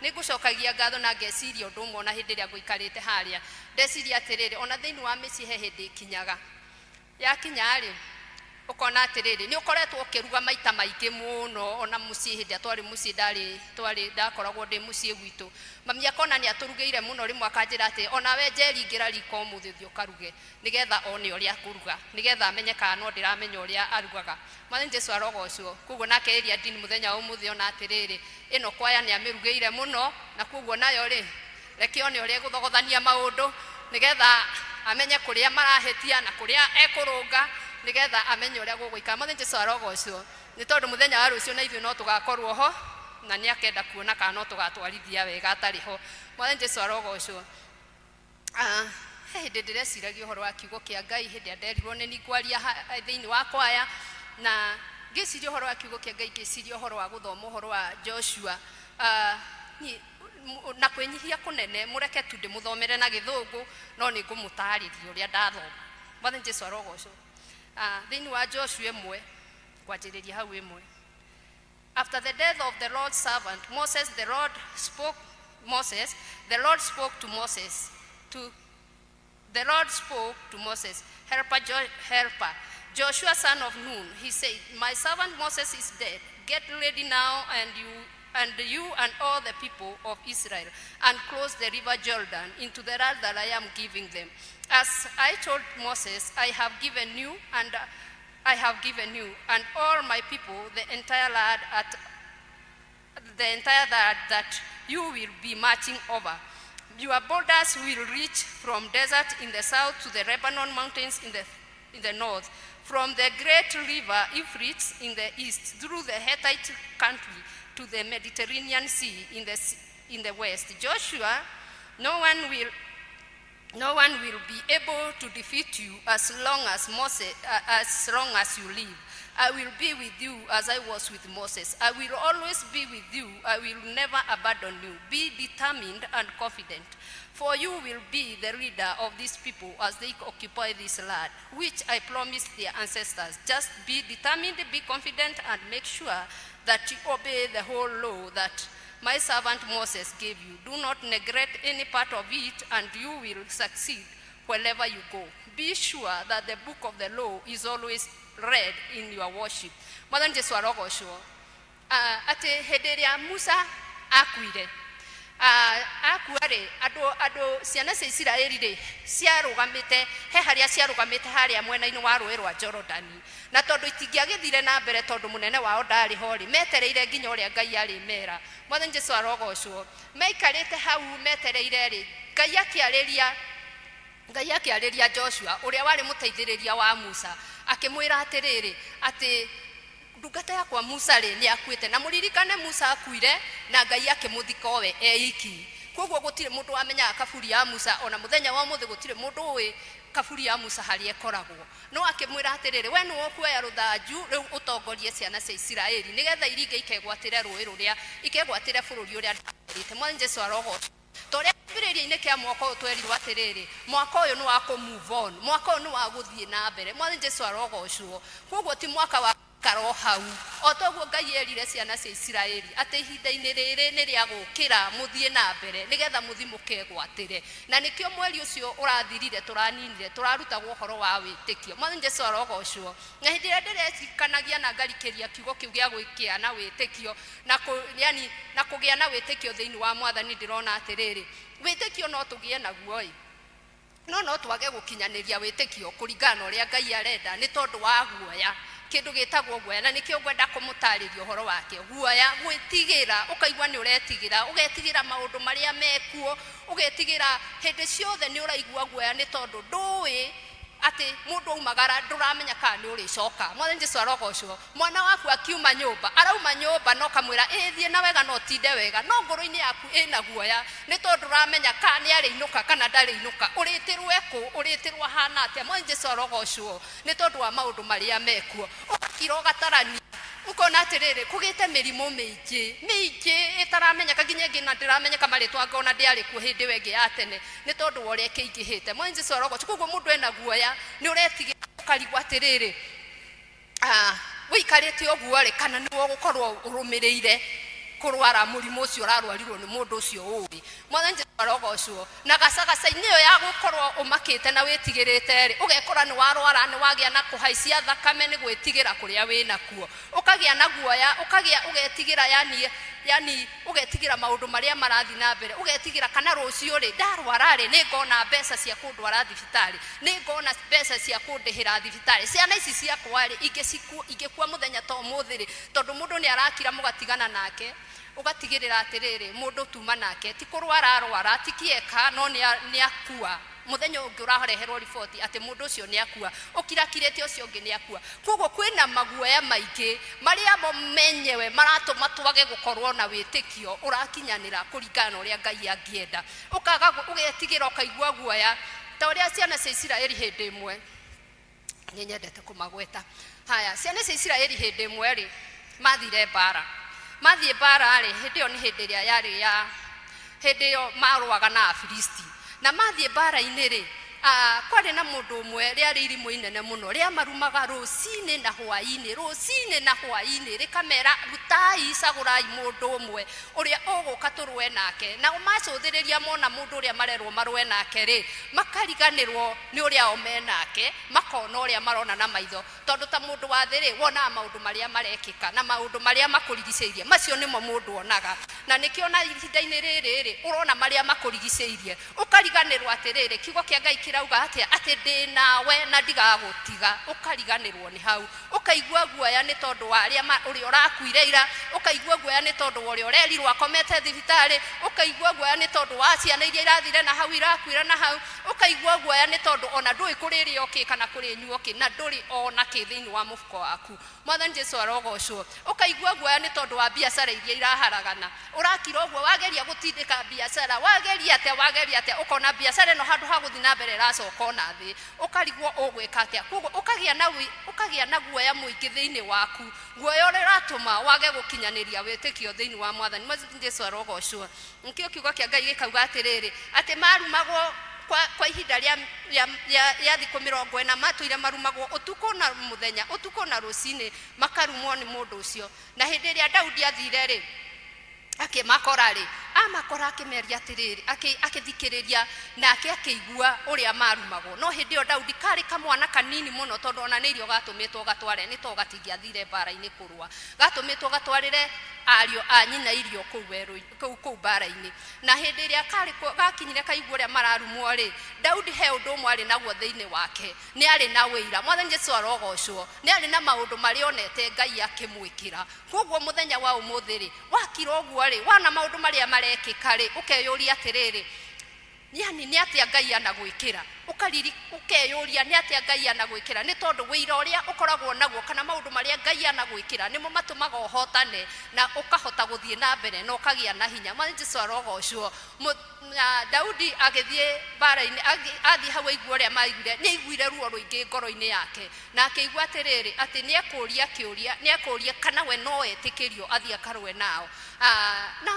Nĩ ngũcokagia ngatho na ngeciria ũndũ ũmwe ona hĩndĩ ĩrĩa ngũikarĩte harĩa. Ndeciria atĩrĩrĩ, ona thĩinĩ wa mĩciĩ he hĩndĩ ĩkinyaga. Yakinya-rĩ, ũkona atĩrĩrĩ, nĩ ũkoretwo ũkĩruga maita maingĩ mũno, ona mũciĩ hĩndĩ ĩrĩa twarĩ mũciĩ ndarĩ, twarĩ, ndakoragwo ndĩ mũciĩ gwitũ. Mami akona nĩ atũrugĩire mũno rĩmwe akanjĩra atĩ, onawe Njeri ingĩra riko ũmũthĩ ũthiĩ ũkaruge, nĩgetha one ũrĩa ngũruga, nĩgetha amenye kana no ndĩramenya ũrĩa arugaga. Mwathani Jesu arogocwo. Koguo nake area dean mũthenya wa ũmũthĩ ona atĩrĩrĩ, ĩno kwaya nĩ amĩrugĩire mũno, na koguo nayo-rĩ, reke one ũrĩa ĩgũthogothania maũndũ, nĩgetha amenye kũrĩa marahĩtia na kũrĩa ekũrũnga, nĩgetha amenye ũrĩa gũgũikara. Mwathani Jesu arogocwo, nĩ tondũ mũthenya wa rũciũ na ithuĩ no tũgakorwo ho, na nĩ akenda kuona kana no tũgatwarithia wega atarĩ ho. Mwathani Jesu arogocwo. He hĩndĩ ndĩreciragia ũhoro wa kiugo kĩa Ngai, hĩndĩ ĩrĩa nderirwo nĩ niĩ ngwaria thĩinĩ wa kwaya, na ngĩciria ũhoro wa kiugo kĩa Ngai, ngĩciria ũhoro wa gũthoma ũhoro wa Joshua. Niĩ na kwĩnyihia kũnene, mũreke tu ndĩmũthomere na gĩthũngũ, no nĩ ngũmũtarĩria ũrĩa ndathoma. Mwathani Jesu arogocwo. Thĩinĩ wa Joshua 1, ngwanjĩrĩria hau 1. After the death of the Lord's servant Moses, the Lord spoke Moses, the Lord spoke to Moses, to the Lord spoke to Moses, helper, helper, Joshua son of Nun. He said, my servant Moses is dead. Get ready now, and you and all the people of Israel, and cross the river Jordan into the land that I am giving them. As I told Moses, I have given you, and I have given you, and all my people, the entire land at the entire land that you will be marching over. Your borders will reach from desert in the south to the Lebanon mountains in the north, from the great river Euphrates in the east, through the Hittite country to the Mediterranean Sea in the west. Joshua, no one will be able to defeat you as long as Moses, as long as you live. I will be with you as I was with Moses. I will always be with you. I will never abandon you. Be determined and confident, for you will be the leader of these people as they occupy this land, which I promised their ancestors. Just be determined, be confident, and make sure that you obey the whole law that my servant Moses gave you. Do not neglect any part of it, and you will succeed wherever you go. Be sure that the book of the law is always read in your worship. Mwathani Jesu arogocwo. Atĩ hĩndĩ ĩrĩa Musa akuire, akua rĩ, andũ ciana cia Isiraeli rĩ, ciarũgamĩte he harĩa ciarũgamĩte harĩa mwena-inĩ wa rũĩ rwa Jorodani, na tondũ itingĩagĩthire na mbere tondũ mũnene wao ndarĩ ho rĩ, metereire nginya ũrĩa Ngai arĩmera. Mwathani Jesu arogocwo. Maikarĩte hau metereire rĩ, Ngai akĩarĩria Ngai akĩarĩria Joshua ũrĩa warĩ mũteithĩrĩria wa Musa, akĩmwĩra atĩrĩrĩ, atĩ ndungata yakwa Musa rĩ nĩ akuĩte. Na mũririkane Musa akuire na Ngai akĩmũthika owe eiki. Koguo gũtirĩ mũndũ wamenyaga kaburi ya Musa, ona mũthenya wa ũmũthĩ gũtirĩ mũndũ ũĩ kaburi ya Musa harĩa ĩkoragwo. No akĩmwĩra atĩrĩrĩ, we nĩwe ũkuoya rũthanju rĩu ũtongorie ciana cia Isiraeli, nĩgetha iringe ikegwatĩre rũĩ rũrĩa, ikegwatĩre bũrũri ũrĩa ndamerĩte. Mwathani Jesu arogocwo. Ta ũrĩa kĩambĩrĩria-inĩ kĩa mwaka ũyũ twerirwo atĩrĩrĩ, mwaka ũyũ nĩ wa kũ move on, mwaka ũyũ nĩ wa gũthiĩ na mbere. Mwathani Jesu arogocwo. Koguo ti mwaka wa gũikara o hau. O ta ũguo Ngai erire ciana cia Isiraeli atĩ ihinda-inĩ rĩrĩ nĩ rĩa gũkĩra mũthiĩ na mbere nĩgetha mũthiĩ mũkegwatĩre. Na nĩkĩo mweri ũcio ũrathirire tũraninire tũrarutagwo ũhoro wa wĩtĩkio. Mwathani Jesu arogocwo. Na hĩndĩ ĩrĩa ndĩrecikanagia na ngarikĩria kiugo kĩu gĩa gwĩkĩa na wĩtĩkio na kũ, yani, na kũgĩa na wĩtĩkio thĩinĩ wa Mwathani, ndĩrona atĩrĩrĩ, wĩtĩkio no tũgĩe naguo ĩ, no no twage gũkinyanĩria wĩtĩkio kũringana na ũrĩa Ngai arenda nĩ tondũ wa guoya, kĩndũ gĩtagwo guoya, na nĩkĩo ngwenda kũmũtarĩria ũhoro wakĩo. Guoya, gwĩtigĩra, ũkaigua nĩ ũretigĩra, ũgetigĩra maũndũ marĩa mekuo, ũgetigĩra hĩndĩ ciothe nĩ ũraigua guoya nĩ tondũ ndũĩ atĩ mũndũ aumagara ndũramenya kana nĩ ũrĩcoka. Mwathani Jesu arogocwo. Mwana waku akiuma nyũmba, arauma nyũmba na ũkamwĩra ĩ thiĩ na wega na ũtinde wega, no ngoro-inĩ yaku ĩna guoya nĩ tondũ ndũramenya kana nĩ arĩinũka kana ndarĩinũka, ũrĩtĩrwo ekũ, ũrĩtĩrwo ahana atĩa. Mwathani Jesu arogocwo nĩ tondũ wa maũndũ marĩa mekuo. Ũgakira ũgatarania, ũkona atĩrĩrĩ, kũgĩte mĩrimũ mĩingĩ mĩingĩ ĩtaramenyeka, nginya ĩngĩ na ndĩramenyeka marĩtwa ngona ndĩarĩ kuo hĩndĩ ĩyo ĩngĩ ya tene nĩ tondũ wa ũrĩa ĩkĩingĩhĩte. Mwathani Jesu arogocwo. Koguo mũndũ ena guoya, nĩ ũretigĩra ũkarigwo atĩrĩrĩ, ah, ũikarĩte ũguo rĩ, kana nĩwe ũgũkorwo ũrũmĩrĩire kũrwara mũrimũ ũcio ũrarwarirwo nĩ mũndũ ũcio ũĩ. Mwathani Jesu arogocwo. Na gacagaca-inĩ ĩyo ya gũkorwo ũmakĩte na wĩtigĩrĩte rĩ, ũgekora nĩ warwara, nĩ wagĩa na kũhaicia thakame nĩ gwĩtigĩra kũrĩa wĩnakuo. Ũkagĩa na guoya, ũkagĩa ũgetigĩra yani, yani ũgetigĩra maũndũ marĩa marathiĩ na mbere, ũgetigĩra kana rũciũ rĩ, ndarwara rĩ, nĩ ngona mbeca cia kũndwara thibitarĩ, nĩ ngona mbeca cia kũndĩhĩra thibitarĩ, ciana ici ciakwa rĩ, ingĩkua mũthenya ta ũmũthĩ rĩ, tondũ mũndũ nĩ arakira mũgatigana nake, ũgatigĩrĩra atĩrĩrĩ, mũndũ tuma nake, ti kũrwara arwara, ti kĩeka, no nĩ akua. Mũthenya ũngĩ ũrareherwo riboti atĩ mũndũ ũcio nĩ akua, ũkirakirĩte ũcio ũngĩ nĩ akua. Koguo kwĩna maguoya maingĩ marĩa mo menyewe maratũma twage gũkorwo na wĩtĩkio ũrakinyanĩra kũringana na ũrĩa Ngai angĩenda. Ũkaga, ũgetigĩra ũkaigua guoya ta ũrĩa ciana cia Isiraeli hĩndĩ ĩmwe, nĩ nyendete kũmagweta. Haya, ciana cia Isiraeli hĩndĩ ĩmwe rĩ, mathire mbara. Mathiĩ mbara rĩ, hĩndĩ ĩyo nĩ hĩndĩ ĩrĩa yarĩ ya, hĩndĩ ĩyo marũaga na Afilisti. Na mathiĩ mbara-inĩ rĩ, kwarĩ na mũndũ ũmwe rĩarĩ irimũ inene mũno, rĩamarumaga rũcinĩ na hwaĩ-inĩ, rũcinĩ na hwaĩ-inĩ, rĩkamera rutai, cagũrai mũndũ ũmwe ũrĩa ũgũka tũrũe nake. Nao macũthĩrĩria mona mũndũ ũrĩa marerwo marũe nake rĩ, makariganĩrwo nĩ ũrĩa o menake, makona ũrĩa marona na maitho. Tondũ ta mũndũ wa thĩ rĩ, wonaga maũndũ marĩa marekĩka na maũndũ marĩa makũrigicĩirie, macio nĩmo mũndũ onaga. Na nĩkĩo ona ihinda-inĩ rĩrĩ rĩ, ũrona marĩa makũrigicĩirie, ũkariganĩrwo atĩrĩrĩ, kiugo kĩa Ngai kĩrauga atĩa? Atĩ ndĩ nawe na ndigagũtiga. Ũkariganĩrwo nĩ hau. Ũkaigua guoya nĩ tondũ wa arĩa ũrĩa ũrakuire ira, ũkaigua guoya nĩ tondũ wa ũrĩa ũrerirwo akomete thibitarĩ, ũkaigua guoya nĩ tondũ wa ciana iria irathire na hau irakuire na hau, ũkaigua guoya nĩ tondũ ona ndũĩ kũrĩ rĩo kĩ kana kũrĩ nyuo kĩ, na ndũrĩ ona kĩ thĩinĩ wa mũbuko waku. Mwathani Jesu arogocwo. Ũkaigua guoya nĩ tondũ wa biacara iria iraharagana. Ũrakira ũguo, wageria gũtindĩka biacara, wageria atĩa, wageria atĩa, ũkona biacara ĩno handũ ha gũthiĩ na mbere ĩracoka ona thĩ. Ũkarigwo ũgwĩka atĩa. Koguo ũkagĩa na guoya mũingĩ thĩinĩ waku, guoya ũrĩa ũratũma wage gũkinyanĩria wĩtĩkio thĩinĩ wa Mwathani. Mwathani Jesu arogocwo. Nĩkĩo kiugo kĩa Ngai gĩkauga atĩrĩrĩ, atĩ marumagwo kwa ihinda rĩa thikũ 40, matũire marumagwo ũtukũ na mũthenya, ũtukũ na rũcinĩ, makarumwo nĩ mũndũ ũcio. Na hĩndĩ ĩrĩa Daudi athire rĩ, akĩmakora rĩ, amakora akĩmeria atĩrĩrĩ, akĩthikĩrĩria nake akĩigua ũrĩa marumagwo. No hĩndĩ ĩyo Daudi karĩ kamwana kanini mũno, tondũ ona nĩ irio gatũmĩtwo gatware, nĩ tondũ gatingĩathire mbara-inĩ kũrũa, gatũmĩtwo gatwarĩre ariũ a nyina irio kũu werũ-inĩ, kũu mbara-inĩ. Na hĩndĩ ĩrĩa karĩ gakinyire kaigua ũrĩa mararumwo rĩ, Daudi he ũndũ ũmwe arĩ naguo thĩinĩ wake, nĩ arĩ na ũira. Mwathani Jesu arogocwo. Nĩ arĩ na maũndũ marĩa onete Ngai akĩmwĩkĩra. Koguo mũthenya wa ũmũthĩ rĩ, wakira ũguo rĩ, wona maũndũ marĩa marekĩka rĩ, ũkeyũria atĩrĩrĩ, yani nĩ atĩa Ngai anagwĩkĩra? Ũkariri ũkeyũria nĩ atĩa Ngai anagwĩkĩra, nĩ tondũ wĩira ũrĩa ũkoragwo naguo kana maũndũ marĩa Ngai anagwĩkĩra nĩmo matũmaga ũhotane na ũkahota gũthiĩ na mbere na ũkagĩa na hinya. Mwathani Jesu arogocwo. Na Daudi agĩthiĩ mbara-inĩ, athiĩ hau aigua ũrĩa maiguire, nĩ aiguire ruo rũingĩ ngoro-inĩ yake, na akĩigua atĩrĩrĩ, atĩ nĩ ekũria kĩũria, nĩ ekũria kana we no etĩkĩrio athiĩ akarũe nao. Na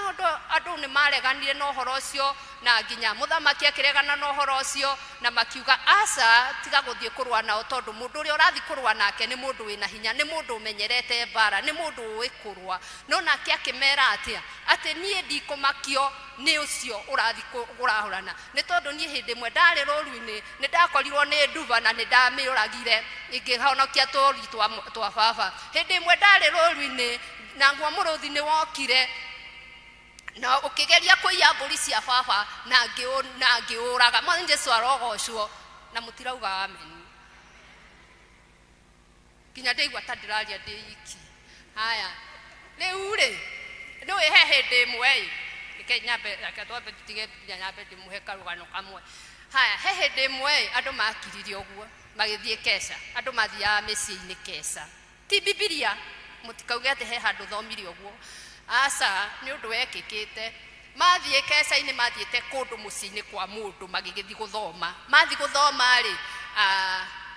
andũ nĩ mareganire na ũhoro ũcio, na nginya mũthamaki akĩregana na ũhoro ũcio, na makiuga aca, tiga gũthiĩ kũrũa nao, tondũ mũndũ ũrĩa ũrathiĩ kũrũa nake nĩ mũndũ wĩna hinya, nĩ mũndũ ũmenyerete mbara, nĩ mũndũ ũĩ kũrũa. No nake akĩmera atĩa? Atĩ niĩ ndikũmakio nĩ ũcio ũrathiĩ kũrahũrana, nĩ tondũ niĩ hĩndĩ ĩmwe ndarĩ rũru-inĩ nĩ ndakorirwo nĩ nduba na nĩ ndamĩũragire ngĩhonokia tũũri twa baba. Hĩndĩ ĩmwe ndarĩ rũru-inĩ naguo mũrũthi nĩ wokire na ũkĩgeria kũiya mbũri cia baba na ngĩũraga. Mwathani Jesu arogocwo. Na mũtirauga amen. Nginya ndaigua ta ndĩraria ndĩ iki. Haya, rĩu rĩ, nĩũĩ he hĩndĩ ĩmwe ĩ, reke nyambe, reke twambe tũtige nginya nyambe ndĩmũhe karũgano kamwe. Haya, he hĩndĩ ĩmwe ĩ, andũ makiririe ũguo, magĩthiĩ keca, andũ mathiaga mĩciĩ-inĩ keca. Ti Bibilia, mũtikauge atĩ he handũ thomire ũguo. Aca, nĩ ũndũ wekĩkĩte. Mathiĩ keca-inĩ, mathiĩte kũndũ mũciĩ-inĩ kwa mũndũ, magĩgĩthiĩ gũthoma. Mathiĩ gũthoma rĩ,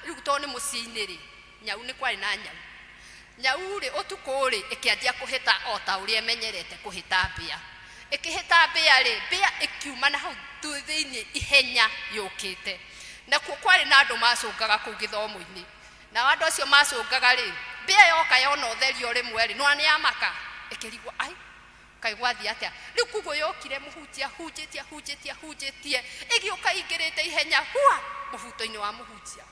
rĩu tondũ nĩ mũciĩ-inĩ rĩ, nyau nĩ kwarĩ na nyau. Nyau rĩ, ũtukũ rĩ, ĩkĩanjia kũhĩta o ta ũrĩa ĩmenyerete kũhĩta mbĩa. Ĩkĩhĩta mbĩa rĩ, mbĩa ĩkiuma na hau thĩinĩ ihenya yũkĩte. Nakuo kwarĩ na andũ macũngaga kũu gĩthomo-inĩ. Nao andũ acio macũngaga rĩ, mbĩa yoka yona ũtheri o rĩmwe rĩ, nĩwona nĩ yamaka, ĩkĩrigwo, ai, kaĩ gwathiĩ atĩa? Rĩu koguo yokire mũhunjia ahunjĩtie, ahunjĩtie, ahunjĩtie, ĩgĩũka ĩingĩrĩte ihenya, hua, mũbuto-inĩ wa mũhunjia.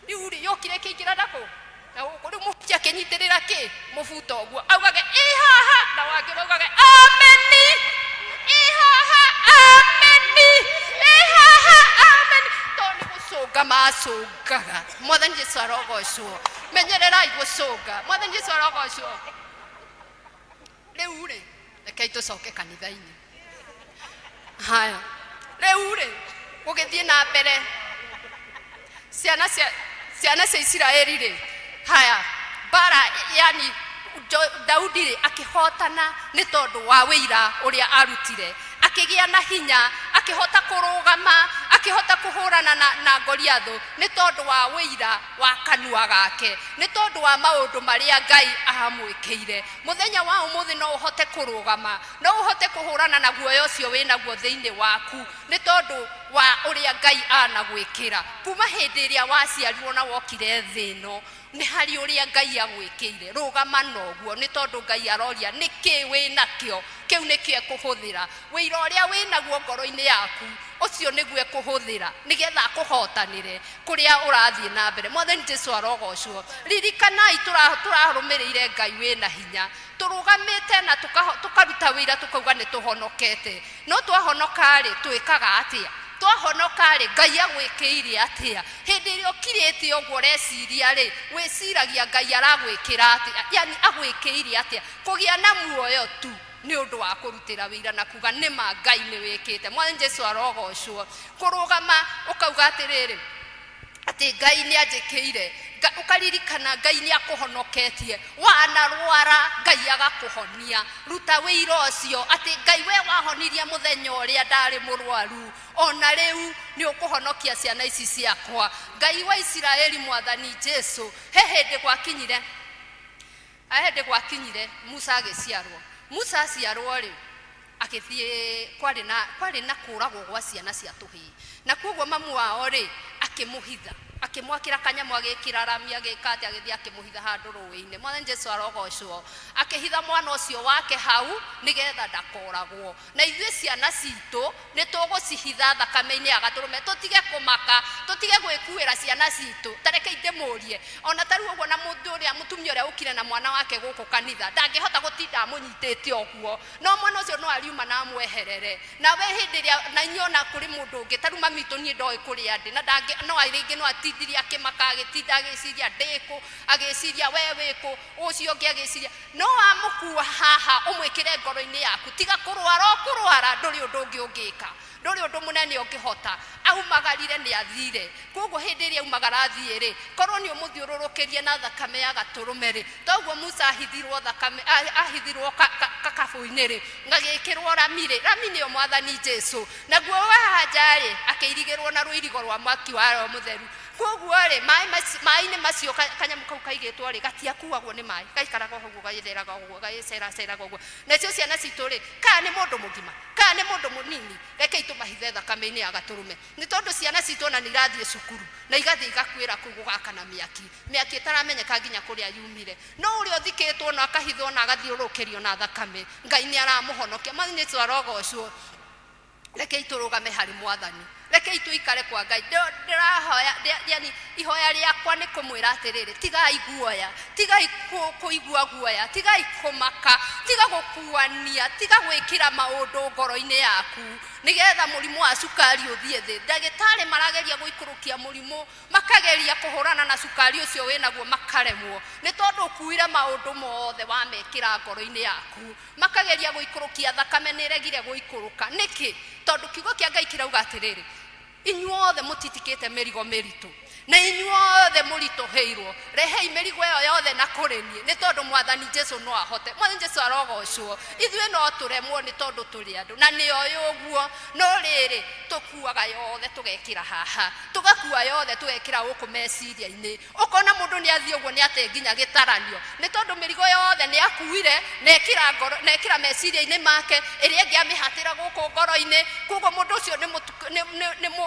Rĩu rĩ, yokire ĩkĩingĩra na kũ? Na gũkũ. Rĩu mũhunjia akĩnyitĩrĩra kĩ? Mũbuto ũguo. Augage, ĩ haha, nao angĩ maugage, ameni, ĩ haha, ameni, ĩ haha, ameni. Tondũ nĩ gũcũnga macũngaga. Mwathani Jesu arogocwo. Menyererai gũcũnga. Mwathani Jesu arogocwo. Rĩu rĩ, rekei tũcoke kanitha-inĩ. Haya, rĩu rĩ, gũgĩthiĩ na mbere, ciana cia ciana cia Isiraeli rĩ, haya, mbara yani Daudi rĩ, akĩhotana nĩ tondũ wa wĩira ũrĩa arutire, akĩgĩa na hinya, akĩhota kũrũgama, akĩhota kũhũrana na Goliathũ nĩ tondũ wa wĩira wa kanua gake, nĩ tondũ wa maũndũ marĩa Ngai amwĩkĩire. Mũthenya wa ũmũthĩ no ũhote kũrũgama, no ũhote kũhũrana na guoya ũcio wĩ naguo thĩinĩ waku, nĩ tondũ wa ũrĩa Ngai anagwĩkĩra. Kuma hĩndĩ ĩrĩa waciarirwo na wokire thĩ ĩno, nĩ harĩ ũrĩa Ngai agwĩkĩire. Rũgama na ũguo, nĩ tondũ Ngai aroria nĩkĩ wĩ nakĩo, kĩu nĩkĩo ekũhũthĩra. Wĩira ũrĩa wĩ naguo ngoro-inĩ yaku, ũcio nĩguo ekũhũthĩra, nĩgetha akũhotanĩre kũrĩa ũrathiĩ na mbere. Mwathani Jesu arogocwo. Ririkanai tũrarũmĩrĩire Ngai wĩna hinya, tũrũgamĩte na tũkaruta wĩira tũkauga nĩ tũhonokete. No twahonoka-rĩ, twĩkaga atĩa? Twahonoka-rĩ, Ngai agwĩkĩire atĩa? Hĩndĩ ĩrĩa ũkirĩte ũguo ũreciria-rĩ, wĩciragia Ngai aragwĩkĩra atĩa? Yani agwĩkĩire atĩa? Kũgĩa na muoyo tu nĩ ũndũ wa kũrutĩra wĩira na kuga nĩ ma Ngai nĩ wĩkĩte. Mwathani Jesu arogocwo. Kũrũgama ũkauga atĩrĩrĩ, atĩ Ngai nĩ anjĩkĩire, ũkaririkana Ngai nĩ akũhonoketie, wanarwara Ngai agakũhonia. Ruta wĩira ũcio atĩ Ngai we wahonirie mũthenya ũrĩa ndarĩ mũrwaru, ona rĩu nĩ ũkũhonokia ciana ici ciakwa. Ngai wa Isiraeli, Mwathani Jesu, he hĩndĩ gwakinyire, he hĩndĩ gwakinyire Musa agĩciarwo. Musa aciarwo rĩ, agĩthiĩ, kwarĩ na kũragwo gwa ciana cia tũhĩĩ, na koguo mamu wao rĩ, akĩmũhitha, akĩmwakĩra kanyamũ, agĩkĩra rami, agĩka atĩ, agĩthiĩ akĩmũhitha handũ rũĩ-inĩ. Mwathani Jesu arogocwo. Akĩhitha mwana ũcio wake hau nĩgetha ndakoragwo. Na ithuĩ ciana citũ nĩ tũgũcihitha thakame-inĩ ya Gatũrũme, tũtige kũmaka, tũtige gwĩkuĩra ciana citũ. Ta rekei ndĩmũrie, ona ta rĩu ũguo na mũndũ ũrĩa, mũtumia ũrĩa ũkire na mwana wake gũkũ kanitha, ndangĩhota gũtinda amũnyitĩte ũguo, no mwana ũcio no ariuma na amweherere. Nawe hĩndĩ ĩrĩa, na inyuĩ ona kũrĩ mũndũ ũngĩ, ta rĩu mami witũ niĩ ndoĩ kũrĩa ndĩ, na ndangĩ, no rĩngĩ no atindirie akĩmaka, agĩtinda agĩciria ndĩ kũ, agĩciria we wĩ kũ, ũcio ũngĩ agĩciria, no wamũkua haha ũmwĩkĩre ngoro-inĩ yaku, tiga kũrwara o kũrwara, ndũrĩ ũndũ ũngĩ ũngĩka. Ndũrĩ ũndũ mũnene ũngĩhota. Aumagarire nĩ athire. Koguo hĩndĩ ĩrĩa aumagara athiĩ rĩ, korwo nĩ ũmũthiũrũrũkĩrie na thakame ya gatũrũme rĩ, toguo Musa ahithirwo thakame, ahithirwo gakabũ-inĩ rĩ, gagĩkĩrwo rami rĩ, rami nĩyo Mwathani Jesu. Naguo haha nja rĩ, akĩirigĩrwo na rũirigo rwa mwaki wa Roho Mũtheru. Koguo rĩ, maĩ macio, maĩ-inĩ macio kanyamũ kau kaigĩtwo rĩ, gatiakuagwo nĩ maĩ, gaikaraga o hau ũguo, gagĩtheraga ũguo, gagĩceraceraga ũguo. Nacio ciana citũ rĩ, kana nĩ mũndũ mũgima, kana nĩ mũndũ mũnini, rekei tũmahithe thakame-inĩ ya gatũrũme. Nĩ tondũ ciana citũ ona nĩ irathiĩ cukuru, na igathiĩ igakuĩra kũu gũgakana mĩaki, mĩaki ĩtaramenyeka nginya kũrĩa yumire. No ũrĩa ũthikĩtwo na akahithwo na agathiũrũrũkĩrio na thakame, Ngai nĩ aramũhonokia. Mwathani Jesu arogocwo. Rekei tũrũgame harĩ Mwathani. Rekei tũikare kwa Ngai. Ndĩrahoya, yani ihoya rĩakwa nĩ kũmwĩra atĩrĩrĩ, tigai guoya, tigai kũigua guoya, tigai kũmaka, tiga gũkuania, tiga gwĩkĩra maũndũ ngoro-inĩ yaku, nĩgetha mũrimũ wa cukari ũthiĩ thĩ. Ndagĩtarĩ marageria gũikũrũkia mũrimũ, makageria kũhũrana na cukari ũcio wĩnaguo makaremwo, nĩ tondũ ũkuire maũndũ mothe wamekĩra ngoro-inĩ yaku. Makageria gũikũrũkia thakame nĩ ĩregire gũikũrũka. Nĩkĩ? Tondũ kiugo kĩa Ngai kĩrauga atĩrĩrĩ, inyuothe mũtitikĩte mĩrigo mĩritũ, na inyuothe mũritũhĩirwo, rehei mĩrigo ĩyo yothe na kũrĩ niĩ, nĩ tondũ Mwathani Jesu no ahote. Mwathani Jesu arogocwo. Ithuĩ no tũremwo nĩ tondũ tũrĩ andũ, na nĩ oĩ ũguo. No rĩrĩ, tũkuaga yothe tũgekĩra haha, tũgakua yothe tũgekĩra gũkũ meciria-inĩ. Ũkona mũndũ nĩ athiĩ ũguo nĩ ate nginya gĩtaranio, nĩ tondũ mĩrigo yothe nĩ akuire na ekĩra ngoro, na ekĩra meciria-inĩ make, ĩrĩa ĩngĩ amĩhatĩra gũkũ ngoro-inĩ. Koguo mũndũ ũcio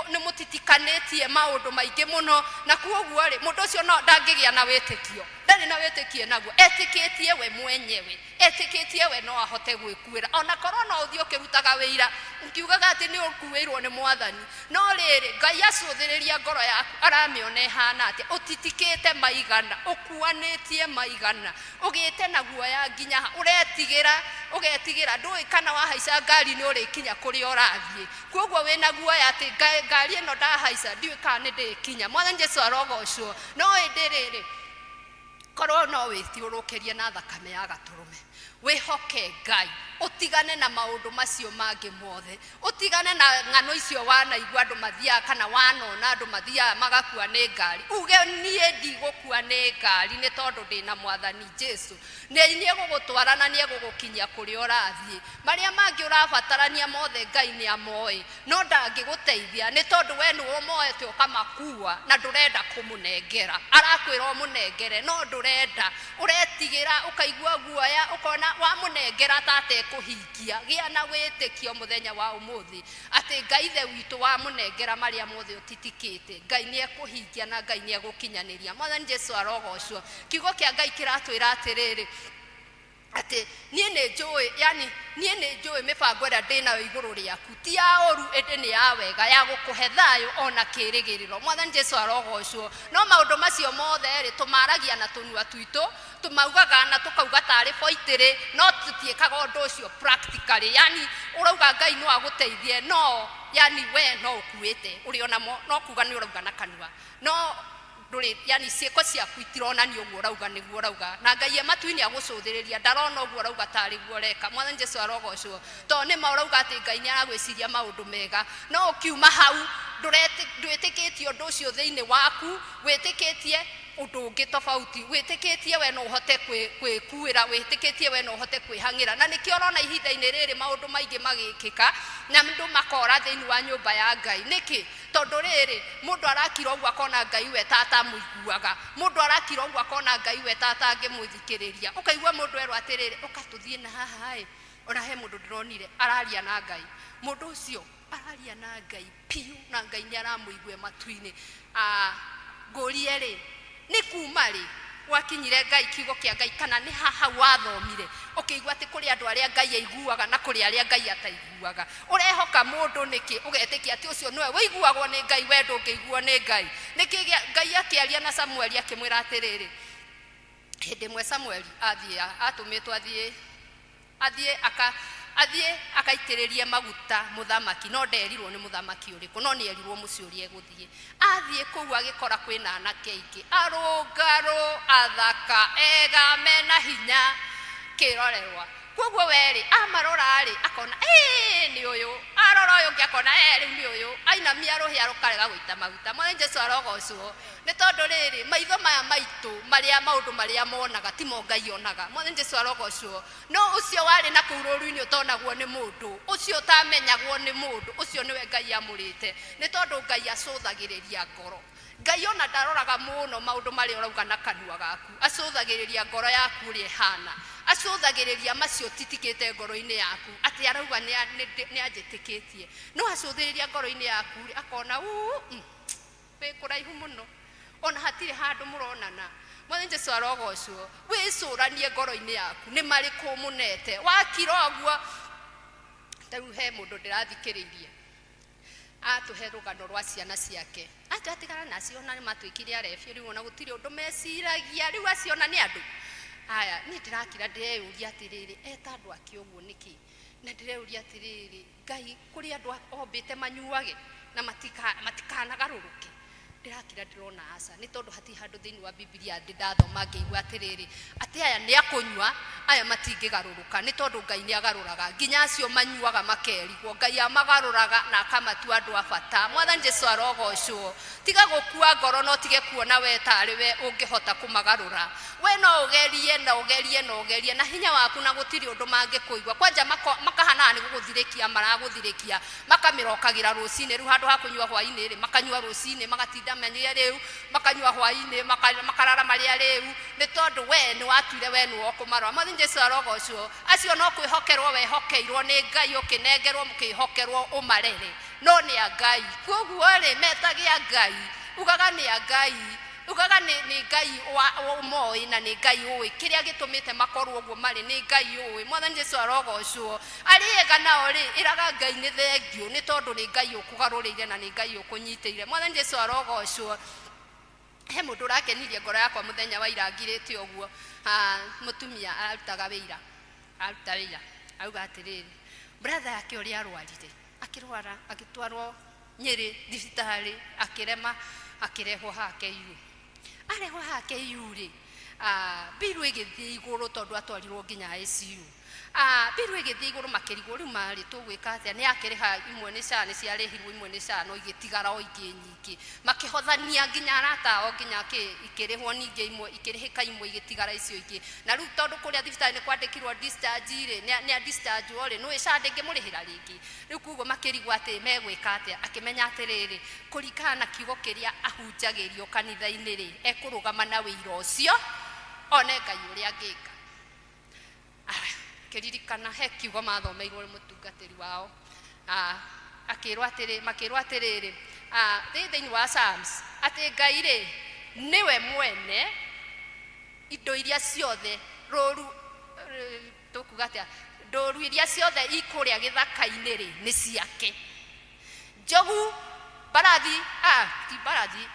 nĩ mũtitikanĩtie maũndũ maingĩ mũno, na koguo rĩ, mũndũ ũcio no ndangĩgĩa na wĩtĩkio, ndarĩ na wĩtĩkio naguo, etĩkĩtie we mwenyewe, etĩkĩtie we no ahote gwĩkuĩra, ona korwo no ũthiĩ ũkĩrutaga wĩira ũkiugaga atĩ nĩ ũkuĩirwo nĩ Mwathani. No rĩrĩ, Ngai acũthĩrĩria ngoro yaku aramĩona ĩhana atĩa, ũtitikĩte maigana, ũkuanĩtie maigana, ũgĩte na guoya nginya ha, ũretigĩra, ũgetigĩra, ndũĩ kana wahaica ngari nĩ ũrĩkinya kũrĩa ũrathiĩ. Koguo wĩna guoya atĩ ngari ĩno ndahaica ndiũĩ kana nĩ ndĩkinya. Mwathani Jesu arogocwo. No ĩndĩ rĩrĩ, korwo no wĩthiũrũrũkĩrie na thakame ya gatũrũme, wĩhoke Ngai, ũtigane na maũndũ macio mangĩ mothe, ũtigane na ng'ano icio wanaigua andũ mathiaga kana wanona andũ mathiaga magakua nĩ ngari, uge niĩ ndigũkua nĩ ngari nĩ tondũ ndĩna Mwathani Jesu. Nĩ egũgũtwara na nĩ egũgũkinyia kũrĩa ũrathiĩ. Marĩa mangĩ ũrabatarania mothe Ngai nĩ amoĩ, no ndangĩgũteithia nĩ tondũ we nĩwe ũmoete ũkamakua na ndũrenda kũmũnengera. Arakwĩra ũmũnengere no ndũrenda, ũretigĩra, ũkaigua guoya, ũkona wamũnengera ta atekũhingia. Gĩa na wĩtĩkio mũthenya wa ũmũthĩ atĩ Ngai Ithe witũ wamũnengera marĩa mothe ũtitikĩte, Ngai nĩ ekũhingia na Ngai nĩ egũkinyanĩria. Mwathani Jesu arogocwo. Kiugo kĩa Ngai kĩratwĩra atĩrĩrĩ, atĩ niĩ nĩ njũĩ, yani niĩ nĩ njũĩ mĩbango ĩrĩa ndĩ nayo igũrũ rĩaku ti ya ũru ĩndĩ nĩ ya wega, ya gũkũhe thayũ ona kĩĩrĩgĩrĩro. Mwathani Jesu arogocwo. No maũndũ macio mothe rĩ, tũmaragia na tũnua twitũ, tũmaugaga na tũkauga tarĩ boitĩrĩ, no tũtiĩkaga ũndũ ũcio practically. Yani ũrauga Ngai no agũteithie, no yani we no ũkuĩte ũrĩ onamo, no kuga nĩ ũrauga na kanua, no ndũrĩ, yani ciĩko ciaku itironania ũguo ũrauga nĩguo ũrauga, na Ngai e matu-inĩ agũcũthĩrĩria ndarona ũguo ũrauga tarĩ guo ũreka. Mwathani Jesu arogocwo. Tondũ nĩ ma ũrauga atĩ Ngai nĩ aragwĩciria maũndũ mega, no ũkiuma hau ndwĩtĩkĩtie ũndũ ũcio thĩinĩ waku, wĩtĩkĩtie ũndũ ũngĩ tofauti, wĩtĩkĩtie we no ũhote kwĩkuĩra, wĩtĩkĩtie we no ũhote kwĩhang'ĩra. Na nĩkĩo ũrona ihinda-inĩ rĩrĩ maũndũ maingĩ magĩkĩka na andũ makora thĩinĩ wa nyũmba ya Ngai. Nĩkĩ? Tondũ rĩrĩ, mũndũ arakira ũguo akona Ngai we ta atamũiguaga, mũndũ arakira ũguo akona Ngai we ta atangĩmũthikĩrĩria. Ũkaigua mũndũ erwo atĩrĩrĩ, ũka tũthiĩ na haha ĩ, ona he mũndũ ndĩronire araria na Ngai. Mũndũ ũcio araria na Ngai piũ na Ngai nĩ aramũigua e matu-inĩ. Ngũrie rĩ, nĩ kuma rĩ gwakinyire Ngai kiugo kĩa Ngai, kana nĩ ha hau wathomire ũkĩigua atĩ kũrĩ andũ arĩa Ngai aiguaga na kũrĩ arĩa Ngai ataiguaga? Ũrehoka mũndũ nĩkĩ ũgetĩkia atĩ ũcio nĩwe ũiguagwo nĩ Ngai, we ndũngĩiguo nĩ Ngai? Nĩkĩ Ngai akĩaria na Samueli akĩmwĩra atĩrĩrĩ, hĩndĩ ĩmwe Samueli athiĩ, atũmĩtwo athiĩ, athiĩ aka, athiĩ akaitĩrĩrie maguta mũthamaki, no nderirwo nĩ mũthamaki ũrĩkũ, no nĩ erirwo mũciĩ ũrĩa egũthiĩ. Athiĩ kũu agĩkora kwĩna anake aingĩ, arũngarũ, athaka, ega, mena hinya, kĩrorerwa. Koguo we rĩ, amarora rĩ, akona ĩĩ nĩ ũyũ, arora ũyũ ũngĩ akona ĩĩ rĩu nĩ ũyũ, ainamia rũhĩa rũkarega gũita maguta. Mwathani Jesu arogocwo. Nĩ tondũ rĩrĩ, maitho maya maitũ marĩa maũndũ marĩa monaga timo Ngai onaga. Mwathani Jesu arogocwo. No ũcio warĩ na kũu rũru-inĩ ũtonagwo nĩ mũndũ, ũcio ũtamenyagwo nĩ mũndũ, ũcio nĩwe Ngai amũrĩte. Nĩ tondũ Ngai acũthagĩrĩria ngoro. Ngai ona ndaroraga mũno maũndũ marĩa ũrauga na kanua gaku, acũthagĩrĩria ngoro yaku ũrĩa ĩhana, acũthagĩrĩria macio ũtitikĩte ngoro-inĩ yaku, atĩ arauga nĩ anjĩtĩkĩtie, no acũthĩrĩria ngoro-inĩ yaku rĩ, akona uu, wĩ kũraihu mũno, ona hatirĩ handũ mũronana. Mwathani Jesu arogocwo. Wĩcũranie ngoro-inĩ yaku, nĩ marĩkũ mũnete wakira ũguo. Ta rĩu he mũndũ ndĩrathikĩrĩirie atũhe rũgano rwa ciana ciake, atĩ atigana nacio na nĩ matuĩkire arebi, rĩu ona gũtirĩ ũndũ meciragia, rĩu acio ona nĩ andũ aya. Niĩ ndĩrakira ndĩreyũria atĩrĩrĩ, eta andũ ake ũguo nĩkĩ? Na ndĩreyũria atĩrĩrĩ, Ngai kũrĩ andũ ombĩte manyuage na matikanagarũrũke? Ndĩrakira ndĩrona aca, nĩ tondũ hatirĩ handũ thĩinĩ wa Bibilia ndĩ ndathoma ngĩigua atĩrĩrĩ, atĩ aya nĩ akũnyua, aya matingĩgarũrũka, nĩ tondũ Ngai nĩ agarũraga nginya acio manyuaga makerigwo. Ngai amagarũraga na akamatua andũ a bata. Mwathani Jesu arogocwo. Tiga gũkua ngoro na ũtige kuona we tarĩ we ũngĩhota kũmagarũra. We no ũgerie na ũgerie na ũgerie na hinya waku, na gũtirĩ ũndũ mangĩkũigua. Kwanja makahanaga nĩ gũgũthirĩkia maragũthirĩkia, makamĩrokagĩra rũcinĩ. Rĩu handũ ha kũnyua hwainĩ rĩ, makanyua rũcinĩ, magatinda manyue rĩu, makanyua hwainĩ, makarara marĩa rĩu, nĩ tondũ we nĩ watuire we nĩwe ũkũmarora. Mwathani Jesu arogocwo. Acio no kwĩhokerwo wehokeirwo nĩ Ngai, ũkĩnengerwo mũkĩhokerwo ũmarere, no nĩ a Ngai. Koguo rĩ, metage a Ngai, ugaga nĩ a Ngai, ugaga nĩ Ngai ũmoĩ, na nĩ Ngai ũĩ kĩrĩa gĩtũmĩte makorwo ũguo marĩ, nĩ Ngai ũĩ. Mwathani Jesu arogocwo. Arĩa ega nao rĩ, ĩraga Ngai nĩ thengiũ, nĩ tondũ nĩ Ngai ũkũgarũrĩire na nĩ Ngai ũkũnyitĩire. Mwathani Jesu arogocwo. He mũndũ ũrakenirie ngoro yakwa mũthenya wa ira ngirĩte ũguo. Mũtumia arutaga wĩira, aruta wĩira, auga atĩrĩrĩ, brother yake ũrĩa arwarire, akĩrwara, agĩtwarwo Nyĩrĩ thibitarĩ, akĩrema, akĩrehwo haha KU. Arehwo haha KU rĩ, mbiru ĩgĩthiĩ igũrũ tondũ atwarirwo nginya ICU. Mbiru ĩgĩthiĩ igũrũ, makĩrigwo rĩu marĩ tũgwĩka atĩa, nĩ akĩrĩha imwe nĩ SHA, nĩ ciarĩhirwo imwe nĩ SHA, no igĩtigara o ingĩ nyingĩ. Makĩhothania nginya arata ao nginya kĩ, ikĩrĩhwo ningĩ imwe, ikĩrĩhĩka imwe, igĩtigara icio ingĩ. Na rĩu tondũ kũrĩa thibitarĩ nĩ kwandĩkirwo discharge rĩ, nĩ a discharge rĩ, nĩũĩ SHA ndĩngĩmũrĩhĩra rĩngĩ. Rĩu koguo makĩrigwo atĩ megwĩka atĩa. Akĩmenya atĩrĩrĩ, kũringana na kiugo kĩrĩa ahunjagĩrio kanitha-inĩ rĩ, ekũrũgama na wĩira ũcio, one Ngai ũrĩa angĩka. Akĩririkana he kiugo mathomeirwo nĩ mũtungatĩri wao. Akĩrwo atĩrĩ, makĩrwo atĩrĩrĩ, thĩinĩ wa Psalms, atĩ Ngai rĩ, nĩwe mwene indo iria ciothe, rũru, tũkuga atĩa, ndũru iria ciothe ikũrĩa gĩthaka-inĩ rĩ, nĩ ciake. Njogu, mbarathi, ti mbarathi,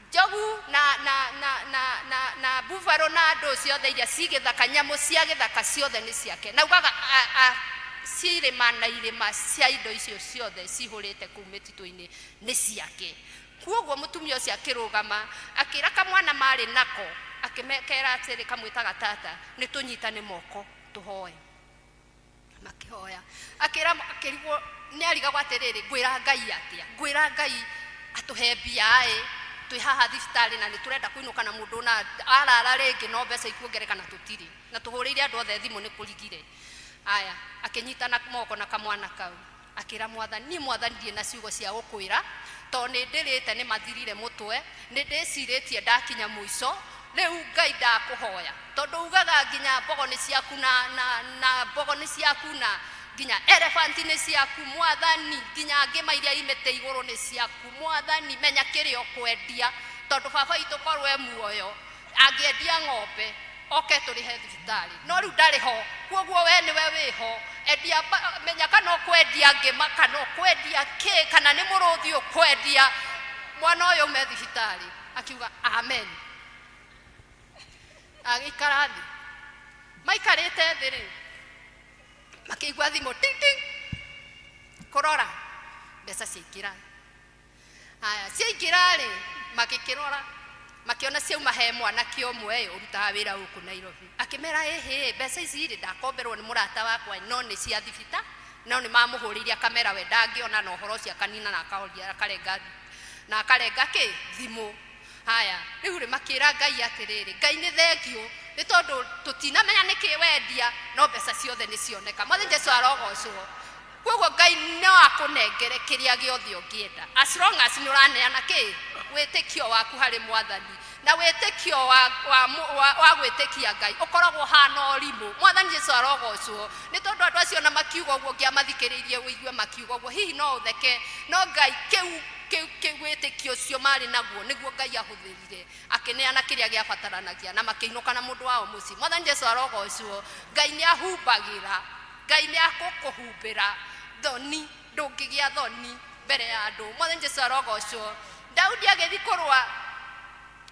njogu na, na, na, na, na, na buffalo na andũ ciothe iria ci gĩthaka, nyamũ cia gĩthaka ciothe nĩ ciake. Na ugaga cirĩma na irĩma cia indo icio ciothe cihũrĩte kũu mĩtitũ-inĩ nĩ ciake. Kwoguo mũtumia ũcio akĩrũgama, akĩra kamwana maarĩ nako, akĩmekera atĩrĩ, kamwĩtaga tata, nĩ tũnyitane moko tũhoe. Makĩhoya. Akĩra, akĩrigwo, nĩ arigagwo atĩrĩrĩ, ngwĩra Ngai atĩa? Ngwĩra Ngai atũhe mbia ĩ, twĩ haha thibitarĩ na nĩ tũrenda kũinũka na mũndũ na arara rĩngĩ no mbeca ikuongereka na tũtirĩ. Na tũhũrĩire andũ othe thimũ nĩ kũrigire. Aya, akĩnyitana moko na kamwana kau. Akĩra Mwathani, niĩ Mwathani ndirĩ na ciugo cia gũkwĩra, tondũ nĩ ndĩrĩte nĩ mathirire mũtwe, nĩ ndĩcirĩtie ndakinya mũico, rĩu Ngai ndakũhoya, tondũ ugaga nginya mbogo nĩ ciaku na mbogo nĩ ciaku na nginya elephant nĩ ciaku, Mwathani, nginya ngĩma iria i mĩtĩ igũrũ nĩ ciaku, Mwathani, menya kĩrĩa ũkwendia, tondũ baba witũ korwo e muoyo, angĩendia ng'ombe oke tũrĩhe thibitarĩ, no rĩu ndarĩ ho, kuoguo we nĩwe wĩho, endia, menya kana ũkwendia ngĩma kana ũkwendia kĩ, kana nĩ mũrũthi ũkwendia, mwana ũyũ aume thibitarĩ. Akiuga amen. Agĩikara thĩ. Maikarĩte thĩ rĩ, makĩigua thimũ ting ting, kũrora mbeca ciaingĩra. Haya, ciaingĩra rĩ, magĩkĩrora. Makĩona ciauma he mwanake ũmwe ĩ ũrutaga wĩra gũkũ Nairobi. Akĩmera ĩhĩ, mbeca ici rĩ ndakomberwo nĩ mũrata wakwa no nĩ cia thibita, no nĩ mamũhũrĩire akamera we ndangĩona na ũhoro ũcio akanina na akahoria akarenga na akarenga kĩ thimũ. Haya, rĩu rĩ makĩra Ngai atĩrĩrĩ, Ngai nĩ thengiũ nĩ tondũ tũtinamenya nĩkĩ wendia no mbeca ciothe nĩ cioneka. Mwathani Jesu arogocwo. Koguo Ngai no akũnengere kĩrĩa gĩothe ũngĩenda as long as nĩ ũraneana kĩ wĩtĩkio waku harĩ Mwathani. Na wĩtĩkio wa, wa, wa, wa gwĩtĩkia Ngai ũkoragwo ũhana ũrimũ. Mwathani Jesu arogocwo. Nĩ tondũ andũ acio ona makiuga ũguo ũngĩamathikĩrĩirie ũigue makiuga ũguo hihi no ũtheke, no Ngai kĩu kĩu kĩu wĩtĩkio ũcio marĩ naguo nĩguo Ngai ahũthĩrire akĩneana kĩrĩa gĩabataranagia na makĩinũka na mũndũ wao mũciĩ. Mwathani Jesu arogocwo. Ngai nĩ ahumbagĩra, Ngai nĩ akũkũhumbĩra thoni, ndũngĩgĩa thoni mbere ya andũ. Mwathani Jesu arogocwo. Daudi agĩthiĩ kũrũa,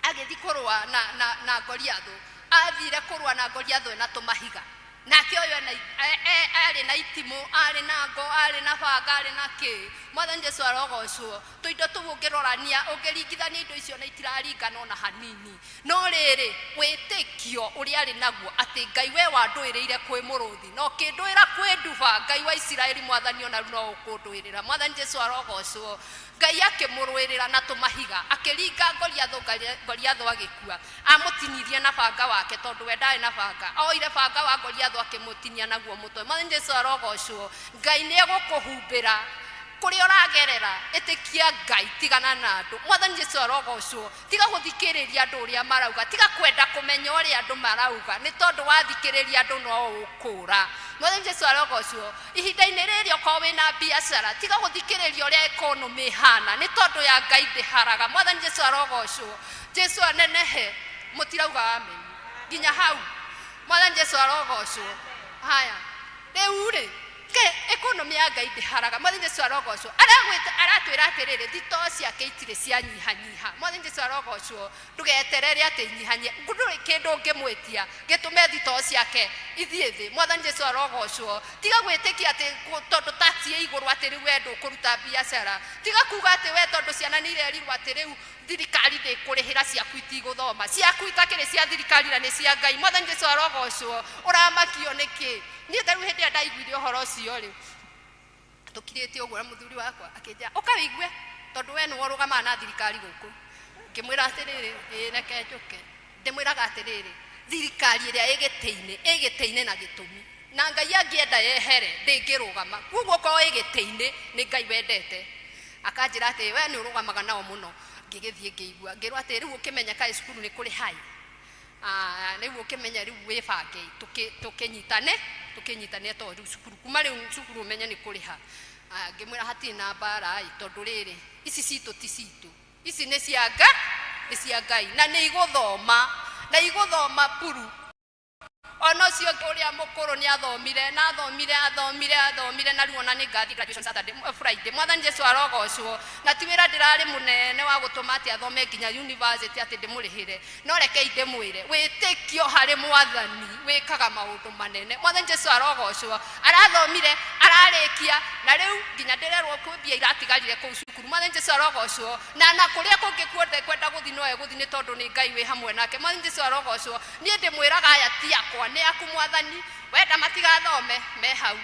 agĩthiĩ kũrũa na, na, na Goliathũ, athire kũrũa na Goliathũ ena tũmahiga. Nake ũyũ ena, arĩ na itimũ, arĩ na ngo, arĩ na banga, arĩ na kĩ. Mwathani Jesu arogocwo. Tũindo tũu ũngĩrorania, ũngĩringithania indo icio na itiraringana ona hanini. No rĩrĩ, wĩtĩkio ũrĩa arĩ naguo atĩ Ngai we wandũĩrĩire kwĩ mũrũthi, na ũkĩndũĩra kwĩ nduba, Ngai wa Isiraeli Mwathani ona rĩu no ũkũndũĩrĩra. Mwathani Jesu arogocwo. Ngai akĩmũrũĩrĩra na tũmahiga, akĩringa Goliathũ, Goliathũ agĩkua. Amũtinirie na banga wake, tondũ we ndarĩ na banga. Oire banga wa Goliathũ akĩmũtinia naguo mũtwe. Mwathani Jesu arogocwo. Ngai nĩ egũkũhumbĩra kũrĩa ũragerera. Ĩtĩkia Ngai, tigana na andũ. Mwathani Jesu arogocwo. Tiga gũthikĩrĩria andũ ũrĩa marauga, tiga kwenda kũmenya ũrĩa andũ marauga, nĩ tondũ wathikĩrĩria andũ no ũkũra. Mwathani Jesu arogocwo. Ihinda-inĩ rĩrĩ okorwo wĩna biacara, tiga gũthikĩrĩria ũrĩa economy ĩhana, nĩ tondũ ya Ngai ndĩharaga. Mwathani Jesu arogocwo. Jesu anenehe. Mũtirauga amen nginya hau? Mwathani Jesu arogocwo. Haya, rĩu rĩ, ke economy ya Ngai ndĩharaga. Mwathani Jesu arogocwo. Aragwĩta, aratwĩra atĩrĩrĩ, thitoo ciake itirĩ cianyihanyiha. Mwathani Jesu arogocwo. Ndũgeterere atĩ inyihanyie, ndũrĩ kĩndũ ũngĩmwĩtia gĩtũme thitoo ciake ithiĩ thĩ. Mwathani Jesu arogocwo. Tiga gwĩtĩkia atĩ tondũ tax ĩ igũrũ atĩ rĩu we ndũkũruta biacara. Tiga kuga atĩ we tondũ ciana nĩ irerirwo atĩ rĩu thirikari ndĩkũrĩhĩra ciaku itigũthoma. Ciaku itakĩrĩ cia thirikari na nĩ cia Ngai. Mwathani Jesu arogocwo. Ũramakio nĩkĩ? Niĩ ta rĩu hĩndĩ ĩrĩa ndaiguire ũhoro ũcio rĩ, tũkirĩte ũguo na mũthuri wakwa akĩnjĩra ũka wĩigue tondũ we nĩwe ũrũgamaga na thirikari gũkũ. Ngĩmwĩra atĩrĩrĩ, ĩĩ reke njũke. Ndĩmwĩraga atĩrĩrĩ, thirikari ĩrĩa ĩ gĩtĩ-inĩ, ĩ gĩtĩ-inĩ na gĩtũmi. Na Ngai angĩenda yehere, ndĩngĩrũgama. Koguo okorwo ĩ gĩtĩ-inĩ, nĩ Ngai wendete. Akanjĩra atĩ we nĩ ũrũgamaga nao mũno. Ngĩgĩthiĩ ngĩigua. Ngĩrwo atĩ rĩu ũkĩmenye kaĩ cukuru nĩ kũrĩ high. Rĩu ũkĩmenye rĩu wĩbange tũkĩnyitane, tũkĩnyitane tondũ rĩu cukuru, kuma rĩu cukuru ũmenye nĩ kũrĩha. Ngĩmwĩra hatirĩ na mbara ĩ, tondũ rĩrĩ, ici citũ ti citũ. Ici nĩ cia Ngai, nĩ cia Ngai. Na nĩ igũthoma, na igũthoma buru. Ona ũcio ũrĩa mũkũrũ nĩ athomire, na athomire, athomire, athomire, na rĩu ona nĩ ngathiĩ graduation Saturday, Friday. Mwathani Jesu arogocwo. Na ti wĩra ndĩrarĩ mũnene wa gũtũma atĩ athome nginya university atĩ ndĩmũrĩhĩre. No rekei ndĩmwĩre, wĩtĩkio harĩ Mwathani wĩkaga maũndũ manene. Mwathani Jesu arogocwo. Arathomire, ararĩkia, na rĩu nginya ndĩrerwo kwĩ mbia iratigarire kũu cukuru. Mwathani Jesu arogocwo. Na na kũrĩa kũngĩ kuothe kwenda gũthiĩ no egũthiĩ nĩ tondũ nĩ Ngai wĩ hamwe nake. Mwathani Jesu arogocwo. Niĩ ndĩmwĩraga aya ti akwa, nĩ aku Mwathani. Wenda matigathome, me hau.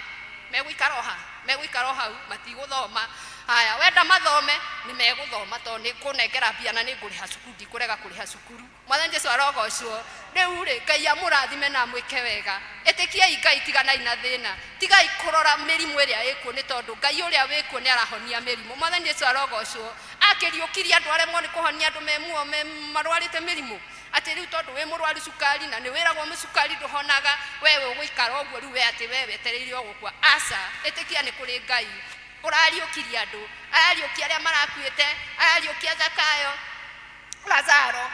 Megũikara o ha? Megũikara o hau, matigũthoma. Haya, wenda mathome, nĩ megũthoma tondũ nĩ ngũnengera mbia na nĩ ngũrĩha cukuru, ndikũrega kũrĩha cukuru. Mwathani Jesu arogocwo. Rĩu rĩ, Ngai amũrathime na amwĩke wega. Ĩtĩkiai Ngai, tiganai na thĩna. Tigai kũrora mĩrimũ ĩrĩa ĩkuo nĩ tondũ Ngai ũrĩa wĩkuo nĩ arahonia mĩrimũ. Mwathani Jesu arogocwo. Akĩriũkirie andũ aremwo nĩ kũhonia andũ me muoyo me marwarĩte mĩrimũ. Atĩ rĩu tondũ wĩ mũrwaru cukari na nĩ wĩragwo mũcukari ndũhonaga, we ũgũikara ũguo rĩu we atĩ we wetereire o gũkua. Aca, ĩtĩkia nĩ kũrĩ Ngai ũrariũkirie andũ, arariũkia arĩa marakuĩte, arariũkia Zakayo, Lazaro,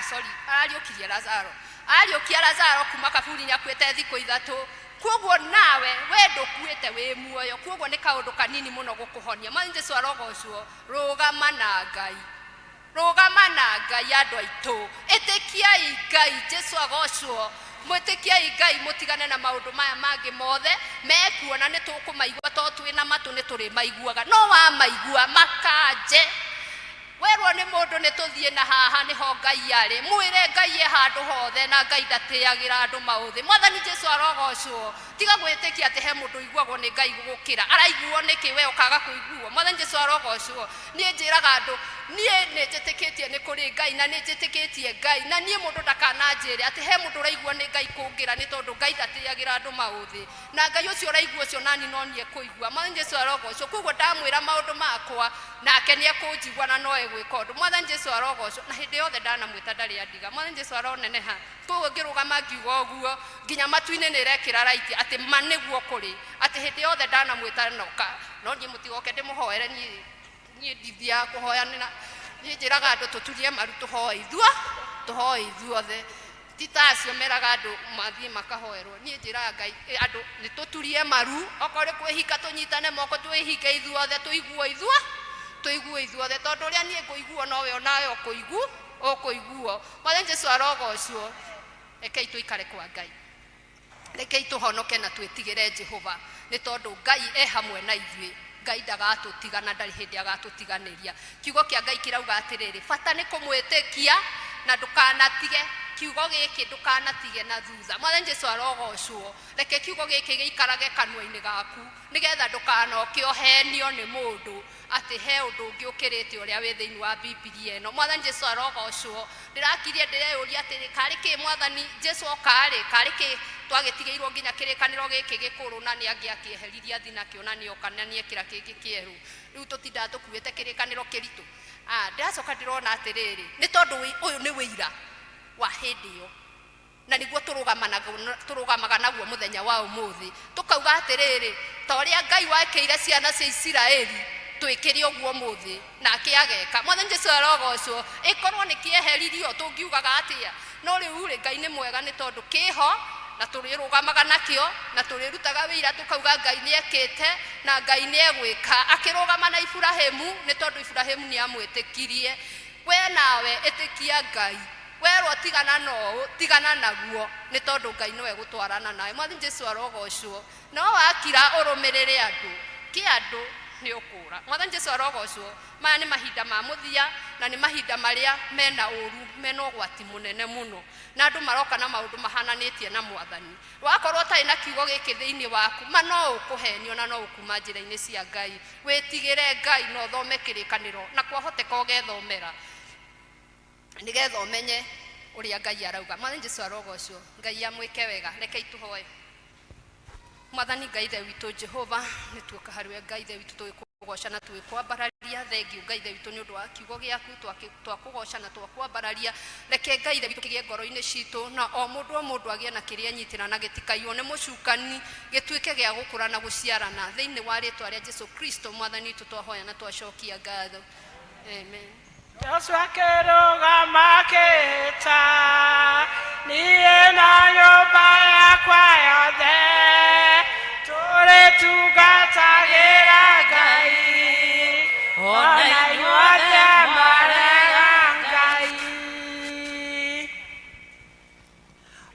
sorry, arariũkirie Lazaro, arariũkia Lazaro kuma kaburi-inĩ akuĩte thikũ ithatũ. Kwoguo nawe we ndũkuĩte wĩ muoyo, kwoguo nĩ kaũndũ kanini mũno gũkũhonia. Mwathani Jesu arogocwo. Rũgama na Ngai. Rũgama na Ngai andũ aitũ. Ĩtĩkiai Ngai, Jesu agocwo. Mwĩtĩkiai Ngai mũtigane na maũndũ maya mangĩ mothe mekuo na nĩ tũkũmaigua tondũ twĩ na matũ nĩ tũrĩmaiguaga. No wamaigua makanje. Werwo Werwo nĩ mũndũ nĩ tũthiĩ na haha nĩho Ngai arĩ, mwĩre Ngai e handũ hothe na Ngai ndatĩagĩra andũ maũthĩ. Mwathani Jesu arogocwo. Tiga gwĩtĩkia atĩ he mũndũ ũiguagwo nĩ Ngai gũgũkĩra. Araiguo nĩkĩ we ũkaga kũiguo? Mwathani Jesu arogocwo. Niĩ njĩraga andũ, niĩ nĩ njĩtĩkĩtie nĩ kũrĩ Ngai na nĩ njĩtĩkĩtie Ngai, na niĩ mũndũ ndakananjĩre atĩ he mũndũ ũraiguo nĩ Ngai kũngĩra, nĩ tondũ Ngai ndatĩagĩra andũ maũthĩ. Na Ngai ũcio ũraigua ũcio nani no niĩ ekũigua. Mwathani Jesu arogocwo. Koguo ndamwĩra maũndũ makwa, nake nĩ ekũnjigua na no egwĩka ũndũ. Mwathani Jesu arogocwo. Na hĩndĩ yothe ndanamwĩta ndarĩ andiga. Mwathani Jesu aroneneha. Koguo ngĩrũgama ngiuga ũguo, nginya matu-inĩ nĩ ĩrekĩra raiti atĩ ma nĩguo kũrĩ, atĩ hĩndĩ yothe ndanamwĩta noka. No niĩ mũtigoke ndĩmũhoere niĩ, niĩ ndithiaga kũhoyanĩra. Niĩ njĩraga andũ tũturie maru tũhoe ithuo, tũhoe ithuothe. Ti ta acio meraga andũ mathiĩ makahoerwo. Niĩ njĩraga Ngai, andũ nĩ tũturie maru, okorwo nĩ kwĩhinga tũnyitane moko twĩhinge ithuothe, tũiguo ithuo, tũiguo ithuothe. Tondũ ũrĩa niĩ ngũiguo nowe onawe ũkũigu, ũkũiguo. Mwathani Jesu arogocwo. Rekei tũikare kwa Ngai. Rekei tũhonoke na twĩtigĩre Jehova, nĩ tondũ Ngai e hamwe na ithuĩ. Ngai ndagatũtiga na ndarĩ hĩndĩ agatũtiganĩria. Kiugo kĩa Ngai kĩrauga atĩrĩrĩ, bata nĩ kũmwĩtĩkia na ndũkanatige kiugo gĩkĩ, ndũkanatige na thutha. Mwathani Jesu arogocwo. Reke kiugo gĩkĩ gĩikarage kanua-inĩ gaku, nĩgetha ndũkanoke ũhenio nĩ mũndũ atĩ he ũndũ ũngĩ ũkĩrĩte ũrĩa wĩ thĩinĩ wa Bibilia ĩno. Mwathani Jesu arogocwo. Ndĩrakirie ndĩreyũria atĩrĩ, karĩ kĩ Mwathani Jesu oka-rĩ, karĩ kĩ twagĩtigĩirwo nginya kĩrĩkanĩro gĩkĩ gĩkũrũ na nĩ angĩakĩeheririe athi nakĩo na nĩoka na nĩekĩra kĩngĩ kĩerũ. Rĩu tũtindaga tũkuĩte kĩrĩkanĩro kĩritũ. Ah, ndĩracoka ndĩrona atĩrĩrĩ, nĩ tondũ ũyũ nĩ wĩira wa hĩndĩ ĩyo. Na nĩguo tũrũgamaga naguo mũthenya wa ũmũthĩ, tũkauga atĩrĩrĩ, ta ũrĩa Ngai wekĩire ciana cia Isiraeli, twĩkĩre ũguo ũmũthĩ, nake ageka. Mwathani Jesu arogocwo. Ĩkorwo nĩ kĩeheririo, tũngiugaga atĩa? No rĩu-rĩ, Ngai nĩ mwega nĩ tondũ kĩho, na tũrĩrũgamaga nakĩo, na tũrĩrutaga wĩira tũkauga Ngai nĩ ekĩte, na Ngai nĩ egwĩka. Akĩrũgama na Iburahimu, nĩ tondũ Iburahimu nĩ amwĩtĩkirie. We nawe ĩtĩkia Ngai. Werwo tigana na ũũ, tigana naguo, nĩ tondũ Ngai nĩwe egũtwarana nawe. Mwathani Jesu arogocwo. No wakira ũrũmĩrĩre andũ, kĩ andũ, nĩ ũkũra. Mwathani Jesu arogocwo. Maya nĩ mahinda ma mũthia, na nĩ mahinda marĩa mena ũru, mena ũgwati mũnene mũno. Na andũ maroka na maũndũ mahananĩtie na Mwathani. Wakorwo ũtarĩ na kiugo gĩkĩ thĩinĩ waku, ma no ũkũhenio na no ũkuma njĩra-inĩ cia Ngai. Wĩtigĩre Ngai na ũthome kĩrĩkanĩro, na kwahoteka ũgethomera. Nĩgetha ũmenye ũrĩa Ngai arauga. Mwathani Jesu arogocwo. Ngai amwĩke wega. Rekei tũhoe. Mwathani Ngai Ithe witũ Jehova, nĩ tuoka harĩ we Ngai Ithe witũ tũgĩkũgoca na tũgĩkwambararia. Thengiũ Ngai Ithe witũ nĩ ũndũ wa kiugo gĩaku, twakũgoca na twakwambararia. Reke Ngai Ithe witũ kĩgĩe ngoro-inĩ citũ, na o mũndũ o mũndũ agĩe na kĩrĩa enyitĩra na gĩtikaiywo nĩ mũcukani, gĩtuĩke gĩa gũkũra na gũciarana. Thĩinĩ wa rĩtwa rĩa Jesu Kristo Mwathani witũ twahoya na twacokia ngatho. Amen. Joshua akĩrũgama akĩhĩta, niĩ na nyũmba yakwa yothe tũrĩtungatagĩra Ngai, ona inyuothe mwarega Ngai.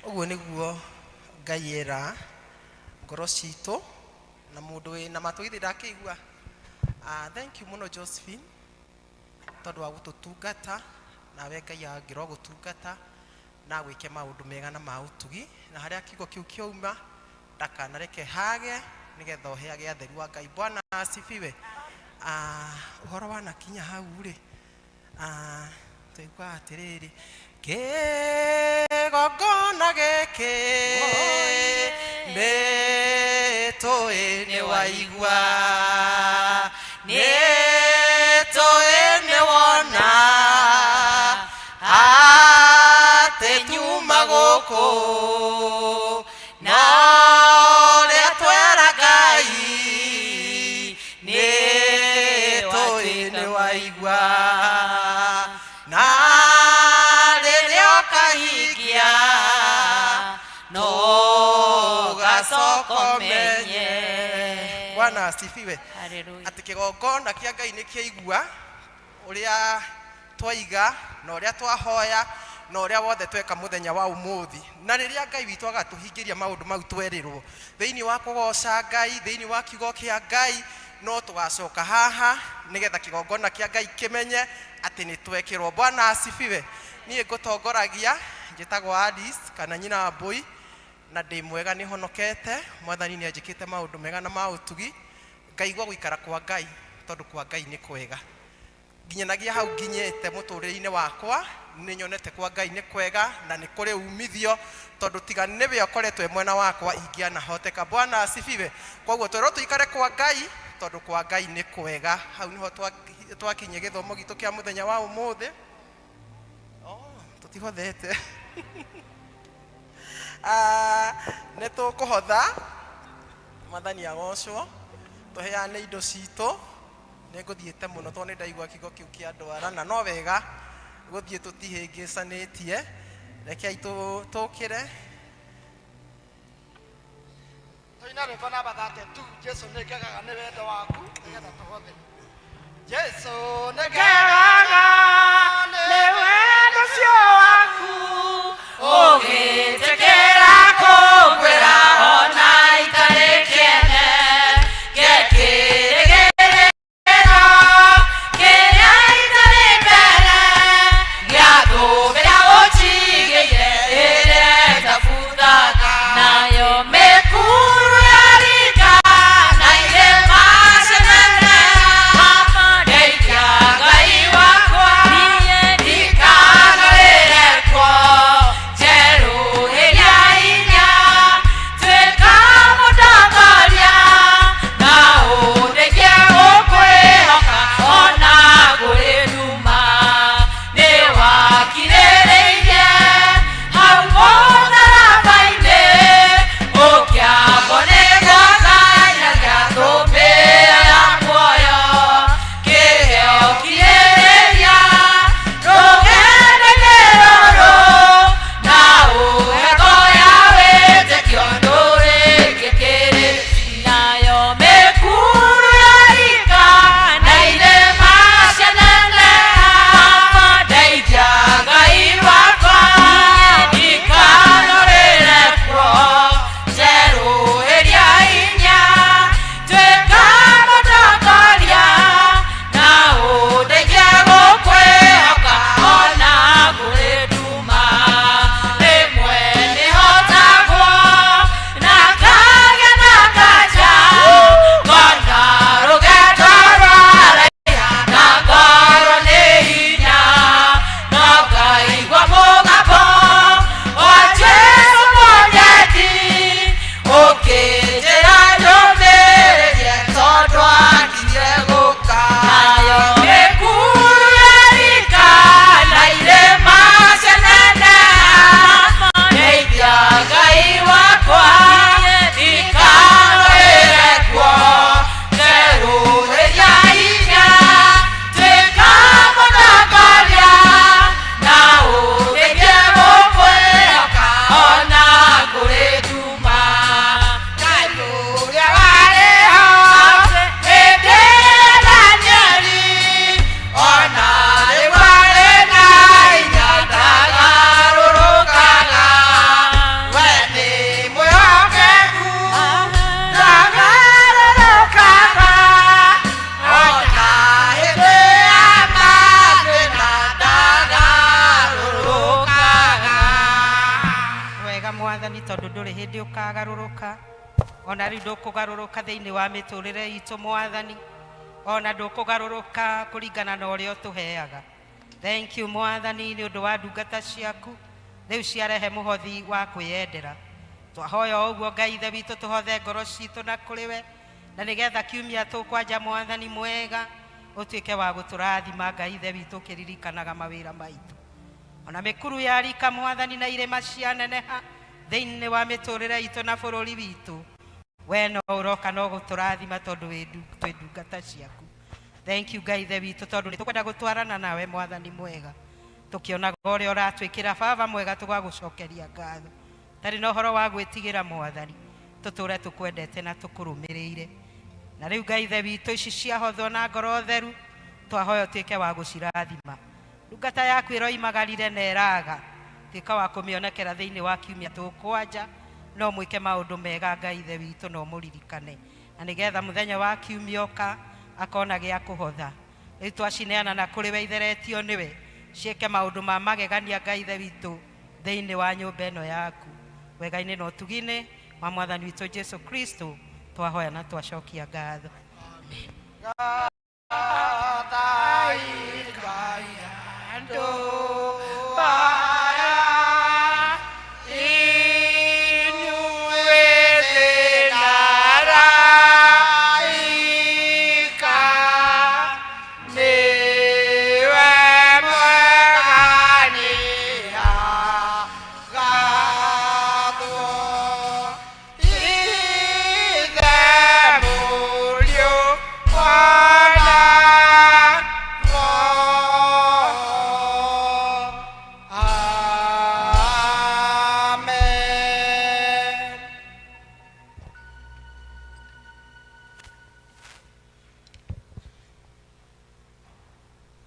Ũguo nĩguo Ngai era ngoro citũ na mũndũ wĩna matũ githĩ ndakĩigua. Ah, thank you mũno Josephine tondũ wa gũtũtungata, nawe Ngai angĩrogũtungata na agwĩke maũndũ mega na ma ũtugi, na harĩa kiugo kĩu kĩauma ndakanareke hage, nĩgetha ũheage atheru a Ngai. Bwana asifiwe. Ah, ũhoro wanakinya hau rĩ, ah, twaiguaga atĩrĩrĩ, kĩgongona gĩkĩ nĩ tũĩ nĩ waigua, nĩ tũĩ nĩ wona atĩ nyuma gũkũ na ũrĩa twera Ngai nĩ tũĩ nĩ waigua. Na rĩrĩa ũkahingia no ũgacoka ũmenye. Bwana asifiwe. Hallelujah. Atĩ kĩgongona kĩa Ngai nĩ kĩaigua ũrĩa twaiga na ũrĩa twahoya na ũrĩa wothe tweka mũthenya wa ũmũthĩ. Na rĩrĩa Ngai witũ agatũhingĩria maũndũ mau twerĩrwo thĩinĩ wa kũgoca Ngai, thĩinĩ wa kiugo kĩa Ngai, No tũgacoka haha nĩgetha kĩgongona kĩa Ngai kĩmenye atĩ nĩ twekĩrwo. Bwana asifiwe. Niĩ ngũtongoragia njĩtagwo Alice kana nyina wa Mbũi, na ndĩ mwega, nĩ honokete. Mwathani nĩ anjĩkĩte maũndũ mega na ma ũtugi, ngaigua gũikara kwa Ngai, tondũ kwa Ngai nĩ kwega. Nginyanagia hau nginyĩte mũtũrĩre-inĩ wakwa, nĩ nyonete kwa Ngai nĩ kwega na nĩ kũrĩ umithio, tondũ tiga nĩwe ũkoretwo e mwena wakwa ingĩanahoteka. Bwana asifiwe. Koguo twerwo tũikare kwa Ngai, tondũ kwa Ngai nĩ kwega. Hau nĩho twakinyia gĩthomo gitũ kĩa mũthenya wa ũmũthĩ. Oh, tũtihothete. Ah, nĩ tũkũhotha. Mwathani agocwo. Tũheane indo citũ. Nĩ ngũthiĩte mũno tondũ nĩ ndaigua kiugo kĩu kĩa ndwara, na no wega gũthiĩ tũtihĩngĩcanĩtie. Rekei tũkĩre. Tũina rwĩmbo namba 32, Jesu nĩ ngegaga nĩ wendo waku, nĩgetha tũhothe. Jesu nĩ ngegaga nĩ wendo ũcio waku, ũgĩtĩkĩra kũngwĩra ona itarĩ kĩene, ngekĩrĩgĩrĩro kĩrĩa itarĩ mbere, gĩathũmĩra ũnjigĩire ĩrĩa ĩtabuthaga, nayo mĩkuru ya rika na irĩma cia ndeithia Ngai wakwa, ndikanarĩrekwo, njerũhĩria hinya, tuĩka mũtongoria, na ũndeithie gũkwĩhoka ona kũrĩ nduma. Nĩwakirĩrĩirie hau mũtharaba-inĩ, ũkĩambwo nĩ gũkaya gĩa thũmbĩ ya muoyo, kĩheo kirĩrĩria rũgendo-inĩ rũrũ, na ũhe ya wĩtĩkio ndũrĩkie kĩrĩ, nayo mĩkuru ya rika na irĩma cia neneha, ndeithia Ngai wakwa, ndikanarĩrekwo, njerũhĩria hinya, tuĩka mũtongoria, na ũndeithie gũkwĩhoka ona kũrĩ nduma. Rĩmwe nĩhotagwo na ngagĩa na nganja, ngona rũgendo rwaraiha na ngorwo nĩ hinya, no ngaigua mũgambo wa Jesũ mũnyendi, ũkĩnjĩra ndũmĩrĩrie tondũ akirie gũka. Nayo mĩkuru ya rika na irĩma cia neneha, ndeithia Ngai wakwa, ndikanarĩrekwo, njerũhĩria hinya, tuĩka mũtongoria, na ũndeithie gũkwĩhoka ona kũrĩ nduma. Ngai ũrĩa warĩ ho hĩndĩ ya Danieli, ona rĩu arĩ na hinya, ndagarũrũkaga. We nĩ mwĩhokeku, ndagarũrũkaga, ona hĩndĩ ya mathĩna ndagarũrũkaga. Wega Mwathani, tondũ ndũrĩ hĩndĩ ũkagarũrũka, ona rĩu ndũkũgarũrũka thĩinĩ wa mĩtũrĩre itũ Mwathani, ona ndũkũgarũrũka kũringana na ũrĩa ũtũheaga. Thank you Mwathani nĩ ũndũ wa ndungata ciaku rĩu ciarehe mũhothi wa kwĩyendera. Twahoya o ũguo Ngai ithe witũ, tũhothe ngoro citũ na kũrĩ we, na nĩgetha kiumia tũkwanja Mwathani mwega ũtuĩke wa gũtũrathima Ngai ithe witũ, ũkĩririkanaga mawĩra maitũ, ona mĩkuru ya rika Mwathani na irĩma cianeneha thĩinĩ wa mĩtũrĩre itũ na bũrũri witũ, we no ũroka no gũtũrathima, tondũ twĩ ndungata ciaku. Thank you Ngai ithe witũ, tondũ nĩ tũkwenda gũtwarana nawe Mwathani mwega, tũkĩonaga ũrĩa ũratwĩkĩra. Baba mwega, tũgagũcokeria ngatho tarĩ na ũhoro wa gwĩtigĩra Mwathani, tũtũre tũkwendete na tũkũrũmĩrĩire. Na rĩu Ngai ithe witũ, ici ciahothwo na ngoro theru, twahoya ũtuĩke wa gũcirathima. Ndungata yaku ĩroimagarire na ĩraga, tuĩka wa kũmĩonekera thĩinĩ wa kiumia tũkwanja, no mwĩke maũndũ mega Ngai ithe witũ, na ũmũririkane. Na Na nĩgetha mũthenya wa kiumia oka akona gĩa kũhotha. Rĩu twacineana na kũrĩ we itheretio nĩwe ciĩke maũndũ ma magegania Ngai Ithe witũ thĩinĩ wa nyũmba ĩno yaku. Wega-inĩ na ũtugi-inĩ wa Mwathani witũ Jesu Kristo twahoya na twacokia ngatho.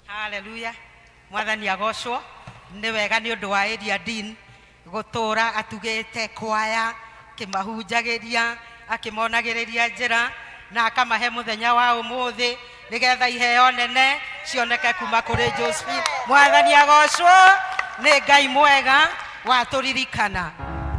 Haleluya. Mwathani agocwo. Nĩ wega nĩ ũndũ wa area dean gũtũra atugĩte kwaya akĩmahunjagĩria akĩmonagĩrĩria njĩra na akamahe mũthenya wa ũmũthĩ nĩgetha iheo nene cioneke kuma kũrĩ Josephine. Mwathani agocwo. Nĩ Ngai mwega watũririkana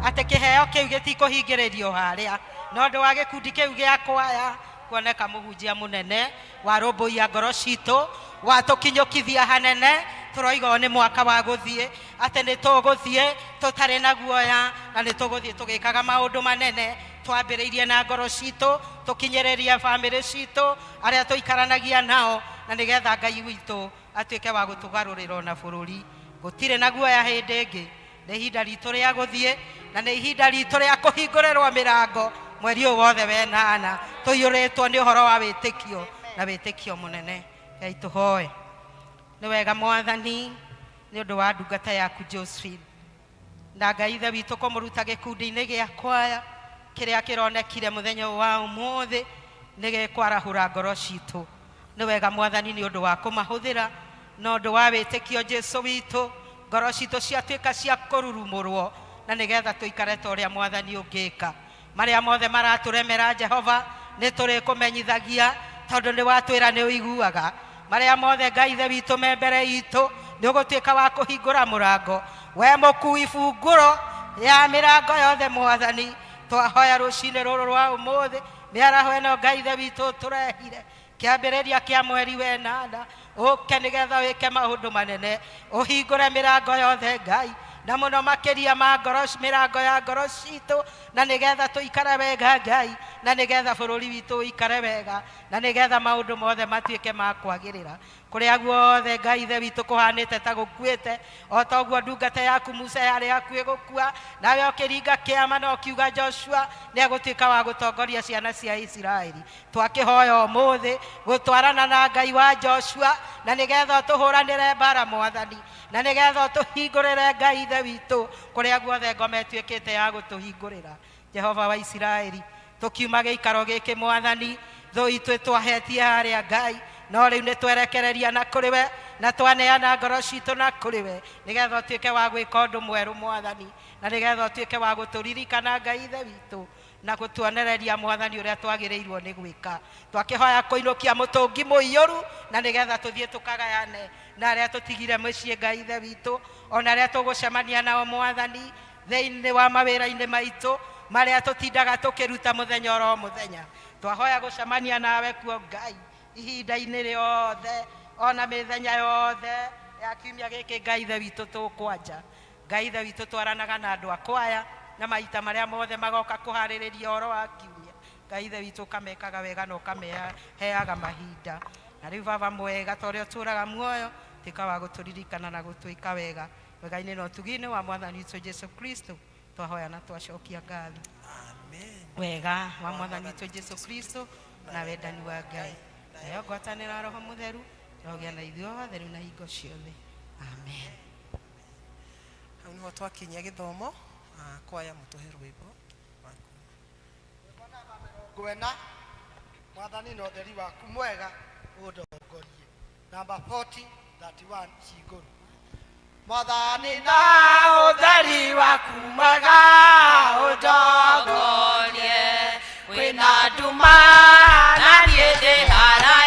atĩ kĩheo kĩu gĩtikũhingĩrĩrio harĩa na ũndũ wa gĩkundi kĩu gĩa kwaya kuoneka mũhunjia mũnene warũmbũiya ngoro citũ watũkinyũkithia hanene tũroiga ũyũ nĩ mwaka wa gũthiĩ atĩ nĩ tũgũthiĩ tũtarĩ na guoya na nĩ tũgũthiĩ tũgĩkaga maũndũ manene twambĩrĩirie na ngoro citũ tũkinyĩrĩrie bamĩrĩ citũ arĩa tũikaranagia nao na nĩgetha Ngai witũ atuĩke wa gũtũgarũrĩra ona bũrũri. Gũtirĩ na guoya hĩndĩ ĩngĩ, nĩ ihinda ritũ rĩa gũthiĩ na nĩ ihinda ritũ rĩa kũhingũrĩrwo mĩrango mweri ũyũ wothe wenana tũiyũrĩtwo nĩ ũhoro wa wĩtĩkio na wĩtĩkio mũnene. Ngai tũhoe. Nĩ wega Mwathani nĩ ũndũ wa ndungata yaku Josephine na Ngai Ithe witũ kũmũruta gĩkundi-inĩ gĩa kwaya kĩrĩa kĩronekire mũthenya ũyũ wa ũmũthĩ nĩ gĩkwarahũra ngoro citũ. Nĩ wega Mwathani nĩ ũndũ wa kũmahũthĩra na ũndũ wa wĩtĩkio Jesu witũ ngoro citũ ciatuĩka cia kũrurumũrwo na nĩgetha tũikare ta ũrĩa Mwathani ũngĩka. Marĩa mothe maratũremera Jehova nĩ tũrĩkũmenyithagia tondũ nĩ watwĩra nĩ ũiguaga. Marĩa mothe Ngai Ithe witũ me mbere itũ nĩ ũgũtuĩka wa kũhingũra mũrango. We mũkui bungũro ya mĩrango yothe Mwathani, twahoya rũcinĩ rũrũ rwa ũmũthĩ mĩaraho ĩno Ngai Ithe witũ ũtũrehire kĩambĩrĩria kĩa mweri wenana ũke nĩgetha wĩke maũndũ manene ũhingũre mĩrango yothe Ngai na mũno makĩria ma ngoro mĩrango ya ngoro citũ na nĩgetha tũikare wega Ngai na nĩgetha bũrũri witũ ũikare wega na nĩgetha maũndũ mothe matuĩke ma kwagĩrĩra kũrĩa guothe Ngai Ithe witũ kũhanĩte ta gũkuĩte o ta ũguo ndungata yaku Musa yarĩ hakuhĩ gũkua nawe ũkĩringa kĩama na ũkiuga Joshua nĩ egũtuĩka wa gũtongoria ciana cia Isiraeli. Twakĩhoya ũmũthĩ gũtwarana na Ngai wa Joshua na nĩgetha ũtũhũranĩre mbara Mwathani na nĩgetha ũtũhingũrĩre Ngai Ithe witũ kũrĩa guothe ngoma ĩtuĩkĩte ya gũtũhingũrĩra. Jehova wa Isiraeli, tũkiuma gĩikaro gĩkĩ Mwathani thũ itũ ĩtwahetie harĩa Ngai no rĩu nĩ twerekereria na kũrĩ we na twaneana ngoro citũ na kũrĩ we nĩgetha ũtuĩke wa gwĩka ũndũ mwerũ Mwathani na nĩgetha ũtuĩke wa gũtũririkana Ngai Ithe witũ na gũtuonereria Mwathani ũrĩa twagĩrĩirwo nĩ gwĩka. Twakĩhoya kũinũkia mũtũngi mũiyũru na nĩgetha tũthiĩ tũkagayane na arĩa tũtigire mũciĩ Ngai Ithe witũ ona arĩa tũgũcemania nao Mwathani thĩinĩ wa mawĩra-inĩ maitũ marĩa tũtindaga tũkĩruta mũthenya oro mũthenya. Twahoya gũcemania nawe kuo Ngai ihinda-inĩ rĩothe ona mĩthenya yothe ya kiumia gĩkĩ Ngai Ithe witũ tũkwanja. Ngai Ithe witũ twaranaga na andũ a kwaya na maita marĩa mothe magoka kũharĩrĩria ũhoro wa kiumia. Ngai Ithe witũ ũkamekaga wega na ũkameheaga mahinda. Na rĩu Baba mwega ta ũrĩa ũtũraga muoyo tuĩka wa gũtũririkana na gũtwĩka wega wega-inĩ na ũtugi-inĩ wa Mwathani witũ Jesu Kristo twahoya na twacokia ngatho. Wega wa Mwathani witũ Jesu Kristo na wendani wa Ngai nayo ngwatanĩro ya Roho Mũtheru rogĩa na ithuĩ othe rĩu na hingo ciothe. Amen. Hau niho twakinyia gĩthomo kwaya mũtũhe rwĩmbo. Ngwena Mwathani na ũtheri waku mwega ũndongorie. Namba 40 31 cingũrũ. Mwathani na ũtheri waku mwega ũndongorie kwĩna nduma Akiuma na niĩ ndĩ haraya.